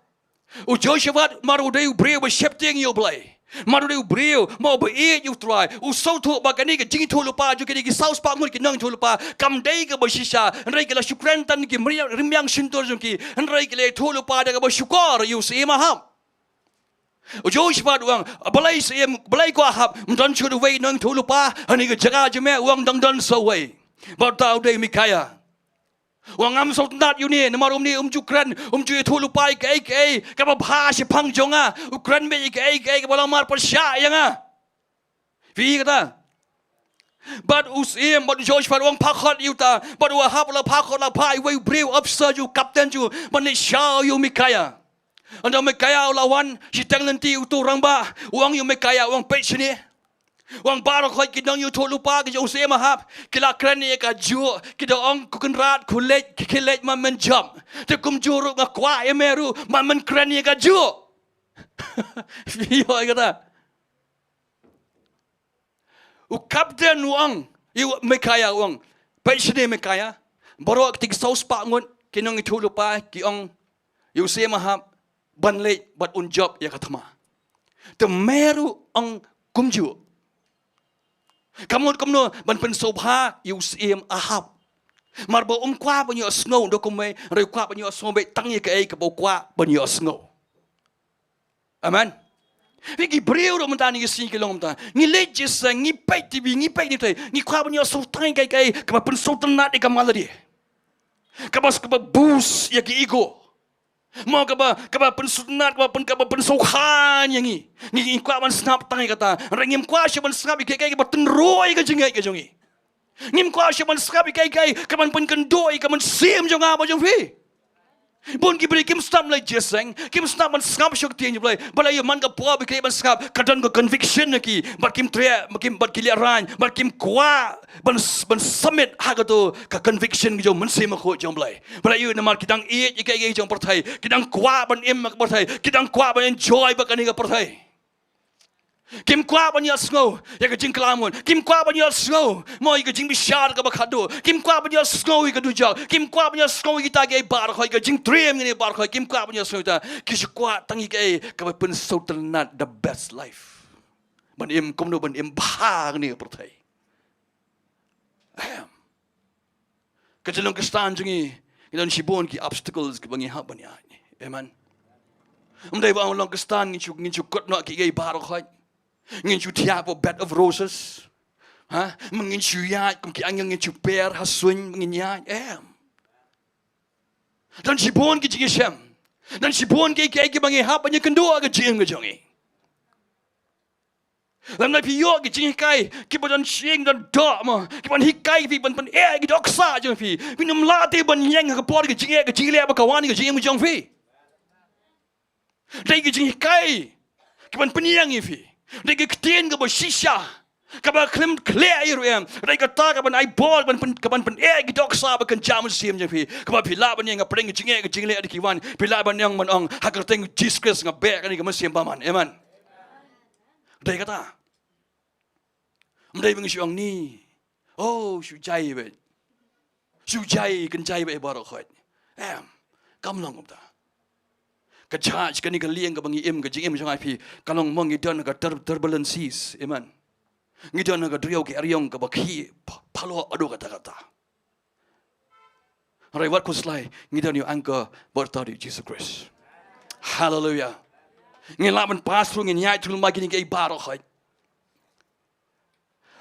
U Jehoshaphat mar u dei u briew ba sheptieng ïa U Blei, mar u dei u briew, mo, ba ïeit ïa U Trai, u sngewthuh ba kane ka jingïathuhlypa jong kine ki saw spah ngut ki nongïathuhlypa kam dei kaba shisha, hynrei ki la shu kren tang ki mriang, rymmiang shyntur jong ki, hynrei ki la ïathuhlypa da kaba shukor ïa u syiem Ahab. U Jehoshaphat u ong, balei syiem, balei ko Ahab, ym don shuh uwei u nongïathuhlypa ha kane ka jaka jong me? U ong, dang don sa uwei, bad uta u dei u Mikaïah. U ong, ngam sngewtynnat ïa une, namar une um ju kren, um ju ïathuhlypa ïa kaei kaei kaba bha shaphang jong nga. U kren beit ïa kaei kaei kaba la marpyrshah ïa nga. Phi i kata? Bad u syiem, bad u Jehoshaphat u ong, phah khot ïa uta. Bad u Ahab u la phah khot, la phah ïa uwei u briew, officer jong u, kapten jong u, ban leit shaw ïa u Mikaïah. Ynda u Mikaïah u la wan shiteng lynti, uto u rangbah u ong ïa u Mikaïah, u ong, peit shane. U ong, baroh khoit ki nongïathuhlypa ki jong u syiem Ahab ki la kren ïa kajuh, ki da ong, ko kynrad, khie leit, khie leit, man men jop. Te kumjuh ruh nga kwah ïa me ruh, man men kren ïa kajuh. Phi ïoh ïa kata? U kapten u ong ïa u Mikaïah, u ong, peit shane Mikaïah, baroh kiti ki saw spah ngut ki nongïathuhlypa ki ong ïa u syiem Ahab ban leit bad un jop ïa ka thma. Te me ruh ong kumjuh. Ka mut kumno ban pynsngewbha ïa u syiem Ahab? Mar ba um kwah ban ïohsngew da kumwei, hynrei u kwah ban ïohsngew beit tang ïa kaei kaba u kwah ban ïohsngew. Amen. Phi, ki briew ruh mynta, ngi sngew ki long mynta, ngi leit jingïaseng, ngi peit T V, ngi peit ni te, ngi kwah ban ïohsngew tang ïa kaei kaei kaba pynsngewtynnat ïa ka malady, kaba, kaba boost ïa ki ego. Mo, kaba, kaba pynsngewtynnat, kaba pyn, kaba pynsngewkhan ïa ngi. Ngi, ngi kwah ban sngap tang ïa kata. Hynrei ngim kwah shuh ban sngap ïa kaei kaei kaba tynruh ïa ka jingngeit ka jong ngi. Ngim kwah shuh ban sngap ïa kaei kaei kaban pynkynduh ïa ka mynsiem jong nga bad jong phi. Bun ki briew kim sngap leh jingïaseng, kim sngap ban sngap shuh ktien jong U Blei. Balei? Ïa man ka por ba ki leit ban sngap, ka don ka conviction ha ki, bad kim treh, bad kim, bad ki leh rang, bad kim kwah ban, ban submit ha kato ka conviction jong u Mynsiem Bakhuid jong U Blei. Balei? Namar ki dang ïeit ïa kaei kaei jong pyrthei, ki dang kwah ban im ha ka pyrthei, ki dang kwah ban enjoy bad kane ka pyrthei. Kim kwah ban ïohsngew ïa ka jingklam bun. Kim kwah ban ïohsngew mo ïa ka jingbishar kaba khatduh. Kim kwah ban ïohsngew ïa ka dujok. Kim kwah ban ïohsngew ïa kita kiei baroh, ïa ka jingtriem kine baroh. Kim kwah ban ïohsngew ïa kita. Ki shu kwah tang ïa kaei kaba pynsngewtynnat, the best life. Ban im kumno, ban im bha ha kane ka pyrthei. Ahem. Ka jinglong Khristan jong ngi, ngi don shibun ki obstacles kiba ngi hap ban ïaid. Amen. Ym dei ba ong long Khristan ngin shu, ngin shu kut noh kiei baroh khoit. Ngin shu thiah hapoh bed of roses. Ha? Ngin shu ïaid kum ki angel, ngin shu per ha suiñ, ngin ïaid. Em. Don shibun ki jingïashem. Don shibun kiei kiei kiba ngi hap ban ïakynduh ha ka jingim ka jong ngi. Lymda phi ïoh ki jinghikai kiba don shyieng don doh mo, kiban hikai phi, ban pyneh ki dohkha jong phi, phin ym lah te ban ïeng ha ka por ka jingeh ka jingleh ba ka wan ka jingim jong phi. Dei ki jinghikai kiban pynïeng ïa phi. Dei ki ktien kaba shisha, kaba khlem khleh ïa ruh em. Dei kata kaban ai bor, kaban pyn, kaban pyneh ki dohkha ba kynja mynsiem jong phi, kaba phi lah ban ïeng ha pdeng ka jingeh ka jingleh da ki wan, phi lah ban ïeng ban ong ha ka kyrteng Jisu Khrist nga beh kane ka mynsiem bymman. Amen. Dei kata. Ym dei ba ngi shu ong ni, oh, shu jai beit. Shu jai, kynjai beit baroh khoit. Em, kam long kumta. Ka judge kane ka lieng kaba ngi im, ka jingim jong ngi phi, ka long mo ngi don ha ka tur, turbulent seas. Amen. Ngi don ha ka duriaw ki ariong kaba khih, pha, phalor haduh katta katta. Hynrei wat khuslai, ngi don ïa u anchor bad u Trai Jisu Khrist. Haleluia. Ngin lah ban pass through, ngin ïaid through ma kine kiei baroh khoit.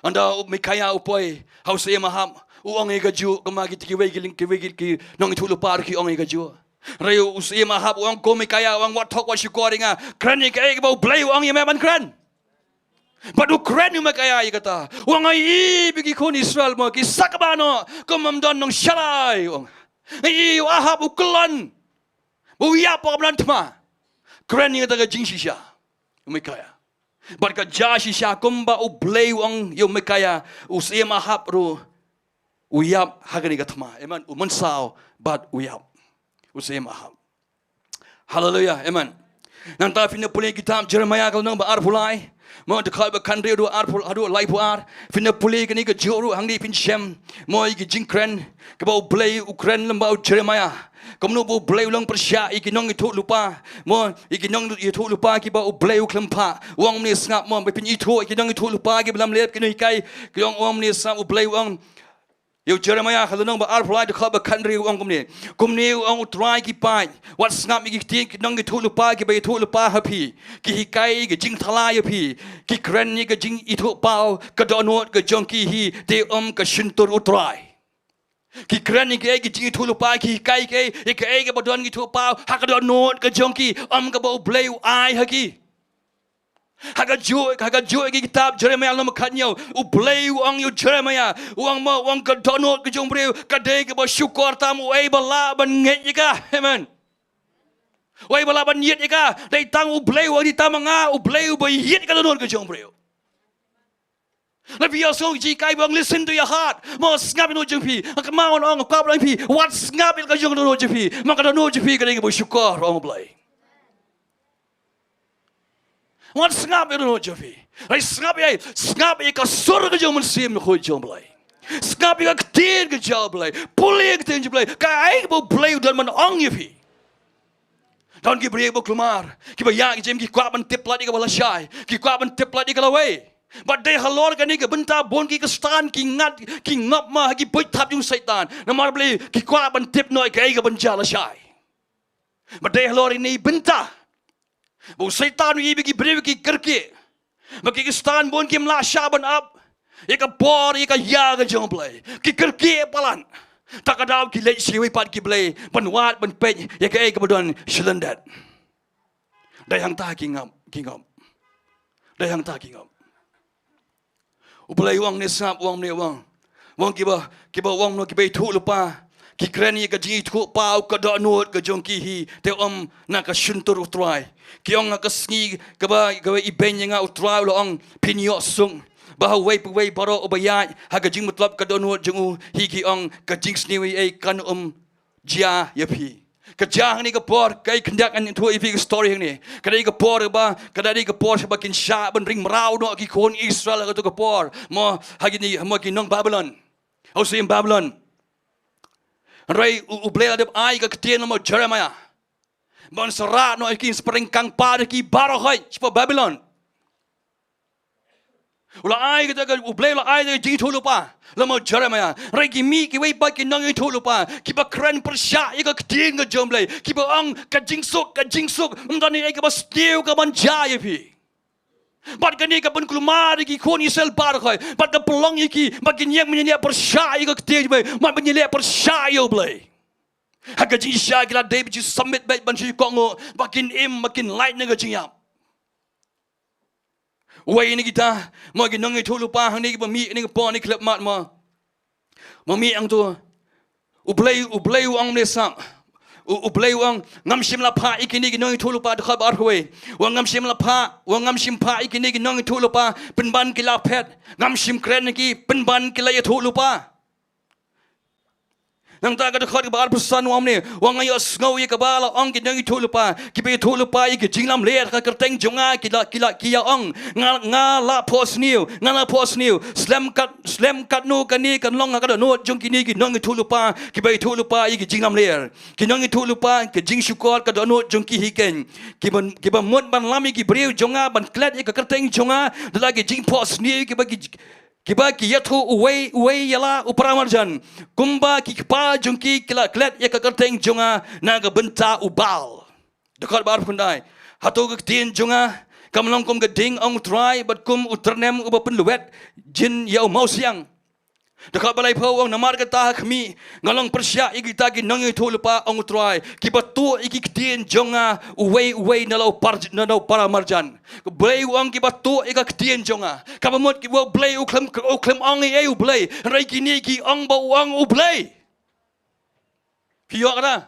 Ynda u Mikaïah u poi ha u Syiem Ahab, u ong ïa kajuh, kumba kita kiwei ki lyng, kiwei ki, ki nongïathuhlypa ruh ki ong ïa kajuh. Hynrei u Syiem Ahab u ong, ko Mikaïah, u ong wat thok wat shukor ïa nga. Kren ïa kaei kaba U Blei u ong ïa me ban kren. Bad u kren u Mikaïah ïa kata. U ong, nga ïohi ba ki khun Israel mo ki sakba noh, kum ym don nongshalai, u ong. Nga ïohi u Ahab u kyllon, u ïap ha ka bynta thma. Kren ïa kata ka jingshisha u Mikaïah. Bad ka jia shisha kumba U Blei u ong ïa u Mikaïah, u Syiem Ahab ruh u ïap ha kane ka thma. Amen. U mynsaw bad u ïap u Syiem Ahab. Haleluia. Amen. Nangta phin ïa pule kitab Jeremiah ka lynnong ba arphew lai, mo, dkhot ba khathynriew haduh arphew, haduh laiphew ar. Phin ïa pule kane kajuh ruh, hangne phin shem mo ïa ki jingkren kaba U Blei u kren lem bad u Jeremiah. Kumno ba U Blei u long pyrshah ïa ki nongïathuhlypa, mo, ïa ki nongïathuhlypa kiba U Blei u khlem phah. U ong, mynne sngap mo, ba phin ithuh ïa ki nongïathuhlypa kiba lam leh ki nonghikai. Ki ong, u ong, mynne sngap, U Blei u ong ïa u Jeremiah ha lynnong ba arphew lai, dkhot ba khathynriew, u ong kumne. Kumne u ong U Trai ki paid, wat sngap ïa ki ktien ki nongïathuhlypa kiba ïathuhlypa ha phi. Ki hikai ïa ki jingthala ïa phi, ki kren ïa ka jingithuhpaw, ka dohnud ka jong ki hi, te ym ka shyntur U Trai. Ki kren ïa kaei, ki jingïathuhlypa, ki hikai kaei, ïa kaei kaba don ki ithuhpaw ha ka dohnud ka jong ki, ym kaba U Blei u ai ha ki. Ha kajuh, ha kajuh ka kitab Jeremiah lynnong ba khathynñiew, U Blei u ong ïa u Jeremiah, u ong mo, u ong ka dohnud ka jong u briew ka dei kaba shukor tam, uei ba lah ban ngeit ïa ka. Amen. Uei ba lah ban ïeit ïa ka? Dei tang U Blei, uei, dei tang ma nga, U Blei uba ïeit ïa ka dohnud ka jong u briew. Lada phi ïohsngew ïa ka ba ong listen to your heart. Mo, sngap ïa ka dohnud jong phi. Nga kynmaw nga ong, nga kwah ban ong ïa phi, wat sngap ïa ka jong ka dohnud jong phi. Mo, ka dohnud jong phi ka dei kaba shukor, ong U Blei. Wat sngap ïa ka dohnud jong phi. Hynrei sngap ïa, sngap ïa ka sur ka jong u Mynsiem Bakhuid jong U Blei. Sngap ïa ka ktien ka jong U Blei. Pule ïa ka ktien jong U Blei. Kaei kaba U Blei u don ban ong ïa phi. Don ki briew ba kulmar, kiba ïaid ki jingim, ki kwah ban tip lad ïa kaba lashai, ki kwah ban tip lad ïa ka lawei. Bad dei halor kane ka bynta bun ki Khristan ki ngat, ki ngop ma ha ki buit thap jong u Soitan. Namar balei? Ki kwah ban tip noh ïa kaei kaban jia lashai. Bad dei halor kane ka bynta ba u Soitan u ïohi ba ki briew ki kyrkieh, ba ki Khristan bun kim lah shah ban ap ïa ka bor, ïa ka ïa ka jong U Blei. Ki kyrkieh palat. Ta ka daw ki leit sha kiwei pat ki blei ban wad, ban peit ïa kaei kaba don sha lyndet. Dei hangta ki ngop, ki ngop. Dei hangta ki ngop. U Blei u ong, ne sngap, u ong, ne u ong. U ong kiba, kiba u ong, no, kiba ïathuhlypa, Ki kren ïa ka jingïathuhpaw ka dohnud ka jong ki hi, te ym na ka shyntur U Trai. Ki ong ha ka sngi kaba, kaba ibeiñ ïa nga U Trai u la ong, phin ïohsngew ba ha uwei pa uwei baroh uba ïaid ha ka jingmyntoi ka dohnud jong u, hi ki ong ka jingsniew ei ei kan ym jia ïa phi. Ka jia hangne ka por, kaei khyndiat ngan ïathuh ïa phi ka story hangne. Ka dei ka por ba, ka dei ka por shaba kin shah ban ring mraw noh ki khun Israel ha kato ka por. Mo ha kine, mo ki nong Babilon. Hau siem Babilon. Hynrei U, U Blei la dep ai ka ktien lem bad Jeremiah ban sa rah noh ïa ki, sa pyrshang kang pad ïa ki baroh hoi shapoh Babilon. U la ai kata ka, U Blei u la ai kata ka jingïathuhlypa lem bad Jeremiah. Hynrei ki mih kiwei pat ki nongïathuhlypa kiba kren pyrshah ïa ka ktien ka jong U Blei, kiba ong ka jingsuk, ka jingsuk, ym don ei ei kaba sniew kaban jia ïa phi. Bad kane ka pynkulmar ïa ki khun Israel baroh hoi, bad ka pynlong ïa ki ba kin ïeng ban ïaleh pyrshah ïa ka ktien jong U Blei, bad ban ïaleh pyrshah ïa U Blei. Ha ka jingshisha ki la dei ban shu submit beit, ban shu kohnguh, ba kin im, ba kin lait na ka jingïap. Uwei na kita, mo ki nongïathuhlypa hangne kiba mih hangne ka por ne khlem mat mo. Mo mih hangto. U Blei, U Blei u ong ne sap. U, U Blei u ong, ngam shym la phah ïa kine ki nongïathuhlypa, dkhot ba arphew wei. U ong ngam shym la phah, u ong ngam shym phah ïa kine ki nongïathuhlypa pynban ki la phet. Ngam shym kren ïa ki pynban ki la ïathuhlypa. Nangta ka dkhot kaba arphew san u ong ne, u ong nga ïohsngew ïa kaba la ong ki nongïathuhlypa, kiba ïathuhlypa ïa ki jinglamler ha ka kyrteng jong nga, ki la, ki la, ki ïa ong, nga, nga la phohsniew, nga la phohsniew. Slem kat, slem katno kane kan long ha ka dohnud jong kine ki nongïathuhlypa kiba ïathuhlypa ïa ki jinglamler. Ki nongïathuhlypa, ka jingshukor ka dohnud jong ki hi keiñ, kiba, kiba mut ban lam ïa ki briew jong nga, ban klet ïa ka kyrteng jong nga da la ki jingphohsniew, kiba ki kiba ki ïathuh uwei uwei ïa la u paramarjan, kumba ki kpa jong ki ki la klet ïa ka kyrteng jong nga na ka bynta u Baal. Dkhot ba arphew khyndai. Hato ka ktien jong nga kam long kum ka ding, ong U Trai, bad kum u tyrnem uba pynlwet jin ïa u mawsiang? Dkhot ba laiphew, ong namar kata ha khmih nga long pyrshah ïa kita ki nongïathuhlypa, ong U Trai, kiba tuh ïa ki ktien jong nga uwei uwei na la u par, na la u paramarjan. Blei u ong kiba tuh ïa ka ktien jong nga. Kaba mut kiba, Blei u khlem, u khlem ong ei ei U Blei. Hynrei kine ki ong ba u ong U Blei. Phi ïoh kata?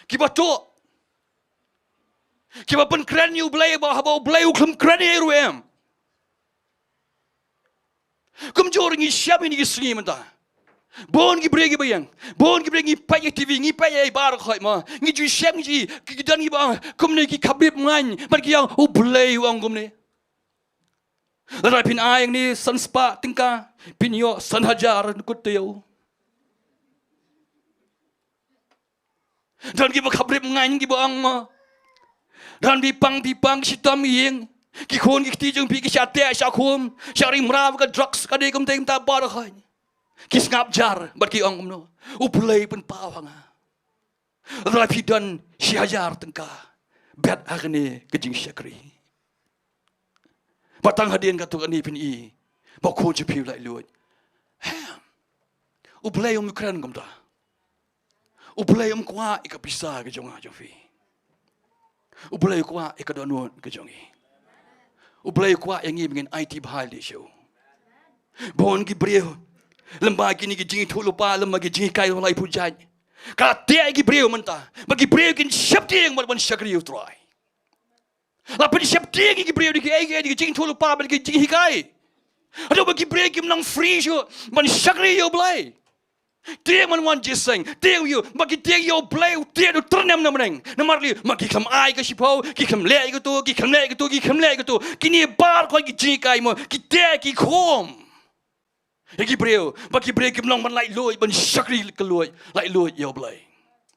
Kiba tuh. Kiba pynkren ïa U Blei, ba haba U Blei u khlem kren ei ei ruh em. Kumjuh ruh ngi shem ïa kine ki sngi mynta. Bun ki briew kiba ïeng. Bun ki briew ngi peit ïa T V, ngi peit ïa i baroh khoit mo. Ngi ju shem ngi ju, ki, ki don kiba ong kumne, ki khabrip ngaiñ, bad ki ong U Blei u ong kumne. Lada phin ai hangne san spah tyngka, phin ïoh san hajar na kut taïew. Don kiba khabrip ngaiñ kiba ong mo. Don phi pang, phi pang shitom ïing. Ki khun ki kti jong phi ki shah teh, shah khum, shah ring mraw ka drugs, ka dei kumta kumta baroh khoit. Ki sngap jar bad ki ong kumno, U Blei pynpaw ha nga. Lada phi don shi hajar tyngka, bet ha kane ka jingshakri. Ba tang hadien katto katne phin i ba u khun jong phi u laitluid. Em. U Blei um kren kumta. U Blei um kwah ïa ka pisa ka jong nga jong phi. U Blei u kwah ïa ka dohnud ka jong ngi. U Blei u kwah ïa ngi ba ngin aiti bha lade sha u. Bun ki briew lem bad kine ki jingïathuhlypa, lem bad ki jinghikai ba la ïa pynjah, ka la teh ïa ki briew mynta ba ki briew kin sheptieng bad ban shakri ïa u Trai. La pynsheptieng ïa ki briew da kiei kiei, da ki jingïathuhlypa bad ki jinghikai. Haduh ba ki briew kim long free shuh ban shakri ïa u Blei. Tieng ban wan jingïaseng, tieng ïa u, ba ki tieng ïa u Blei, u tieng u tyrnem na bneng. Namar lei, ma ki khlem ai ka shiphew, ki khlem leh ïa kato, ki khlem leh ïa kato, ki khlem leh ïa kato. Kine baroh ki jinghikai mo, ki teh ki khum ïa ki briew, ba ki briew kim long ban laitluid, ban shakri ka luid, laitluid ïa u Blei.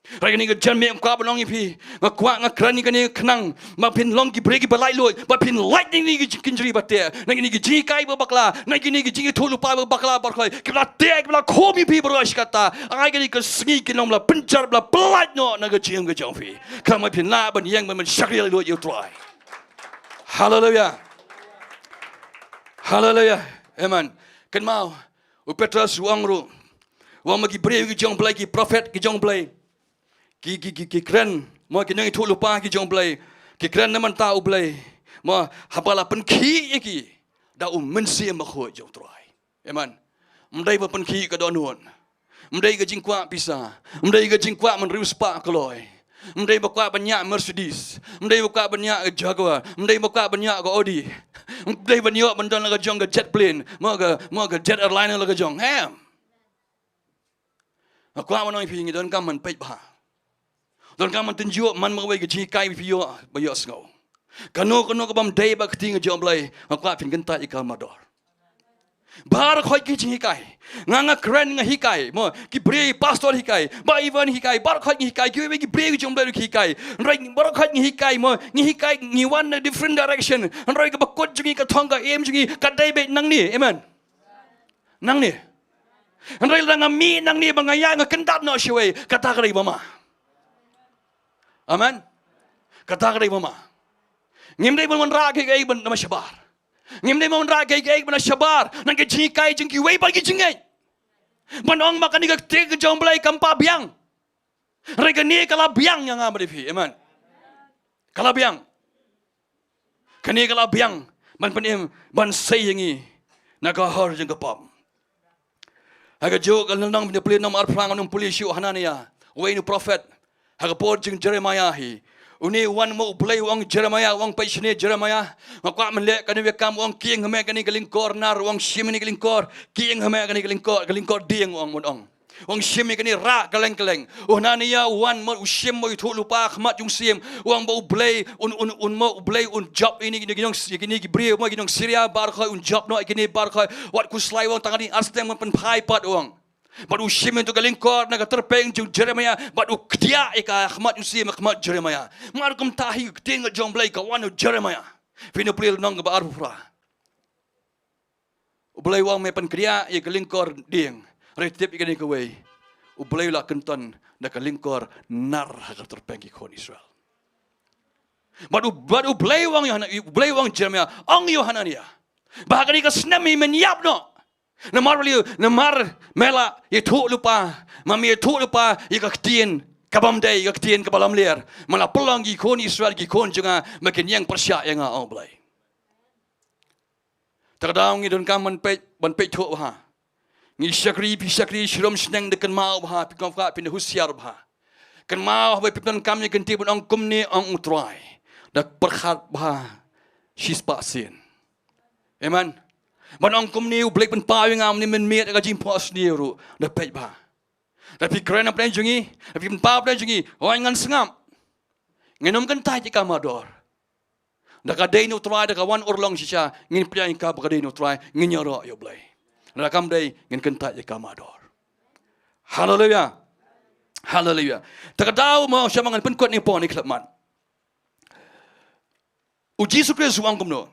Hynrei kane ka janmiet nga kwah ban ong ïa phi, nga kwah, nga kren ïa kane ka khnang ba phin long ki briew kiba laitluid, ba phin lait na kine ki jingkynjri ba teh, na kine ki jinghikai ba bakla, na kine ki jingïathuhlypa ba bakla baroh khoit kiba la teh, kiba la khum ïa phi baroh shi katta. Ai kane ka sngi kin long ba la pynjar, ba la pynlait noh na ka jingim ka jong phi. Khnang ba phin lah ban ïeng ban, ban shakri laitluid ïa u Trai. Haleluia. Haleluia. Amen. Kynmaw, u Petros u ong ruh, u ong ma ki briew ki jong u Blei, ki prophet ki jong u Blei, ki, ki, ki, ki kren, ma ki nongïathuhlypa ki jong u Blei, ki kren na bynta u Blei, ma haba la pynkhih ïa ki da u Mynsiem Bakhuid jong u Trai. Amen. Ym dei ba pynkhih ka dohnud. Ym dei ka jingkwah pisa. Ym dei ka jingkwah man riewspah kloi. Ym dei ba kwah ban ïoh Mercedes. Ym dei ba kwah ban ïoh ka Jaguar. Ym dei ba kwah ban ïoh ka Audi. Ym dei ban ïoh ban don la ka jong ka jet plane. Mo ka, mo ka jet airliner la ka jong. Em. Nga kwah ban ong ïa phi, ngi donkam ban peit bha. Donkam ban tynjuh man ma kawei ka jinghikai ba phi ïoh, ba ïohsngew. Kano kano ka bym dei bad ka ktien ka jong U Blei, nga kwah phin kyntait ïa ka mardor. Baroh khoit ki jinghikai. Nga, nga kren, nga hikai. Mo, ki briew pastor hikai. Bah Ivan hikai. Baroh khoit ngi hikai. Kiwei ki briew ki jong U Blei ruh ki hikai. Hynrei baroh khoit ngi hikai, mo, ngi hikai, ngi wan na different direction. Hynrei kaba kut jong ngi, ka thong ka aim jong ngi ka dei beit nangne. Amen. Nangne. Hynrei lada nga mih nangne ba nga ïa nga kyndat noh shawei, kata ka dei ba ma. Amen. Kata ka dei ba ma. Ngim dei ban wanrah kaei kaei ban da shabar. Ngim dei ban wanrah kaei kaei ban da shabar na ka jinghikai jong kiwei pat ki jingngeit. Ban ong ba kane ka ktien ka jong U Blei kam pat biang. Hynrei kane ka la biang ïa nga bad ïa phi. Amen. Ka la biang. Kane ka la biang ban pynim, ban sei ïa ngi na ka hor jong ka pop. Ha kajuh ka lynnong, phin ïa pule lynnong arphew phra, nga nym pule shuh Hananiah, uwei u prophet. Ha ka por jong Jeremiah hi. Une u wan mo U Blei u ong Jeremiah, u ong, peit shane Jeremiah. Nga kwah men leh kane ka kam, u ong, kieng ha me kane ka lyngkor nar, u ong, shim ïa kane ka lyngkor, kieng ha me kane ka lyngkor, ka lyngkor dieng, u ong, u ong. U ong shim ïa kane, rah kylleng kylleng. U Hananiah u wan mo, u shim mo, u ïathuh lypa ha khmat jong u syiem. U ong ba U Blei un, un, un mo, U Blei un jop ïa kine, kine ki nong, kine ki briew mo, ki nong Syria baroh khoit, un jop noh ïa kine baroh khoit. Wat khuslai, u ong, tang kane ar step ngan pynphai pat, u ong. Bad u shim ïa ka lyngkor na ka tyrpeng jong u Jeremiah, bad u kdiah ïa ka ha khmat jong u syiem, ha khmat Jeremiah. Mar kumta hi ka ktien ka jong U Blei ka wan ha u Jeremiah. Phin ïa pule lynnong kaba arphew phra. U Blei u ong me pynkdiah ïa ka lyngkor dieng. Hynrei tip ïa kane kawei. U Blei u la kynton da ka lyngkor nar ha ka tyrpeng ki khun Israel. Bad u, bad U Blei u ong ïa Hana-, U Blei u ong Jeremiah, ong ïa u Hananiah ba ha kane ka snem hi men ïap noh. Namar balei? Namar me la ïathuh lypa, ma me ïathuh lypa ïa ka ktien ka bym dei, ïa ka ktien kaba lamler. Me la pynlong ïa ki khun Israel, ki khun jong nga, ba kin ïeng pyrshah ïa nga, ong U Blei. Te ka daw ngi donkam ban peit, ban peit thuh bha. Ngi shakri, phi shakri, shirom shneng, da kynmaw bha, phi kong fa, phin husiar bha. Kynmaw haba phi pyndonkam ïa ka ktien, ban ong kumne ong U Trai, da pyrkhat bha shispah sien. Amen. Ban ong kumne U Blei pynpaw ïa nga mynne mynmiet ha ka jingphohsniew ruh, da peit bha. Da phi kren na pdeng jong ngi, da phi pynpaw pdeng jong ngi, hooid ngan sngap. Ngin ym kyntait ïa ka mardor. Da ka dei na U Trai, da ka wan urlong shisha, ngin pdiang ïa ka ba ka dei na U Trai, ngin ïaroh ïa U Blei. Da kam dei, ngin kyntait ïa ka mardor. Haleluia. Haleluia. Te ka daw mo, sha ma ngan pynkut ïa phi kane ka khyllipmat. U Jisu Khrist u ong kumno?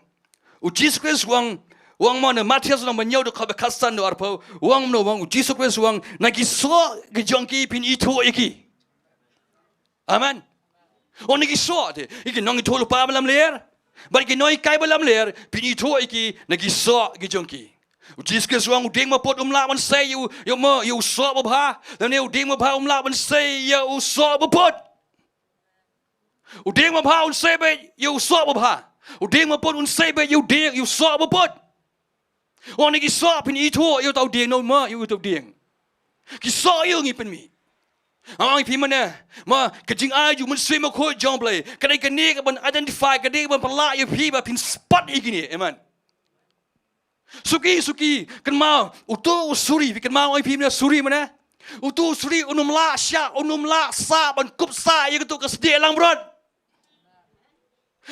U Jisu Khrist u ong, u ong mo na Mathaios lynnong ba hynñiew, dkhot ba khatsan, dkhot arphew, u ong kumno, u ong, u Jisu Khrist u ong, na ki soh ki jong ki phin ithuh ïa ki. Amen. U ong na ki soh te, ïa ki nongithuh lypa ba lamler, bad ki nonghikai ba lamler, phin ithuh ïa ki na ki soh ki jong ki. U Jisu Khrist u ong, u dieng ba put um lah ban sei ïa u, ïa u mo, ïa u soh babha, lane u dieng babha um lah ban sei ïa u soh ba put. U dieng babha un sei beit ïa u soh babha. U dieng ba put un sei beit ïa u dieng, ïa u soh ba put. Wan na ki soh phin ithuh ïa uta u dieng, no ma ïa uta u dieng. Ki soh ïa u ngi pynmih. Nga ong ïa phi mynne, ma ka jingai jong u Mynsiem Bakhuid jong U Blei ka dei kane kaban identify, ka dei kaban pynlah ïa phi ba phin spot ïa kine. Amen. Suki, suki, kynmaw, uto u suri, phi kynmaw, ong ïa phi mynne suri mynne. Uto u suri un ym lah shah, un ym lah sah ban kup sah ïa kato ka sdieh langbrot.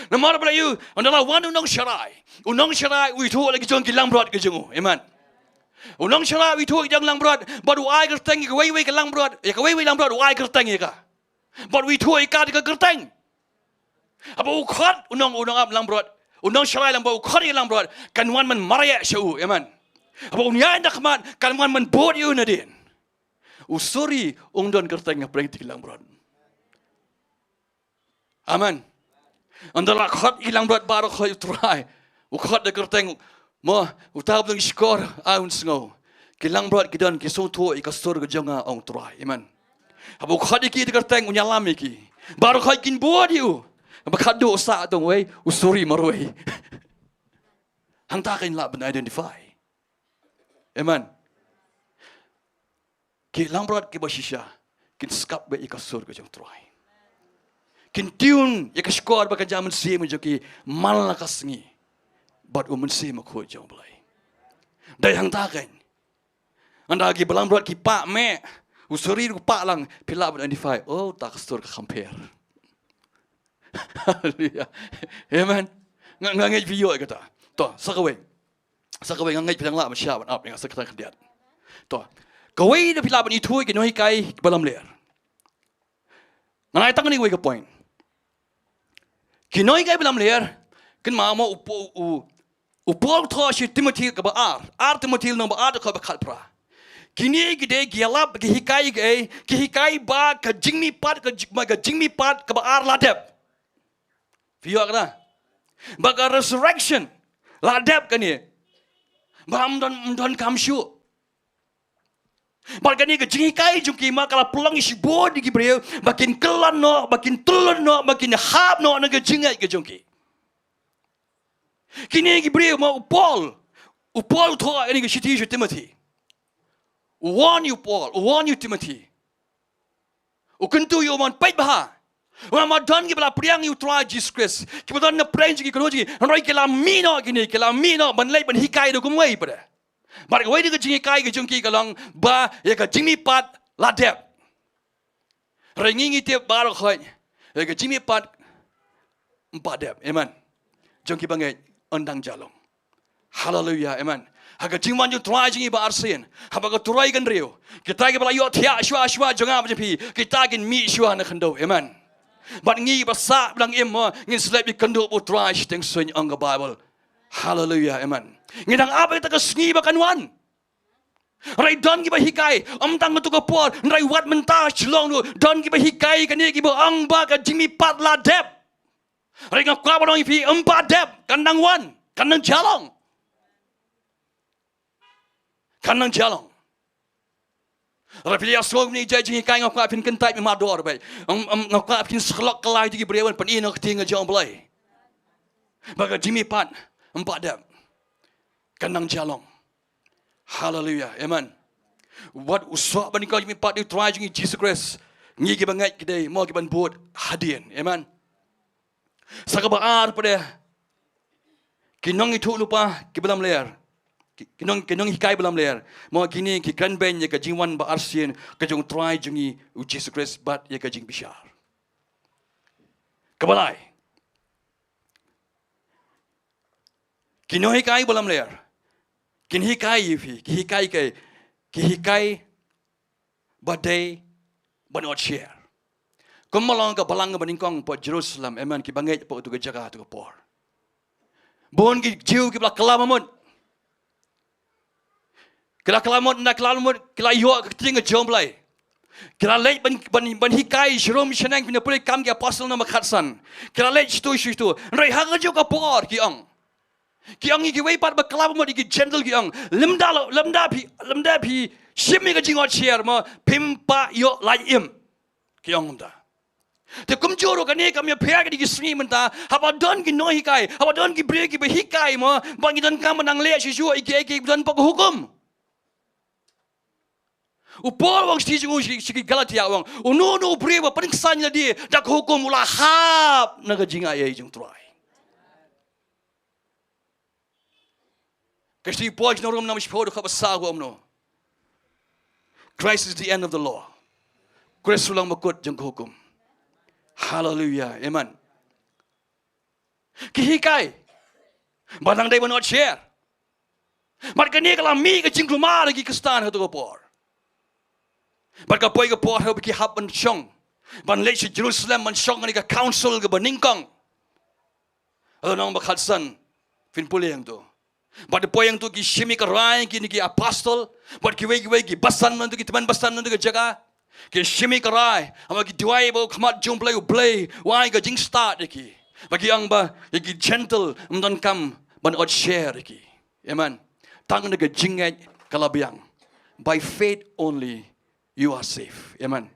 Namar balei? Ynda la wan u nongsharai, u nongsharai u ithuh la ki jong ki langbrot ki jong u. Amen. U nongsharai u ithuh ki jong langbrot, bad u ai kyrteng ïa kawei kawei ka langbrot, ïa kawei kawei langbrot u ai kyrteng ïa ka. Bad u ithuh ïa ka da ka kyrteng. Haba u khot u nong, u nongap langbrot, u nongsharai langbrot, u khot ïa ka langbrot, kan wan ban mareh sha u. Amen. Haba un ïaid na khmat, kan wan ban bud ïa u nadien. U suri um don kyrteng hapdeng ki langbrot. Amen. Ynda la khot ïa ki langbrot baroh khoit, u Trai u khot da kyrteng. Mo, uta ba don ki shkor ai un sngew. Ki langbrot ki don, ki sngewthuh ïa ka sur ka jong nga, ong u Trai. Amen. Haba u khot ïa ki da kyrteng, un ïalam ïa ki. Baroh khoit kin bud ïa u. Haba khadduh u sah tang wei, u suri marwei. Hangta kan lah ban identify. Amen. Ki langbrot kiba shisha kin skap beit ïa ka sur ka jong U Trai. Kin tune ïa ka shkor bad ka jingmynsiem jong ki man la ka sngi bad U Mynsiem Bakhuid jong U Blei. Dei hangta kein, ynda ki langbrot ki pah meh, u suri ruh u pah lang, phi lah ban identify, oh, ta ka sur ka kham pher. Haleluya. Amen. Nga, nga ngeit phi ïoh ïa kata. To, sa kawei. Sa kawei, nga ngeit phi dang lah ban shah ban ap ïa nga sa kata khyndiat. To. Kawei da phi lah ban ithuh ki nonghikai ba lamler. Nga ai tang kane kawei ka point. Ki nonghikai ba lamler, kynmaw mo u, u, u, u Paul u thoh sha Timothy kaba ar, ar Timothy lynnong ba ar dkhot ba khatphra. Kine ki dei ki ïalap, ki hikai, ki, ki hikai ba ka jingmihpat, ka jing-, ba ka jingmihpat kaba ar la dep. Phi ïoh kata? Ba ka resurrection la dep kane. Ba ym don, ym don kam shuh. Bad kane ka jinghikai jong ki ma ka la pynlong ïa shibun ki briew ba kin kyllon noh, ba kin tyllun noh, ba kin hap noh na ka jingngeit ka jong ki. Kine ki briew ma u Paul, u Paul u thoh kane ka shithi sha Timothy. U warn ïa u Paul, u warn ïa u Timothy. U kyntu ïa u, man, peit bha. Namar ma don kiba la pdiang ïa u Trai Jisu Khrist, kiba don na pdeng jong ki kynhun jong ki, hynrei ki la mih noh kine, ki la mih noh ban leit ban hikai da kumwei pat. Bad kawei na ka jinghikai ka jong ki ka long ba ïa ka jingmihpat la dep. Hynrei ngi ngi tip baroh khoit, ïa ka jingmihpat ym pat dep. Amen. Jong ki bangeit, yn dang jia long. Haleluya. Amen. Ha ka jingwan jong U Trai jong ngi ba arsien, haba ka turoi ka hynriew, kita kiba la ïohthiah shuwa shuwa jong nga bad jong phi, kita kin mih shuwa na khyndew. Amen. Bad ngi ba sah ba dang im mo, ngin sa leit ban ïakynduh bad U Trai shiteng suiñ, ong ka Baibl. Haleluya. Amen. Ngi dang ap ïa kata ka sngi ba kan wan. Hynrei don kiba hikai, ym tang katto ka por, hynrei wat mynta sha long ruh don kiba hikai kane, kiba ong ba ka jingmihpat la dep. Hynrei nga kwah ban ong ïa phi, ym pat dep, kan nang wan, kan nang jia long. Kan nang jia long. Hynrei phi ïa sngewthuh ïa kine ki jinghikai, nga kwah phin kyntait mardor bha. Ym, ym, nga kwah phin shlok kylla ïa ki briew ban pyni na ka ktien ka jong U Blei ba ka jingmihpat ym pat dep, kan nang jia long. Haleluya. Amen. Wat u soh ban ïa ka jingmihpat U Trai jong ngi Jisu Khrist, ngi kiba ngeit ki dei mo kiban bud hadien. Amen. Sa kaba ar pat de, ki nongïathuh lypa kiba lamler, ki, ki nong, ki nonghikai ba lamler, mo kine ki kren beiñ ïa ka jingwan ba arsien ka jong U Trai jong ngi U Jisu Khrist bad ïa ka jingbishar. Kaba lai, ki nonghikai ba lamler kin hikai ïa phi, ki hikai kaei, ki hikai ba dei ban ot sher. Kumba long ka balang kaba nyngkong hapoh Jerusalem, amen, kiba ngeit hapoh katu ka jaka katu ka por. Bun ki Jiw kiba la kylla mamut. Ki la kylla mamut, ynda ki la kylla mamut, ki la ïoh ka ktien ka jong U Blei. Ki la leit ban, ban, ban hikai sharum shaneng, phin ïa pule Kam ki Apostol lynnong ba khatsan. Ki la leit shatu shatu. Hynrei ha kajuh ka por ki ong, ki ong ïa kiwei pat ba kylla mamut, ïa ki Jentil ki ong, lymda, lymda phi, lymda phi shim ïa ka jingot sher mo, phim pat ïoh lait im. Ki ong kumta. Te kumjuh ruh kane kam ïapher kine ki sngi mynta, haba don ki nonghikai, haba don ki briew kiba hikai mo, ba ngi donkam ban nang leh shuh shuh ïa kiei kiei ba don hapoh ka hukum. U Paul u ong sha ki, sha ki Galatia u ong, uno uno u briew uba pynksan ïa lade da ka hukum u la hap na ka jingaiei jong U Trai. Ka shithi Paul sha ki nong Rom lynnong ba shiphew dkhot ba saw ka ong kumno? Christ is the end of the law. Khrist u long bakut jong ka hukum. Haleluya. Amen. Ki hikai ba dang dei ban ot sher. Bad kane ka la mih ka jingkulmar ïa ki Khristan ha katu ka por. Bad ka poi ka por haba ki hap ban shong, ban leit sha Jerusalem ban shong ha kane ka council kaba nyngkong. Lynnong ba khatsan, phin pule hangto. Bad da poi hangto ki shim ïa ka rai kine ki apostol bad kiwei kiwei ki basan na katu, ki tymmen basan na katu ka jaka. Ki shim ïa ka rai, haba ki duwai hapoh khmat jong U Blei, U Blei u ai ka jingstad ïa ki. Bad ki ong ba ïa ki Jentil ym donkam ban ot sher ïa ki. Amen. Tang da ka jingngeit ka la biang. By faith only you are saved. Amen.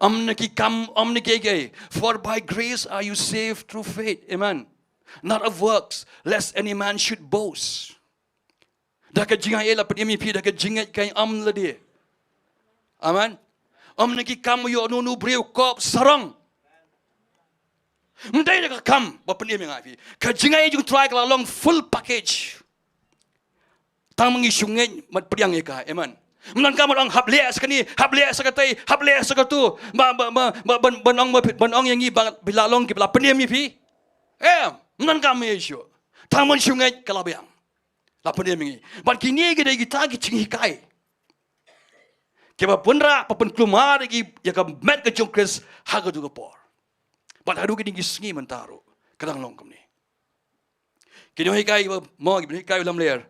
Ym na ki kam, ym na kiei kiei. For by grace are you saved through faith. Amen. Not of works, lest any man should boast. Da ka jingaiei la pynim ïa phi, da ka jingngeit, ka ym lade. Amen. Ym na ki kam ïoh nunu briew kop sarong. Ym dei da ka kam ba pynim ïa nga ïa phi. Ka jingai jong u Trai ka la long full package. Tang ma ngi shu ngeit bad pdiang ïa ka. Amen. Ym nang ka ban ong hap leh sa kane, hap leh sa katei, hap leh sa katu. Ba, ba, ba, ba, ban, ban ong ba, ban ong ïa ngi ba phi la long ki ba la pynim ïa phi. Em, ym nang ka ma ïa shu. Tang ban shu ngeit ka la biang. La pynim ïa ngi. Bad kine ki dei kita ki jinghikai kiba pynrah, ba pynkulmar ïa ki, ïa ka met ka jong u Khrist ha katu ka por. Bad haduh kine ki sngi mynta ruh ka dang long kumne. Ki nonghikai ba mo, ki nonghikai ba lamler,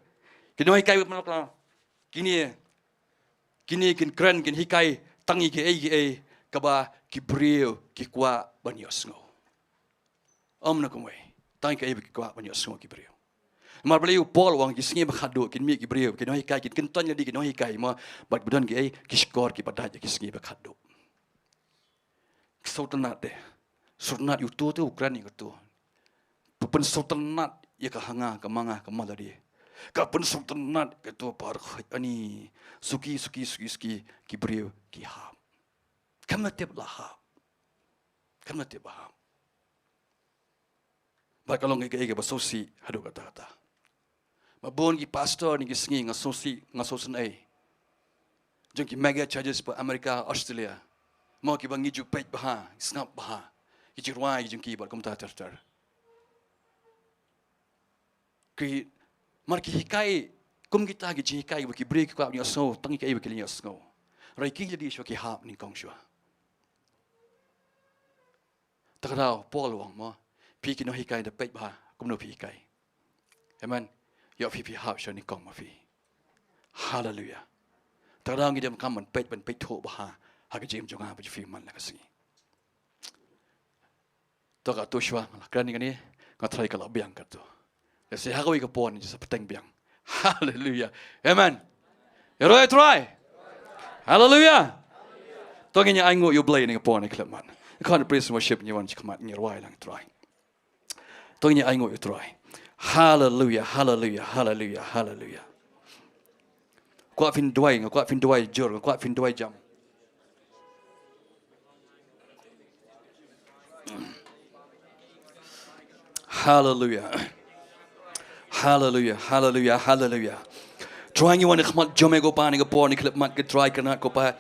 ki nonghikai ba pynlong la. Kine, kine kin kren, kin hikai tang ïa kiei kiei kaba ki briew ki kwah ban ïohsngew. Ym na kumwei, tang ïa kiei ba ki kwah ban ïohsngew ki briew. Namar balei u Paul u ong ki sngi ba khadduh kin mih ki briew, ki nonghikai kin kyntoiñ lade ki nonghikai mo, bad ba don kiei ki shkor kiba dait ïa ki sngi ba khadduh. Sngewtynnat de. Sngewtynnat ïa uto te u kren ïa kato. Pynpynsngewtynnat ïa ka ha nga, ka ma nga, ka ma lade. Ka pynsngewtynnat ïa kato par khot ani. Suki, suki, suki, suki, ki briew ki hap. Kam na tip la hap. Kam na tip ba hap. Bad ka long kaei kaei kaba sngewsih haduh katta katta. Ba bun ki pastor ïa kine ki sngi nga sngewsih, nga sngewsynei. Jong ki mega churches ba America, Australia. Mo kiba ngi ju peit bha, sngap bha. Ki jingrwai jong ki bad kumta ter ter. Ki, mar ki hikai kum kita ki jinghikai ba ki briew ki kwah ban ïohsngew, tang ïa kiei ba ki la ïohsngew. Hynrei ki la dei shuwa ki hap nyngkong shuwa. Te ka daw Paul u ong mo, phi ki nonghikai da peit bha kumno phi hikai. Amen. Ïoh phi phi hap sha nyngkong ma phi. Haleluia. Te ka daw ngi donkam ban peit, ban peit thuh bha ha ka jingim jong nga bad jong phi man la ka sngi. To kato shuwa nga la kren ïa kane, nga tharai ka la biang kato. Lehse ha kawei ka por ngin sa bteng biang. Haleluia. Amen. Ïaroh ïa u Trai. Haleluia. To ngin ïa ainguh ïa U Blei ha kane ka por, ha kane ka khyllipmat. Khot praise and worship, ngi wan shakhmat, ngi rwai lang ïa u Trai. To ngin ïa ainguh ïa u Trai. Haleluia, haleluia, haleluia, haleluia. Kwah phin duwai, nga kwah phin duwai jur, nga kwah phin duwai jam. Haleluia. Haleluia, haleluia, haleluia. Trai ngi wan ha khmat jong me ko Pa, ha kane ka por, ha kane ka khyllipmat ko Trai kyrnat ko Pa.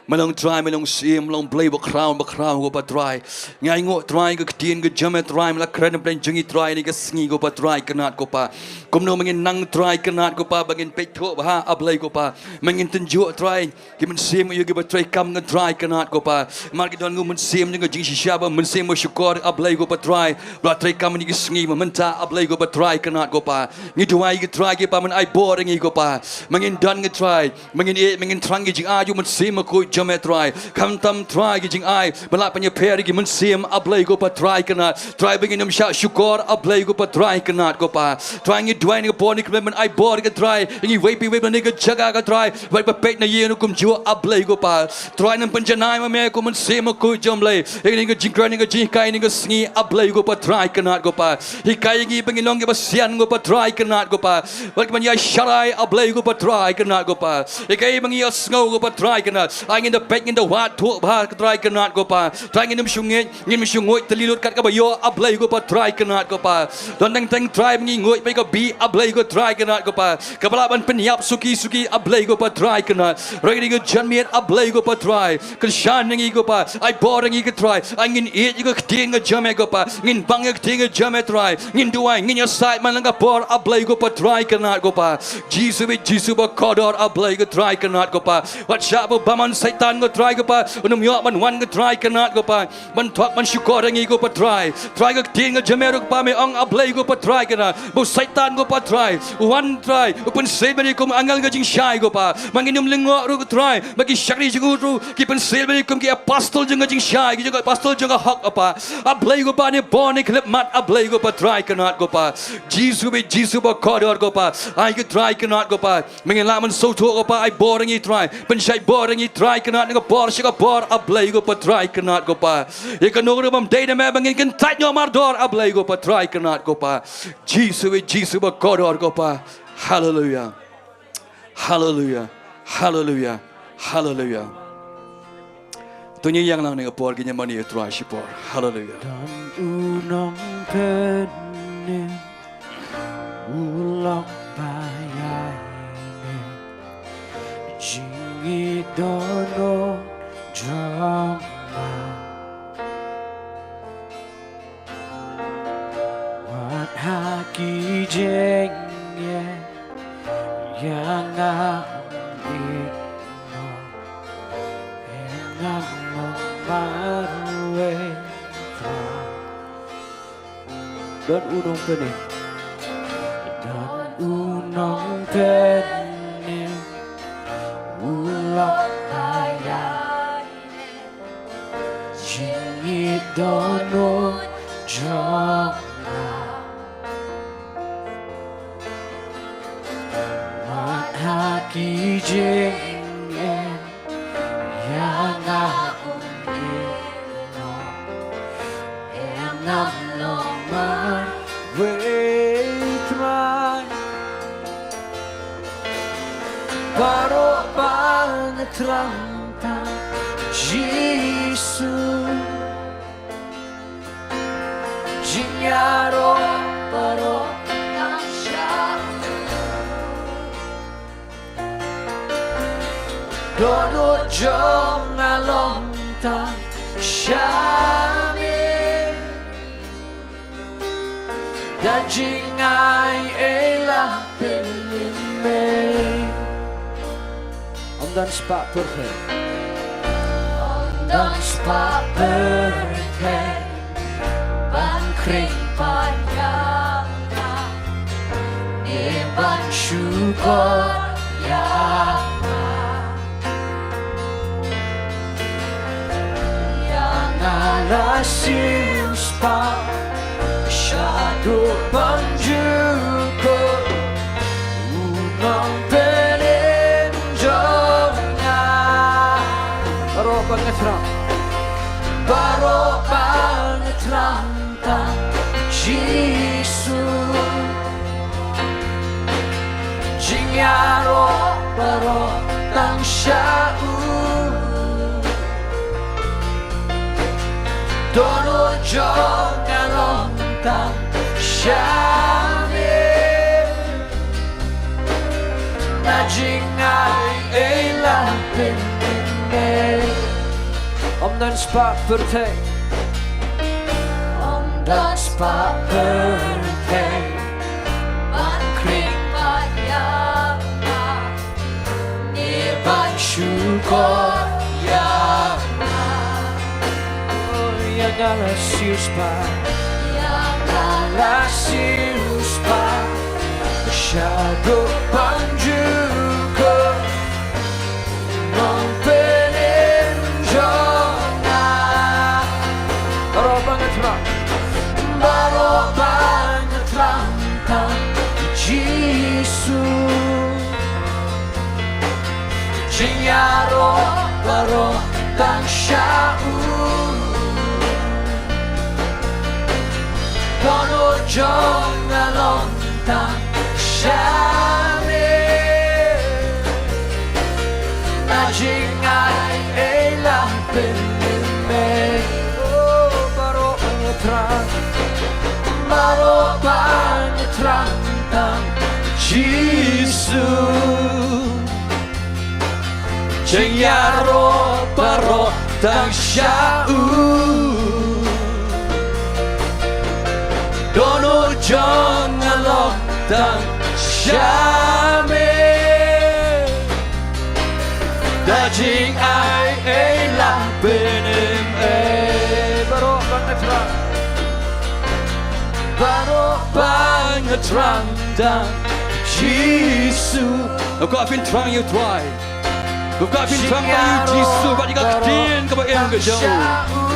Me long Trai, me long Syiem, me long Blei bakhraw, bakhraw ko Pa Trai. Ngi ainguh Trai ka ktien ka jong me Trai, me la kren hapdeng jong ngi Trai, ha kane ka sngi ko Pa Trai kyrnat ko Pa. Kumno me ngin nang Trai kyrnat ko Pa, ba ngin peit thuh bha A Blei ko Pa. Me ngin tynjuh Trai ki mynsiem ïa kiba trei kam ko Trai kyrnat ko Pa. Namar ki don ki mynsiem jong ka jingshisha bad mynsiem ba shukor A Blei ko Pa Trai. Ba la trei kam ha kine ki sngi mynta A Blei ko Pa Trai kyrnat ko Pa. Ngi duwai ïa ki Trai ki Pa men ai bor ïa ngi ko Pa. Me ngin don ngi Trai. Me ngin ïeit, me ngin thrang ki jingai jong u Mynsiem Bakhuid jong me Trai. Khamtam Trai ki jingai ba la pynïapher ïa ki mynsiem A Blei ko Pa Trai kyrnat. Trai ba ngin ym shah shukor A Blei ko Pa Trai kyrnat ko Pa. Trai ngi duwai ha kane ka por, ha kane ka khyllipmat men ai bor ïa ki Trai. Ïa ngi iwei pa iwei ba na kane ka jaka ko Trai. Ba peit na ïing na kumjuh A Blei ko Pa. Trai nang pynjanai ma me ko Mynsiem Bakhuid jong U Blei. Ïa kane ka jingkren, ïa kane ka jinghikai, ïa kane ka sngi A Blei ko Pa Trai kyrnat ko Pa. Hikai ïa ngi ba ngin long kiba sian ko Pa Trai kyrnat ko Pa. Wat ki ban ïa sharai A Blei ko Pa Trai kyrnat ko Pa. Hikai ba ngin ïa sngew ko Pa Trai kyrnat. Ai ngin da peit, ngin da wad thuh bha ko Trai kyrnat ko Pa. Trai ngin ym shu ngeit, ngin ym shu nguid tylli lut kat kaba ïoh A Blei ko Pa Trai kyrnat ko Pa. Don teng teng Trai ba ngi nguid bad ka bih A Blei ko Trai kyrnat ko Pa. Kaba lah ban pynïap suki suki A Blei ko Pa Trai kyrnat. Hynrei ka janmiet A Blei ko Pa Trai. Kyrshan ïa ngi ko Pa. Ai bor ïa ngi ko Trai. Ai ngin ïeit ïa ka ktien ka jong me ko Pa. Ngin bang ïa ka ktien ka jong me Trai. Ngin duwai, ngin ïasaid man la ka por A Blei ko Pa Trai kyrnat ko Pa. Jisu bad Jisu ba kordor A Blei ko Trai kyrnat ko Pa. Wat shah ba bam Soitan ko Trai ko Pa. Un ym ïoh ban wan ko Trai kyrnat ko Pa. Ban thok ban shukor ïa ngi ko Pa Trai. Trai ka ktien ka jong me ruh ko Pa me ong A Blei ko Pa Trai kyrnat. Ba u Soitan ko Pa Trai. U wan Trai. U pynsyrwa bad ïa kum angel ka jingshai ko Pa. Ma ngin ym lyngngoh ruh ko Trai. Ba ki shakri jong u ruh. Ki pynsyrwa bad ïa kum ki apostol jong ka jingshai. Ki jong ka apostol jong ka hok ko Pa. A Blei ko Pa ne bor ne khyllipmat A Blei ko Pa Trai kyrnat ko Pa. Jisu bad Jisu ba kordor ko Pa. Ai ko Trai kyrnat ko Pa. Me ngin lah ban sngewthuh ko Pa, ai bor ïa ngi Trai. Pynshai bor ïa ngi Trai kyrnat na ka por sha ka por A Blei ko Pa Trai kyrnat ko Pa. Ïa kano ruh bym dei na me ba ngin kyntait noh mardor A Blei ko Pa Trai kyrnat ko Pa. Jisu, Jisu ba kordor ko Pa. Haleluia. Haleluia. Haleluia. Haleluia. To ngin ïa ïeng lang ha kane ka por, ngin ïa mane ïa u Trai shipor. Haleluya. Don u nongpynim u long ba ïaineh, jingïeit dohnud jong nga. Wat ha ki jingeh ïa nga ym ïehnoh, em ngam long marwei Trai. Don u nongpynim, don u nongpynim u long ba ïaineh, jingïeit dohnud jong nga. Wat ha ki jingeh ïa nga ym ïehnoh, em ngam long marwei Trai. Baroh ba nga thrang tang Jisu, jingïaroh baroh tang sha u. Dohnud jong nga long tang sha me, da jingai ei la pynmih. Ym don spah pyrthei, ym don spah pyrthei ban khring pat ïa nga, ne ban shukor ïa nga. Ïa nga la siewspah shaduh pynjukut u nongpynim jong nga. Baroh ba nga thrang, baroh ba nga thrang tang Jisu, jingïaroh baroh tang sha u. Dohnud jong nga long tang sha me, na jingai ei la pynmih. Ym don spah pyrthei, ym don spah pyrthei ban khring pat ïa nga, ne ban shukor ïa nga. Oh, ïa nga la siewspah, ïa nga la siewspah shaduh pynjukut u nongpynim jong nga. Baroh ba nga thrang, baroh ba nga thrang tang Jisu, jingïaroh baroh tang sha u. Dohnud jong nga long tang sha me, na jingai ei la pynmih. Oh, baroh ba nga thrang, baroh ba nga thrang tang Jisu, jingïaroh baroh tang sha u. Dohnud jong nga long tang sha me, da jingai ei la pynmih. Baroh ba nga thrang, baroh ba nga thrang tang Jisu. Nga kwah phin thrang ïa u Trai. Nga kwah phin thrang ïa u Jisu bad ïa ka ktien kaba im ka jong u.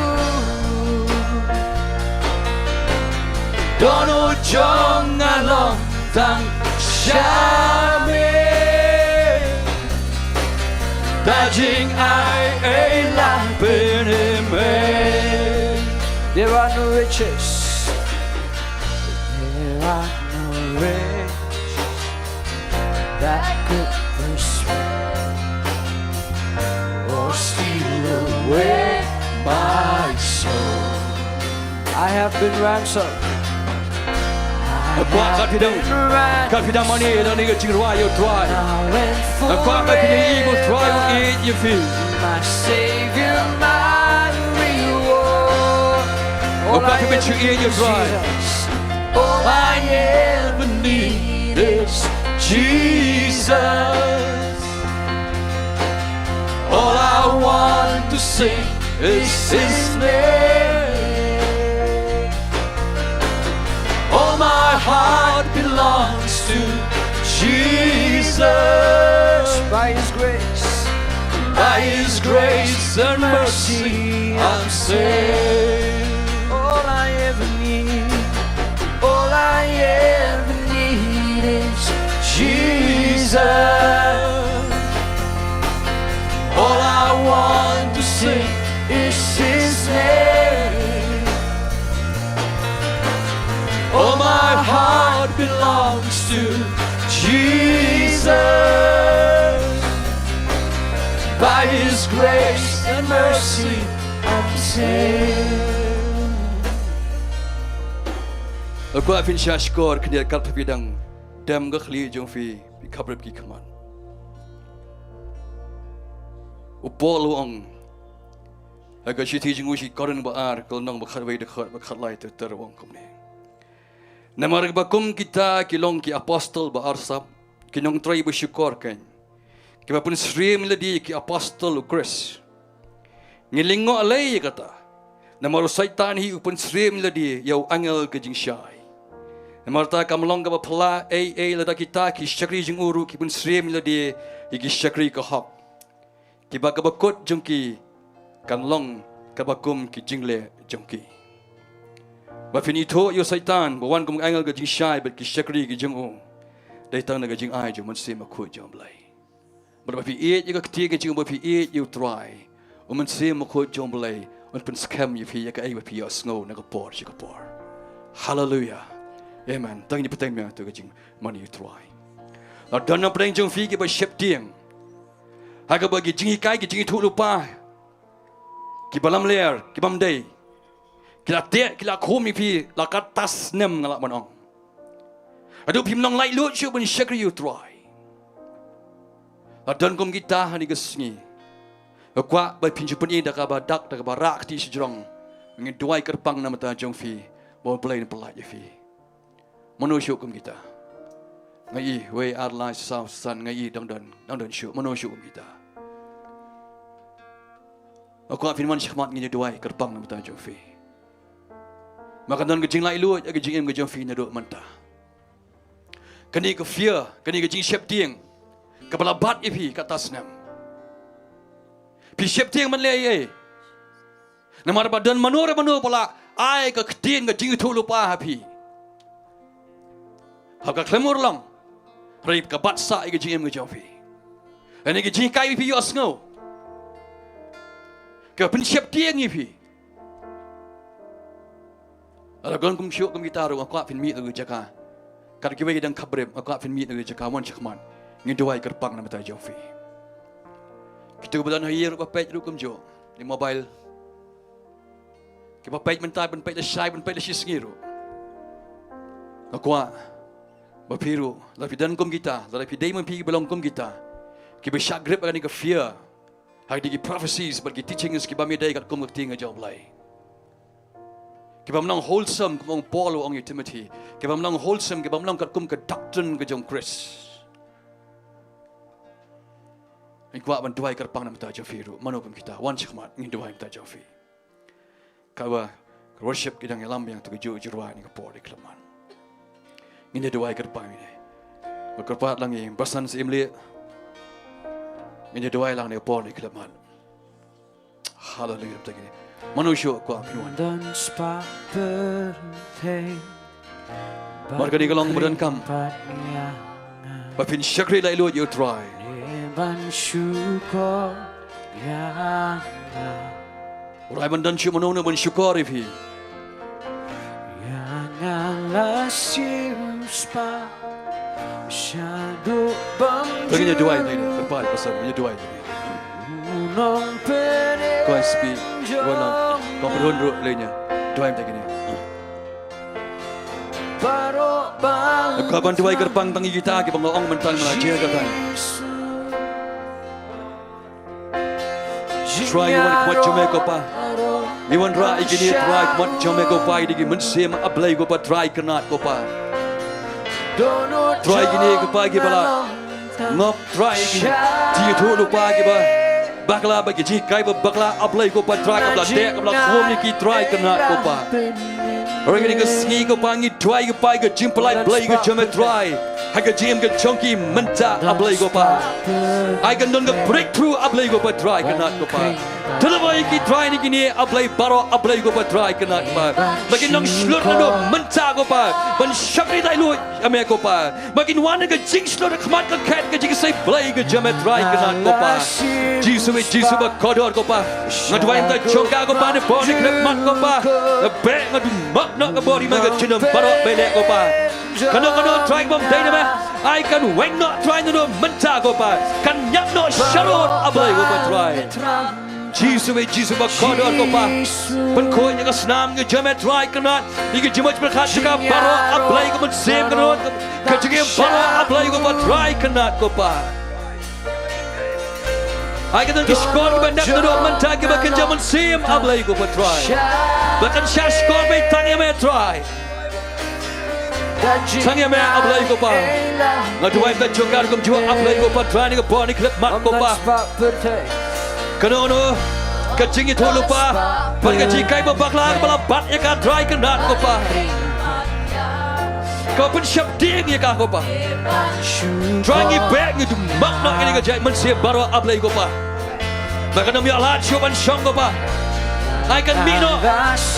Dohnud jong nga long tang sha me, da jingai ei la pynmih. There are no riches, there are no riches that could persuade or steal away Ransom. Nga kwah katba phi dang, katba phi dang mane ïa kane ka jingrwai ïa U Trai. Nga kwah katba phin ïohi ba U Trai u ïeit ïa phi. My Savior, my reward. Nga kwah katba phin shu ïeit ïa U Trai. All I ever need is Jesus. All I want to sing is his name. All my heart belongs to Jesus. By his grace, by his grace and mercy, I'm saved. All I ever need, all I ever need is Jesus. All I want to sing is his name. All my heart belongs to Jesus. By his grace and mercy, I'm saved. Nga kwah phin shah shkor khyndiat katba phi dang dem ka khlieh jong phi, phi khapriap ki khmat. U Paul u ong ha ka shithi jong u sha ki Korinth ba ar, ka lynnong ba khatwei, dkhot ba khatlai ter ter, u ong kumne: Namar kaba kum kita ki long ki apostol ba arsap, ki nongtrei ba shukor keiñ, kiba pynsyriem ïa lade ki apostol u Khrist. Ngi lyngngoh lei ïa kata, namar u Soitan hi u pynsyriem ïa lade ïa u angel ka jingshai. Namar kata kam long kaba phylla ei ei lada kita ki shakri jong u ruh ki pynsyriem ïa lade ïa ki shakri ka hok, kiba kaba kut jong ki kan long kaba kum ki jingleh jong ki. Ba phin ithuh ïa u Soitan ba wan kum u angel ka jingshai bad ki shakri ki jong u, dei tang na ka jingai jong u Mynsiem Bakhuid jong U Blei. Bad ba phi ïeit ïa ka ktien ka jong u, ba phi ïeit ïa U Trai, u Mynsiem Bakhuid jong U Blei un pynskhem ïa phi ïa kaei ba phi ïohsngew na ka por sha ka por. Haleluia. Amen. Tang ïa phi tang ïa tu ka jingmane ïa U Trai. La don na pdeng jong phi kiba sheptieng ha kaba ki jinghikai, ki jingithuhlypa kiba lamler, ki bym dei, ki la teh, ki la khum ïa phi la katta snem, nga lah ban ong. Haduh phim long laitluid shuh ban shakri ïa U Trai. La don kum kita ha kane ka sngi. Nga kwah ba phin shu pyni da kaba dak, da kaba rah kti shajrong. Ngin duwai kyrpang na bynta jong phi ba U Blei un pynlait ïa phi. Mano shuh kum kita? Nga i wei, ar, lai, saw, san, nga i dang don, dang don shuh. Mano shuh kum kita? Nga kwah phin wan shakhmat, ngin ïa duwai kyrpang na bynta jong phi. Ba kan don ka jinglaitluid ha ka jingim ka jong phi naduh mynta. Kane ka fear, kane ka jingsheptieng kaba la bat ïa phi katta snem. Phi sheptieng ban leh ei ei. Namar ba don mano re mano ba la ai ka ktien ka jingithuhlypa ha phi ha ka khlem urlong. Hynrei ka bat sah ïa ka jingim ka jong phi. Lane ka jinghikai ba phi ïohsngew ka pynsheptieng ïa phi. Lada don kum shuh kum kita ruh, nga kwah phin mih na ka jaka. Kat kiwei ki dang khapriap, nga kwah phin mih na ka jaka, wan shakhmat. Ngin duwai kyrpang na bynta jong phi. Kito kiba don ha ïing ruh ba peit ruh kumjuh, ïa mobile. Kiba peit mynta, ban peit lashai, ban peit lashisngi ruh. Nga kwah ba phi ruh, lada phi don kum kita, lada phi dei ma phi kiba long kum kita, kiba shah grip ha kane ka fear ha kine ki prophecies bad ki teachings ki bym dei katkum ka ktien ka jong U Blei, ki bym long wholesome, kum u Paul u ong ïa u Timothy, ki bym long wholesome, ki bym long katkum ka doctrine ka jong u Khrist. Nga kwah ban duwai kyrpang na bynta jong phi ruh, mano kum kita, wan shakhmat, ngin duwai na bynta jong phi. Katba ka worship ki dang ïalam biang, to kajuh ka jingrwai ha kane ka por kaba khlem mat. Ngin ïa duwai kyrpang ïa phi. Ba kyrpad lang ïa i Basan Syiemlieh. Ngin ïa duwai lang ha kane ka por kaba khlem mat. Haleluia. Mano shuh kwah phin wan? Namar kane ka long ba donkam ba phin shakri laitluid ïa U Trai. U Trai ban don shuh mano mano ban shukor ïa phi. Te ngin ïa duwai te, kyrpad Pastor, ngin ïa duwai te. Ko speak, ko long, ko pynrung ruh lei nia. Duwai te kine. Ka ban duwai kyrpang tang ïa kita kiba nga ong mynta, nga la jia ka tang. Trai, ngi wan khmat jong me ko Pa. Ngi wanrah ïa kine Trai khmat jong me ko Pa, ïa ki mynsiem A Blei ko Pa, Trai kynad ko Pa. Trai, kine ko Pa kiba la ngop Trai, ïa ki jingïathuhlypa kiba bakla, ba ki jinghikai ba bakla A Blei ko Pa, Trai kaba la teh, kaba la khum ïa ki Trai kynad ko Pa. Hynrei kane ka sngi ko Pa, ngi duwai ko Pa, ïa ka jingpyllait Blei ka jong me Trai ha ka jingim ka jong ki mynta A Blei ko Pa. Ai kan don ka breakthrough A Blei ko Pa, Trai kynad ko Pa. Deliver ïa ki Trai na kine A Blei baroh A Blei ko Pa, Trai kynad ko Pa. Ba kin nang shlur naduh mynta ko Pa ban shakri dei lut ïa me ko Pa. Ba kin wan da ka jingshlur ha khmat ka khet ka jingïaseng Blei ka jong me Trai kynad ko Pa. Jisu, Jisu ba kordor ko Pa. Nga duwai mynta jong ka ko Pa, ne bor ne khyllipmat ko Pa. Nga beh, nga duwai, map noh ka bor ïa me ka jingim baroh ba leh ko Pa. Kano kano Trai bym dei na me, ai kan weng noh Trai naduh mynta ko Pa. Kan ñiap noh sharud A Blei ko Pa Trai. Jisu, Jisu ba kordor ko Pa. Pynkhuid ïa ka snam ka jong me Trai kynad. Ïa ka jingmut jingpyrkhat jong ka baroh A Blei, ka mynsiem ka nud, ka jingim baroh A Blei ko Pa, Trai kynad ko Pa. Ai ka don ki shkor kiba nep naduh mynta kiba kynja mynsiem A Blei ko Pa, Trai. Ba kan shah shkor ba tang ïa me Trai. Tang ïa me A Blei ko Pa. Nga duwai mynta jong ka rukom jiwa A Blei ko Pa, Trai, na ka bor ne khyllipmat ko Pa. Kano kano ka jingïathuhlypa bad ka jinghikai ba bakla kaba la bat ïa ka Trai kynad ko Pa. Ka pynsheptieng ïa ka ko Pa. Trai ngi beh, ngi duwai map noh ïa kane ka jaid mynsiem baroh A Blei ko Pa. Ba kan ym ïoh lad shuh ban shong ko Pa. Ai kan mih noh,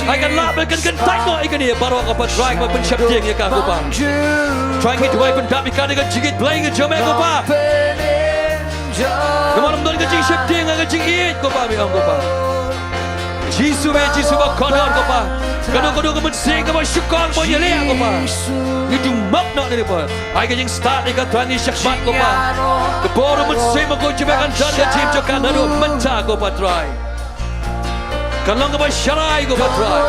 ai kan lah, ba kan kyntait noh ïa kane baroh ko Pa, Trai kaba pynsheptieng ïa ka ko Pa. Trai ngi duwai pyndap ïa ka da ka jingïeit Blei ka jong me ko Pa. Namar ym don ka jingsheptieng ha ka jingïeit ko Pa, me ong ko Pa. Jisu, me Jisu ba kordor ko Pa. Kano kano ka mynsiem kaba shukor ba ïaleh ko Pa, ngi duwai map noh ne Pa. Ai ka jingstad ïa ka Trai na shakhmat ko Pa. Ka bor mynsiem ko jong me kan don ha ka jingim jong ka naduh mynta ko Pa, Trai. Kan long kaba sharai ko Pa, Trai.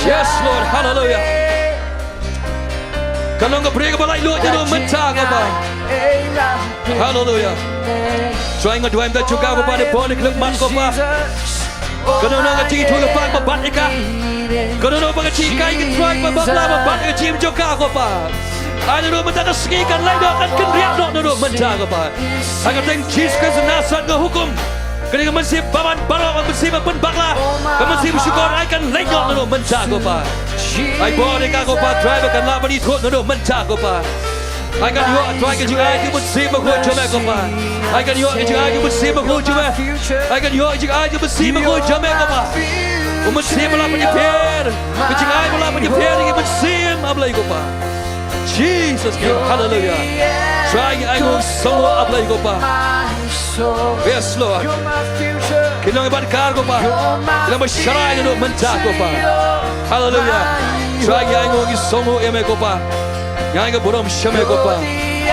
Yes Lord, hallelujah. Kan long ka briew kaba laitluid naduh mynta ko Pa. Hallelujah. Trai nga duwai mynta jong ka ko Pa, ne bor ne khyllipmat ko Pa. Kano kano ka jingïathuhlypa ba bat ïa ka, kano kano ba ka jinghikai ka Trai ba bakla ba bat ïa ka jingim jong ka ko Pa. Ai naduh mynta ka sngi kan leit noh, kan kynriah noh naduh mynta ko Pa. Ha ka kyrteng Jisu Khrist na Nasareth nga hukum, kane ka mynsiem bymman baroh, ka mynsiem ba pynbakla, ka mynsiem shukor, ai kan leit noh naduh mynta ko Pa. Ai bor ïa ka ko Pa, Trai, ba kan lah ban ïathuh naduh mynta ko Pa. Ai kan ïoh, Trai, ka jingai ka mynsiem bakhuid jong me ko Pa. Ai kan ïoh ka jingai ka mynsiem bakhuid jong me. Ai kan ïoh ka jingai ka mynsiem bakhuid jong me ko Pa. U mynsiem ba la pynïapher, ka jingai ba la pynïapher ïa ka mynsiem, A Blei ko Pa. Jesus name, hallelujah. Trai, ngi ainguh, sngewnguh, A Blei ko Pa. Yes Lord. Ki nongïabat kar ko Pa, ki nongïabat sharai naduh mynta ko Pa. Hallelujah. Trai, ngi ainguh, ngi sngewnguh ïa me ko Pa. Ngi ai ka burom sha me ko Pa.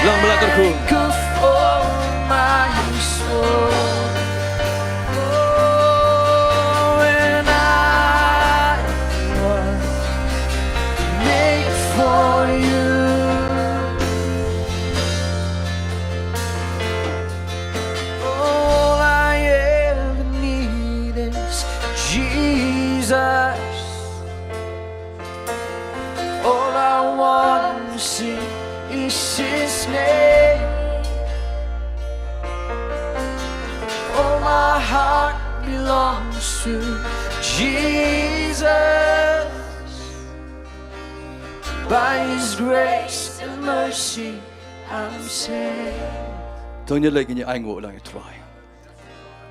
Long ba la kyrkhu. All I ever need is Jesus. All I want to see is His name. All my heart belongs to Jesus. By His grace and mercy, I'm saved. To ngin ïa leit, ngin ïa ainguh lang ïa Trai.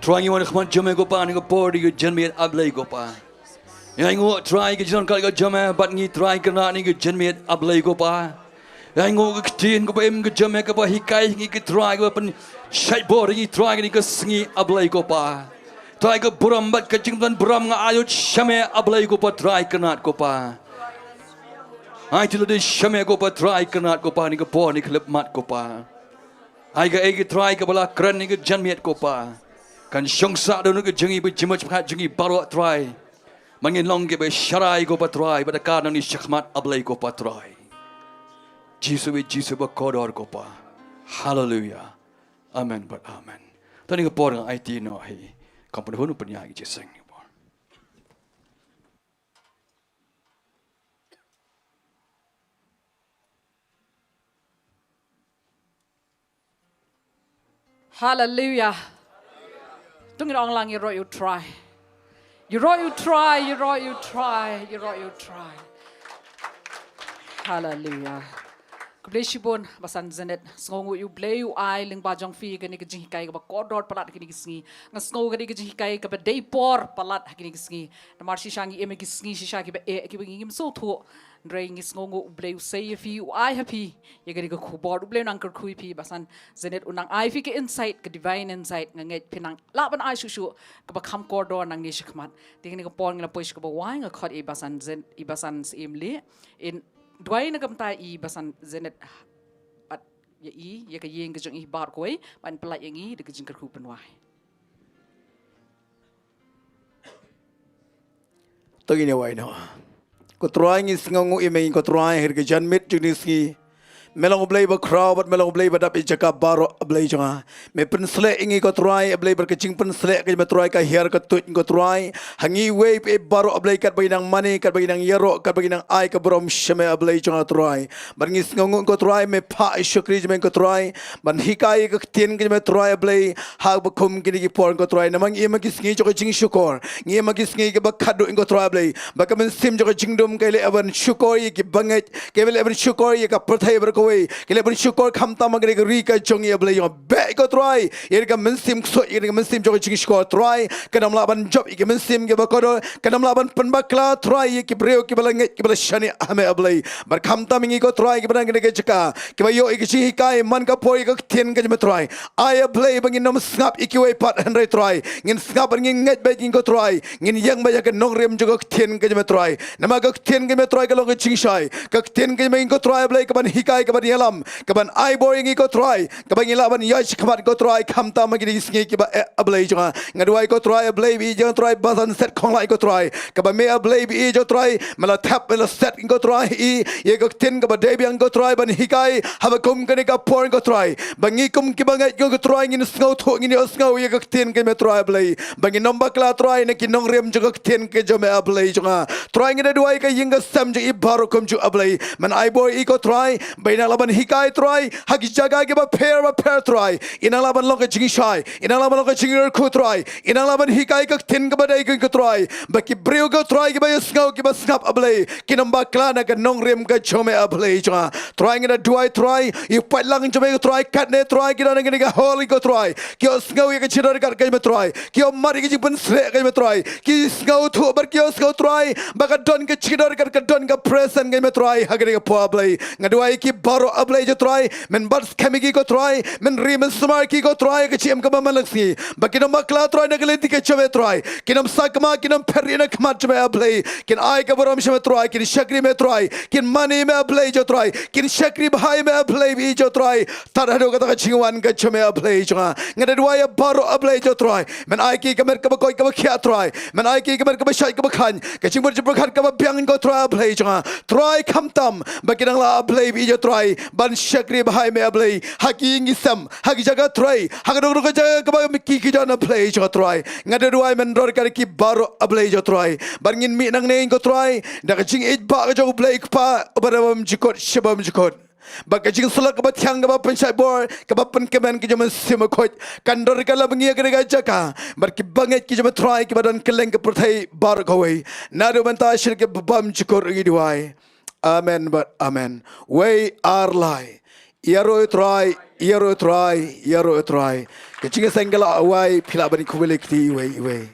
Trai, ngi wan khmat jong me ko Pa, ha kane ka por ïa ka janmiet, A Blei ko Pa. Ngi ainguh Trai ka jingdonkam ka jong me bad ngi Trai kane ka janmiet, A Blei ko Pa. Ngi ainguh ka ktien kaba im ka jong me kaba hikai ïa ngi ko Trai, kaba pynshait bor ïa ngi Trai kane ka sngi, A Blei ko Pa. Trai, ka burom bad ka jingpyndonkam nga ai lut sha me, A Blei ko Pa, Trai kane ko Pa. Ai te lade sha me ko Pa, Trai kane ko Pa, ha kane ka por, ha kane ka khyllipmat ko Pa. Ai kaei kaei Trai kaba la kren ha kane ka janmiet ko Pa, kan shong sah da u nongïalam jong ngi, ba jingmut jingpyrkhat jong ngi baroh Trai Ba ngin long kiba sharai ko Pa Trai, ba da ka nang ni shakhmat A Blei ko Pa Trai. Jisu i Jisu ba kordor ko Pa. Haleluya. Amen bad amen. To ha kane ka por nga aiti noh hi Kham Pynhun u pynïaid ki jingïaseng. Haleluya. To ngin ong lang, Ïaroh ïa U Trai. Ïaroh ïa U Trai, ïaroh ïa U Trai, ïaroh ïa U Trai. Haleluya. Khublei shibun Basan Janet, sngewnguh ïa U Blei u ai lyngba jong phi kane ka jinghikai kaba kordor palat ha kine ki sngi. Nga sngew kane ka jinghikai kaba dei por palat ha kine ki sngi. Namar shisha ngi im ha ki sngi shisha kiba eh, kiba ngim sngewthuh. Hynrei ngi sngewnguh U Blei u sei ïa phi, u ai ha phi ïa kane ka khubor. U Blei u nang kyrkhu ïa phi Basan Janet, u nang ai phi ka insight, ka divine insight. Nga ngeit phin nang lah ban ai shuh shuh kaba kham kordor nangne shakhmat. Te ha kane ka por ngi la poi sha kaba wai, nga khot ïa i Basan Jan-, i Basan Syiemlieh. In duwai na ka bynta i Basan Janet bad ïa i, ïa ka ïing ka jong i baroh kawei, ban pyllait ïa ngi da ka jingkyrkhu pynwai. To ngin ïa wai noh. Ko Trai, ngi sngewnguh ïa me, ko Trai, ha ka janmiet jong kine ki sngi. Me long U Blei ba khraw bad me long U Blei ba dap ïa ki jaka baroh, A Blei jong nga. Me pynsleh ïa ngi ko Trai, A Blei, bad ka jingpynsleh ka jong me Trai ka hiar ka tuid ko Trai. Ha ngi iwei pa iwei baroh, A Blei, katba ngi nang mane, katba ngi nang ïaroh, katba ngi nang ai ka burom sha me, A Blei jong nga Trai. Bad ngi sngewnguh ko Trai, me phah ïa i shakri jong me ko Trai ban hikai ïa ka ktien ka jong me Trai, A Blei, ha kaba kum kine ki por ko Trai. Namar ngi im ha ki sngi jong ka jingshukor, ngi im ha ki sngi kiba khadduh ko Trai, A Blei, ba ka mynsiem jong ka jingdum ka leh ban shukor ïa ki bangeit, ka leh ban shukor ïa ka pyrthei baroh kawei, ka leh ban shukor khamtam ha kane ka ri ka jong ngi, A Blei jong nga. Beh ko Trai ïa ka mynsiem ksuid, ïa ka mynsiem jong ka jingshukor Trai, kan ym lah ban jop ïa ka mynsiem kaba kordor, kan ym lah ban pynbakla Trai ïa ki briew kiba la ngeit, kiba la shaniah ha me, A Blei. Bad khamtam ïa ngi ko Trai kiba don ha kane ka jaka, kiba ïoh ïa ka jinghikai man ka por ïa ka ktien ka jong me Trai. Ai A Blei ba ngin ym sngap ïa kiwei pat, hynrei Trai ngin sngap bad ngin ngeit beit ïa ngi ko Trai, ngin ïeng beit ïa ka nongrim jong ka ktien ka jong me Trai. Namar ka ktien ka jong me Trai ka long ka jingshai. Ka ktien ka jong me ko Trai, A Blei, kaban hikai, kaban ïalam, kaban ai bor ïa ngi ko Trai, kaba ngin lah ban ïaid shakhmat ko Trai, khamtam ha kine ki sngi kiba eh, A Blei jong nga. Nga duwai ko Trai, A Blei, ba i jong Trai Basan Set Khonglai ko Trai, kaba me, A Blei, ba i jong Trai me la thep, me la set ko Trai, i ïa ka ktien kaba dei biang ko Trai ban hikai haba kum kane ka por ko Trai, ba ngi kum kiba ngeit ko Trai ngin sngewthuh, ngin ïohsngew ïa ka ktien ka jong me Trai, A Blei, ba ngin ym bakla Trai na ki nongrim jong ka ktien ka jong me, A Blei jong nga. Trai ngi da duwai ka ïing ka sem jong i baroh kumjuh, A Blei, men ai bor ïa i ko Trai ba i nang lah ban hikai Trai ha ki jaka kiba pher ba pher Trai, i nang lah ban long ka jingshai, i nang lah ban long ka jingkyrkhu Trai, i nang lah ban hikai ka ktien kaba dei ko Trai, ba ki briew ko Trai kiba ïohsngew, kiba sngap, A Blei, kin ym bakla na ka nongrim ka jong me, A Blei jong nga. Trai ngi da duwai Trai ïa u paidlang jong me ko Trai, katne Trai ki don ha kane ka hall ko Trai, ki ïohsngew ïa ka jingdon ryngkat ka jong me Trai, ki ïohmad ïa ka jingpynshlur ka jong me Trai, ki sngewthuh bad ki ïohsngew Trai ba ka don ka jingdon ryngkat, ka don ka presence ka jong me Trai ha kane ka por, A Blei. Nga duwai ïa ki baroh, A Blei jong Trai, men bat skhem ïa ki ko Trai, men ri men sumar ïa ki ko Trai ha ka jingim kaba man la ka sngi, ba kin ym bakla Trai na ka lynti ka jong me Trai, kin ym sakma, kin ym pher ïa na khmat jong me, A Blei, kin ai ka burom sha me Trai, kin shakri me Trai, kin mane me, A Blei jong Trai, kin shakri bha ïa me, A Blei, ba i jong Trai, tad haduh kata ka jingwan ka jong me, A Blei jong nga. Nga da duwai ïa baroh, A Blei jong Trai, men ai ki ka met kaba koit kaba khiah Trai, men ai ki ka met kaba shait kaba khlaiñ, ka jingmut jingpyrkhat kaba biang ko Trai, A Blei jong nga. Trai khamtam ba ki nang lah, A Blei, ba i jong Trai, ban shakri bha ïa me, A Blei, ha ki ïing ki sem, ha ki jaka trei, ha ka dong dong ka jaka kaba ki ki don, A Blei jong nga Trai. Nga da duwai men roi ryngkat ki baroh, A Blei jong Trai, bad ngin mih nangne ko Trai da ka jingïeit ba ka jong U Blei Kpa uba dei bymjukut sha bymjukut. Bad ka jingsyllok kaba thiang, kaba pynshait bor, kaba pynkmen ka jong u Mynsiem Bakhuid, kan don ryngkat lem bad ngi ha kane ka jaka bad ki bangeit ki jong me Trai kiba don kylleng ka pyrthei baroh kawei, naduh mynta sha ka bymjukut, ngi duwai. Amen bad amen. Wei ar lai. Ïaroh ïa u Trai, ïaroh ïa u Trai, ïaroh ïa u Trai. Ka jingïaseng ka la wai, phi lah ban ïakynduh ïa kti iwei iwei.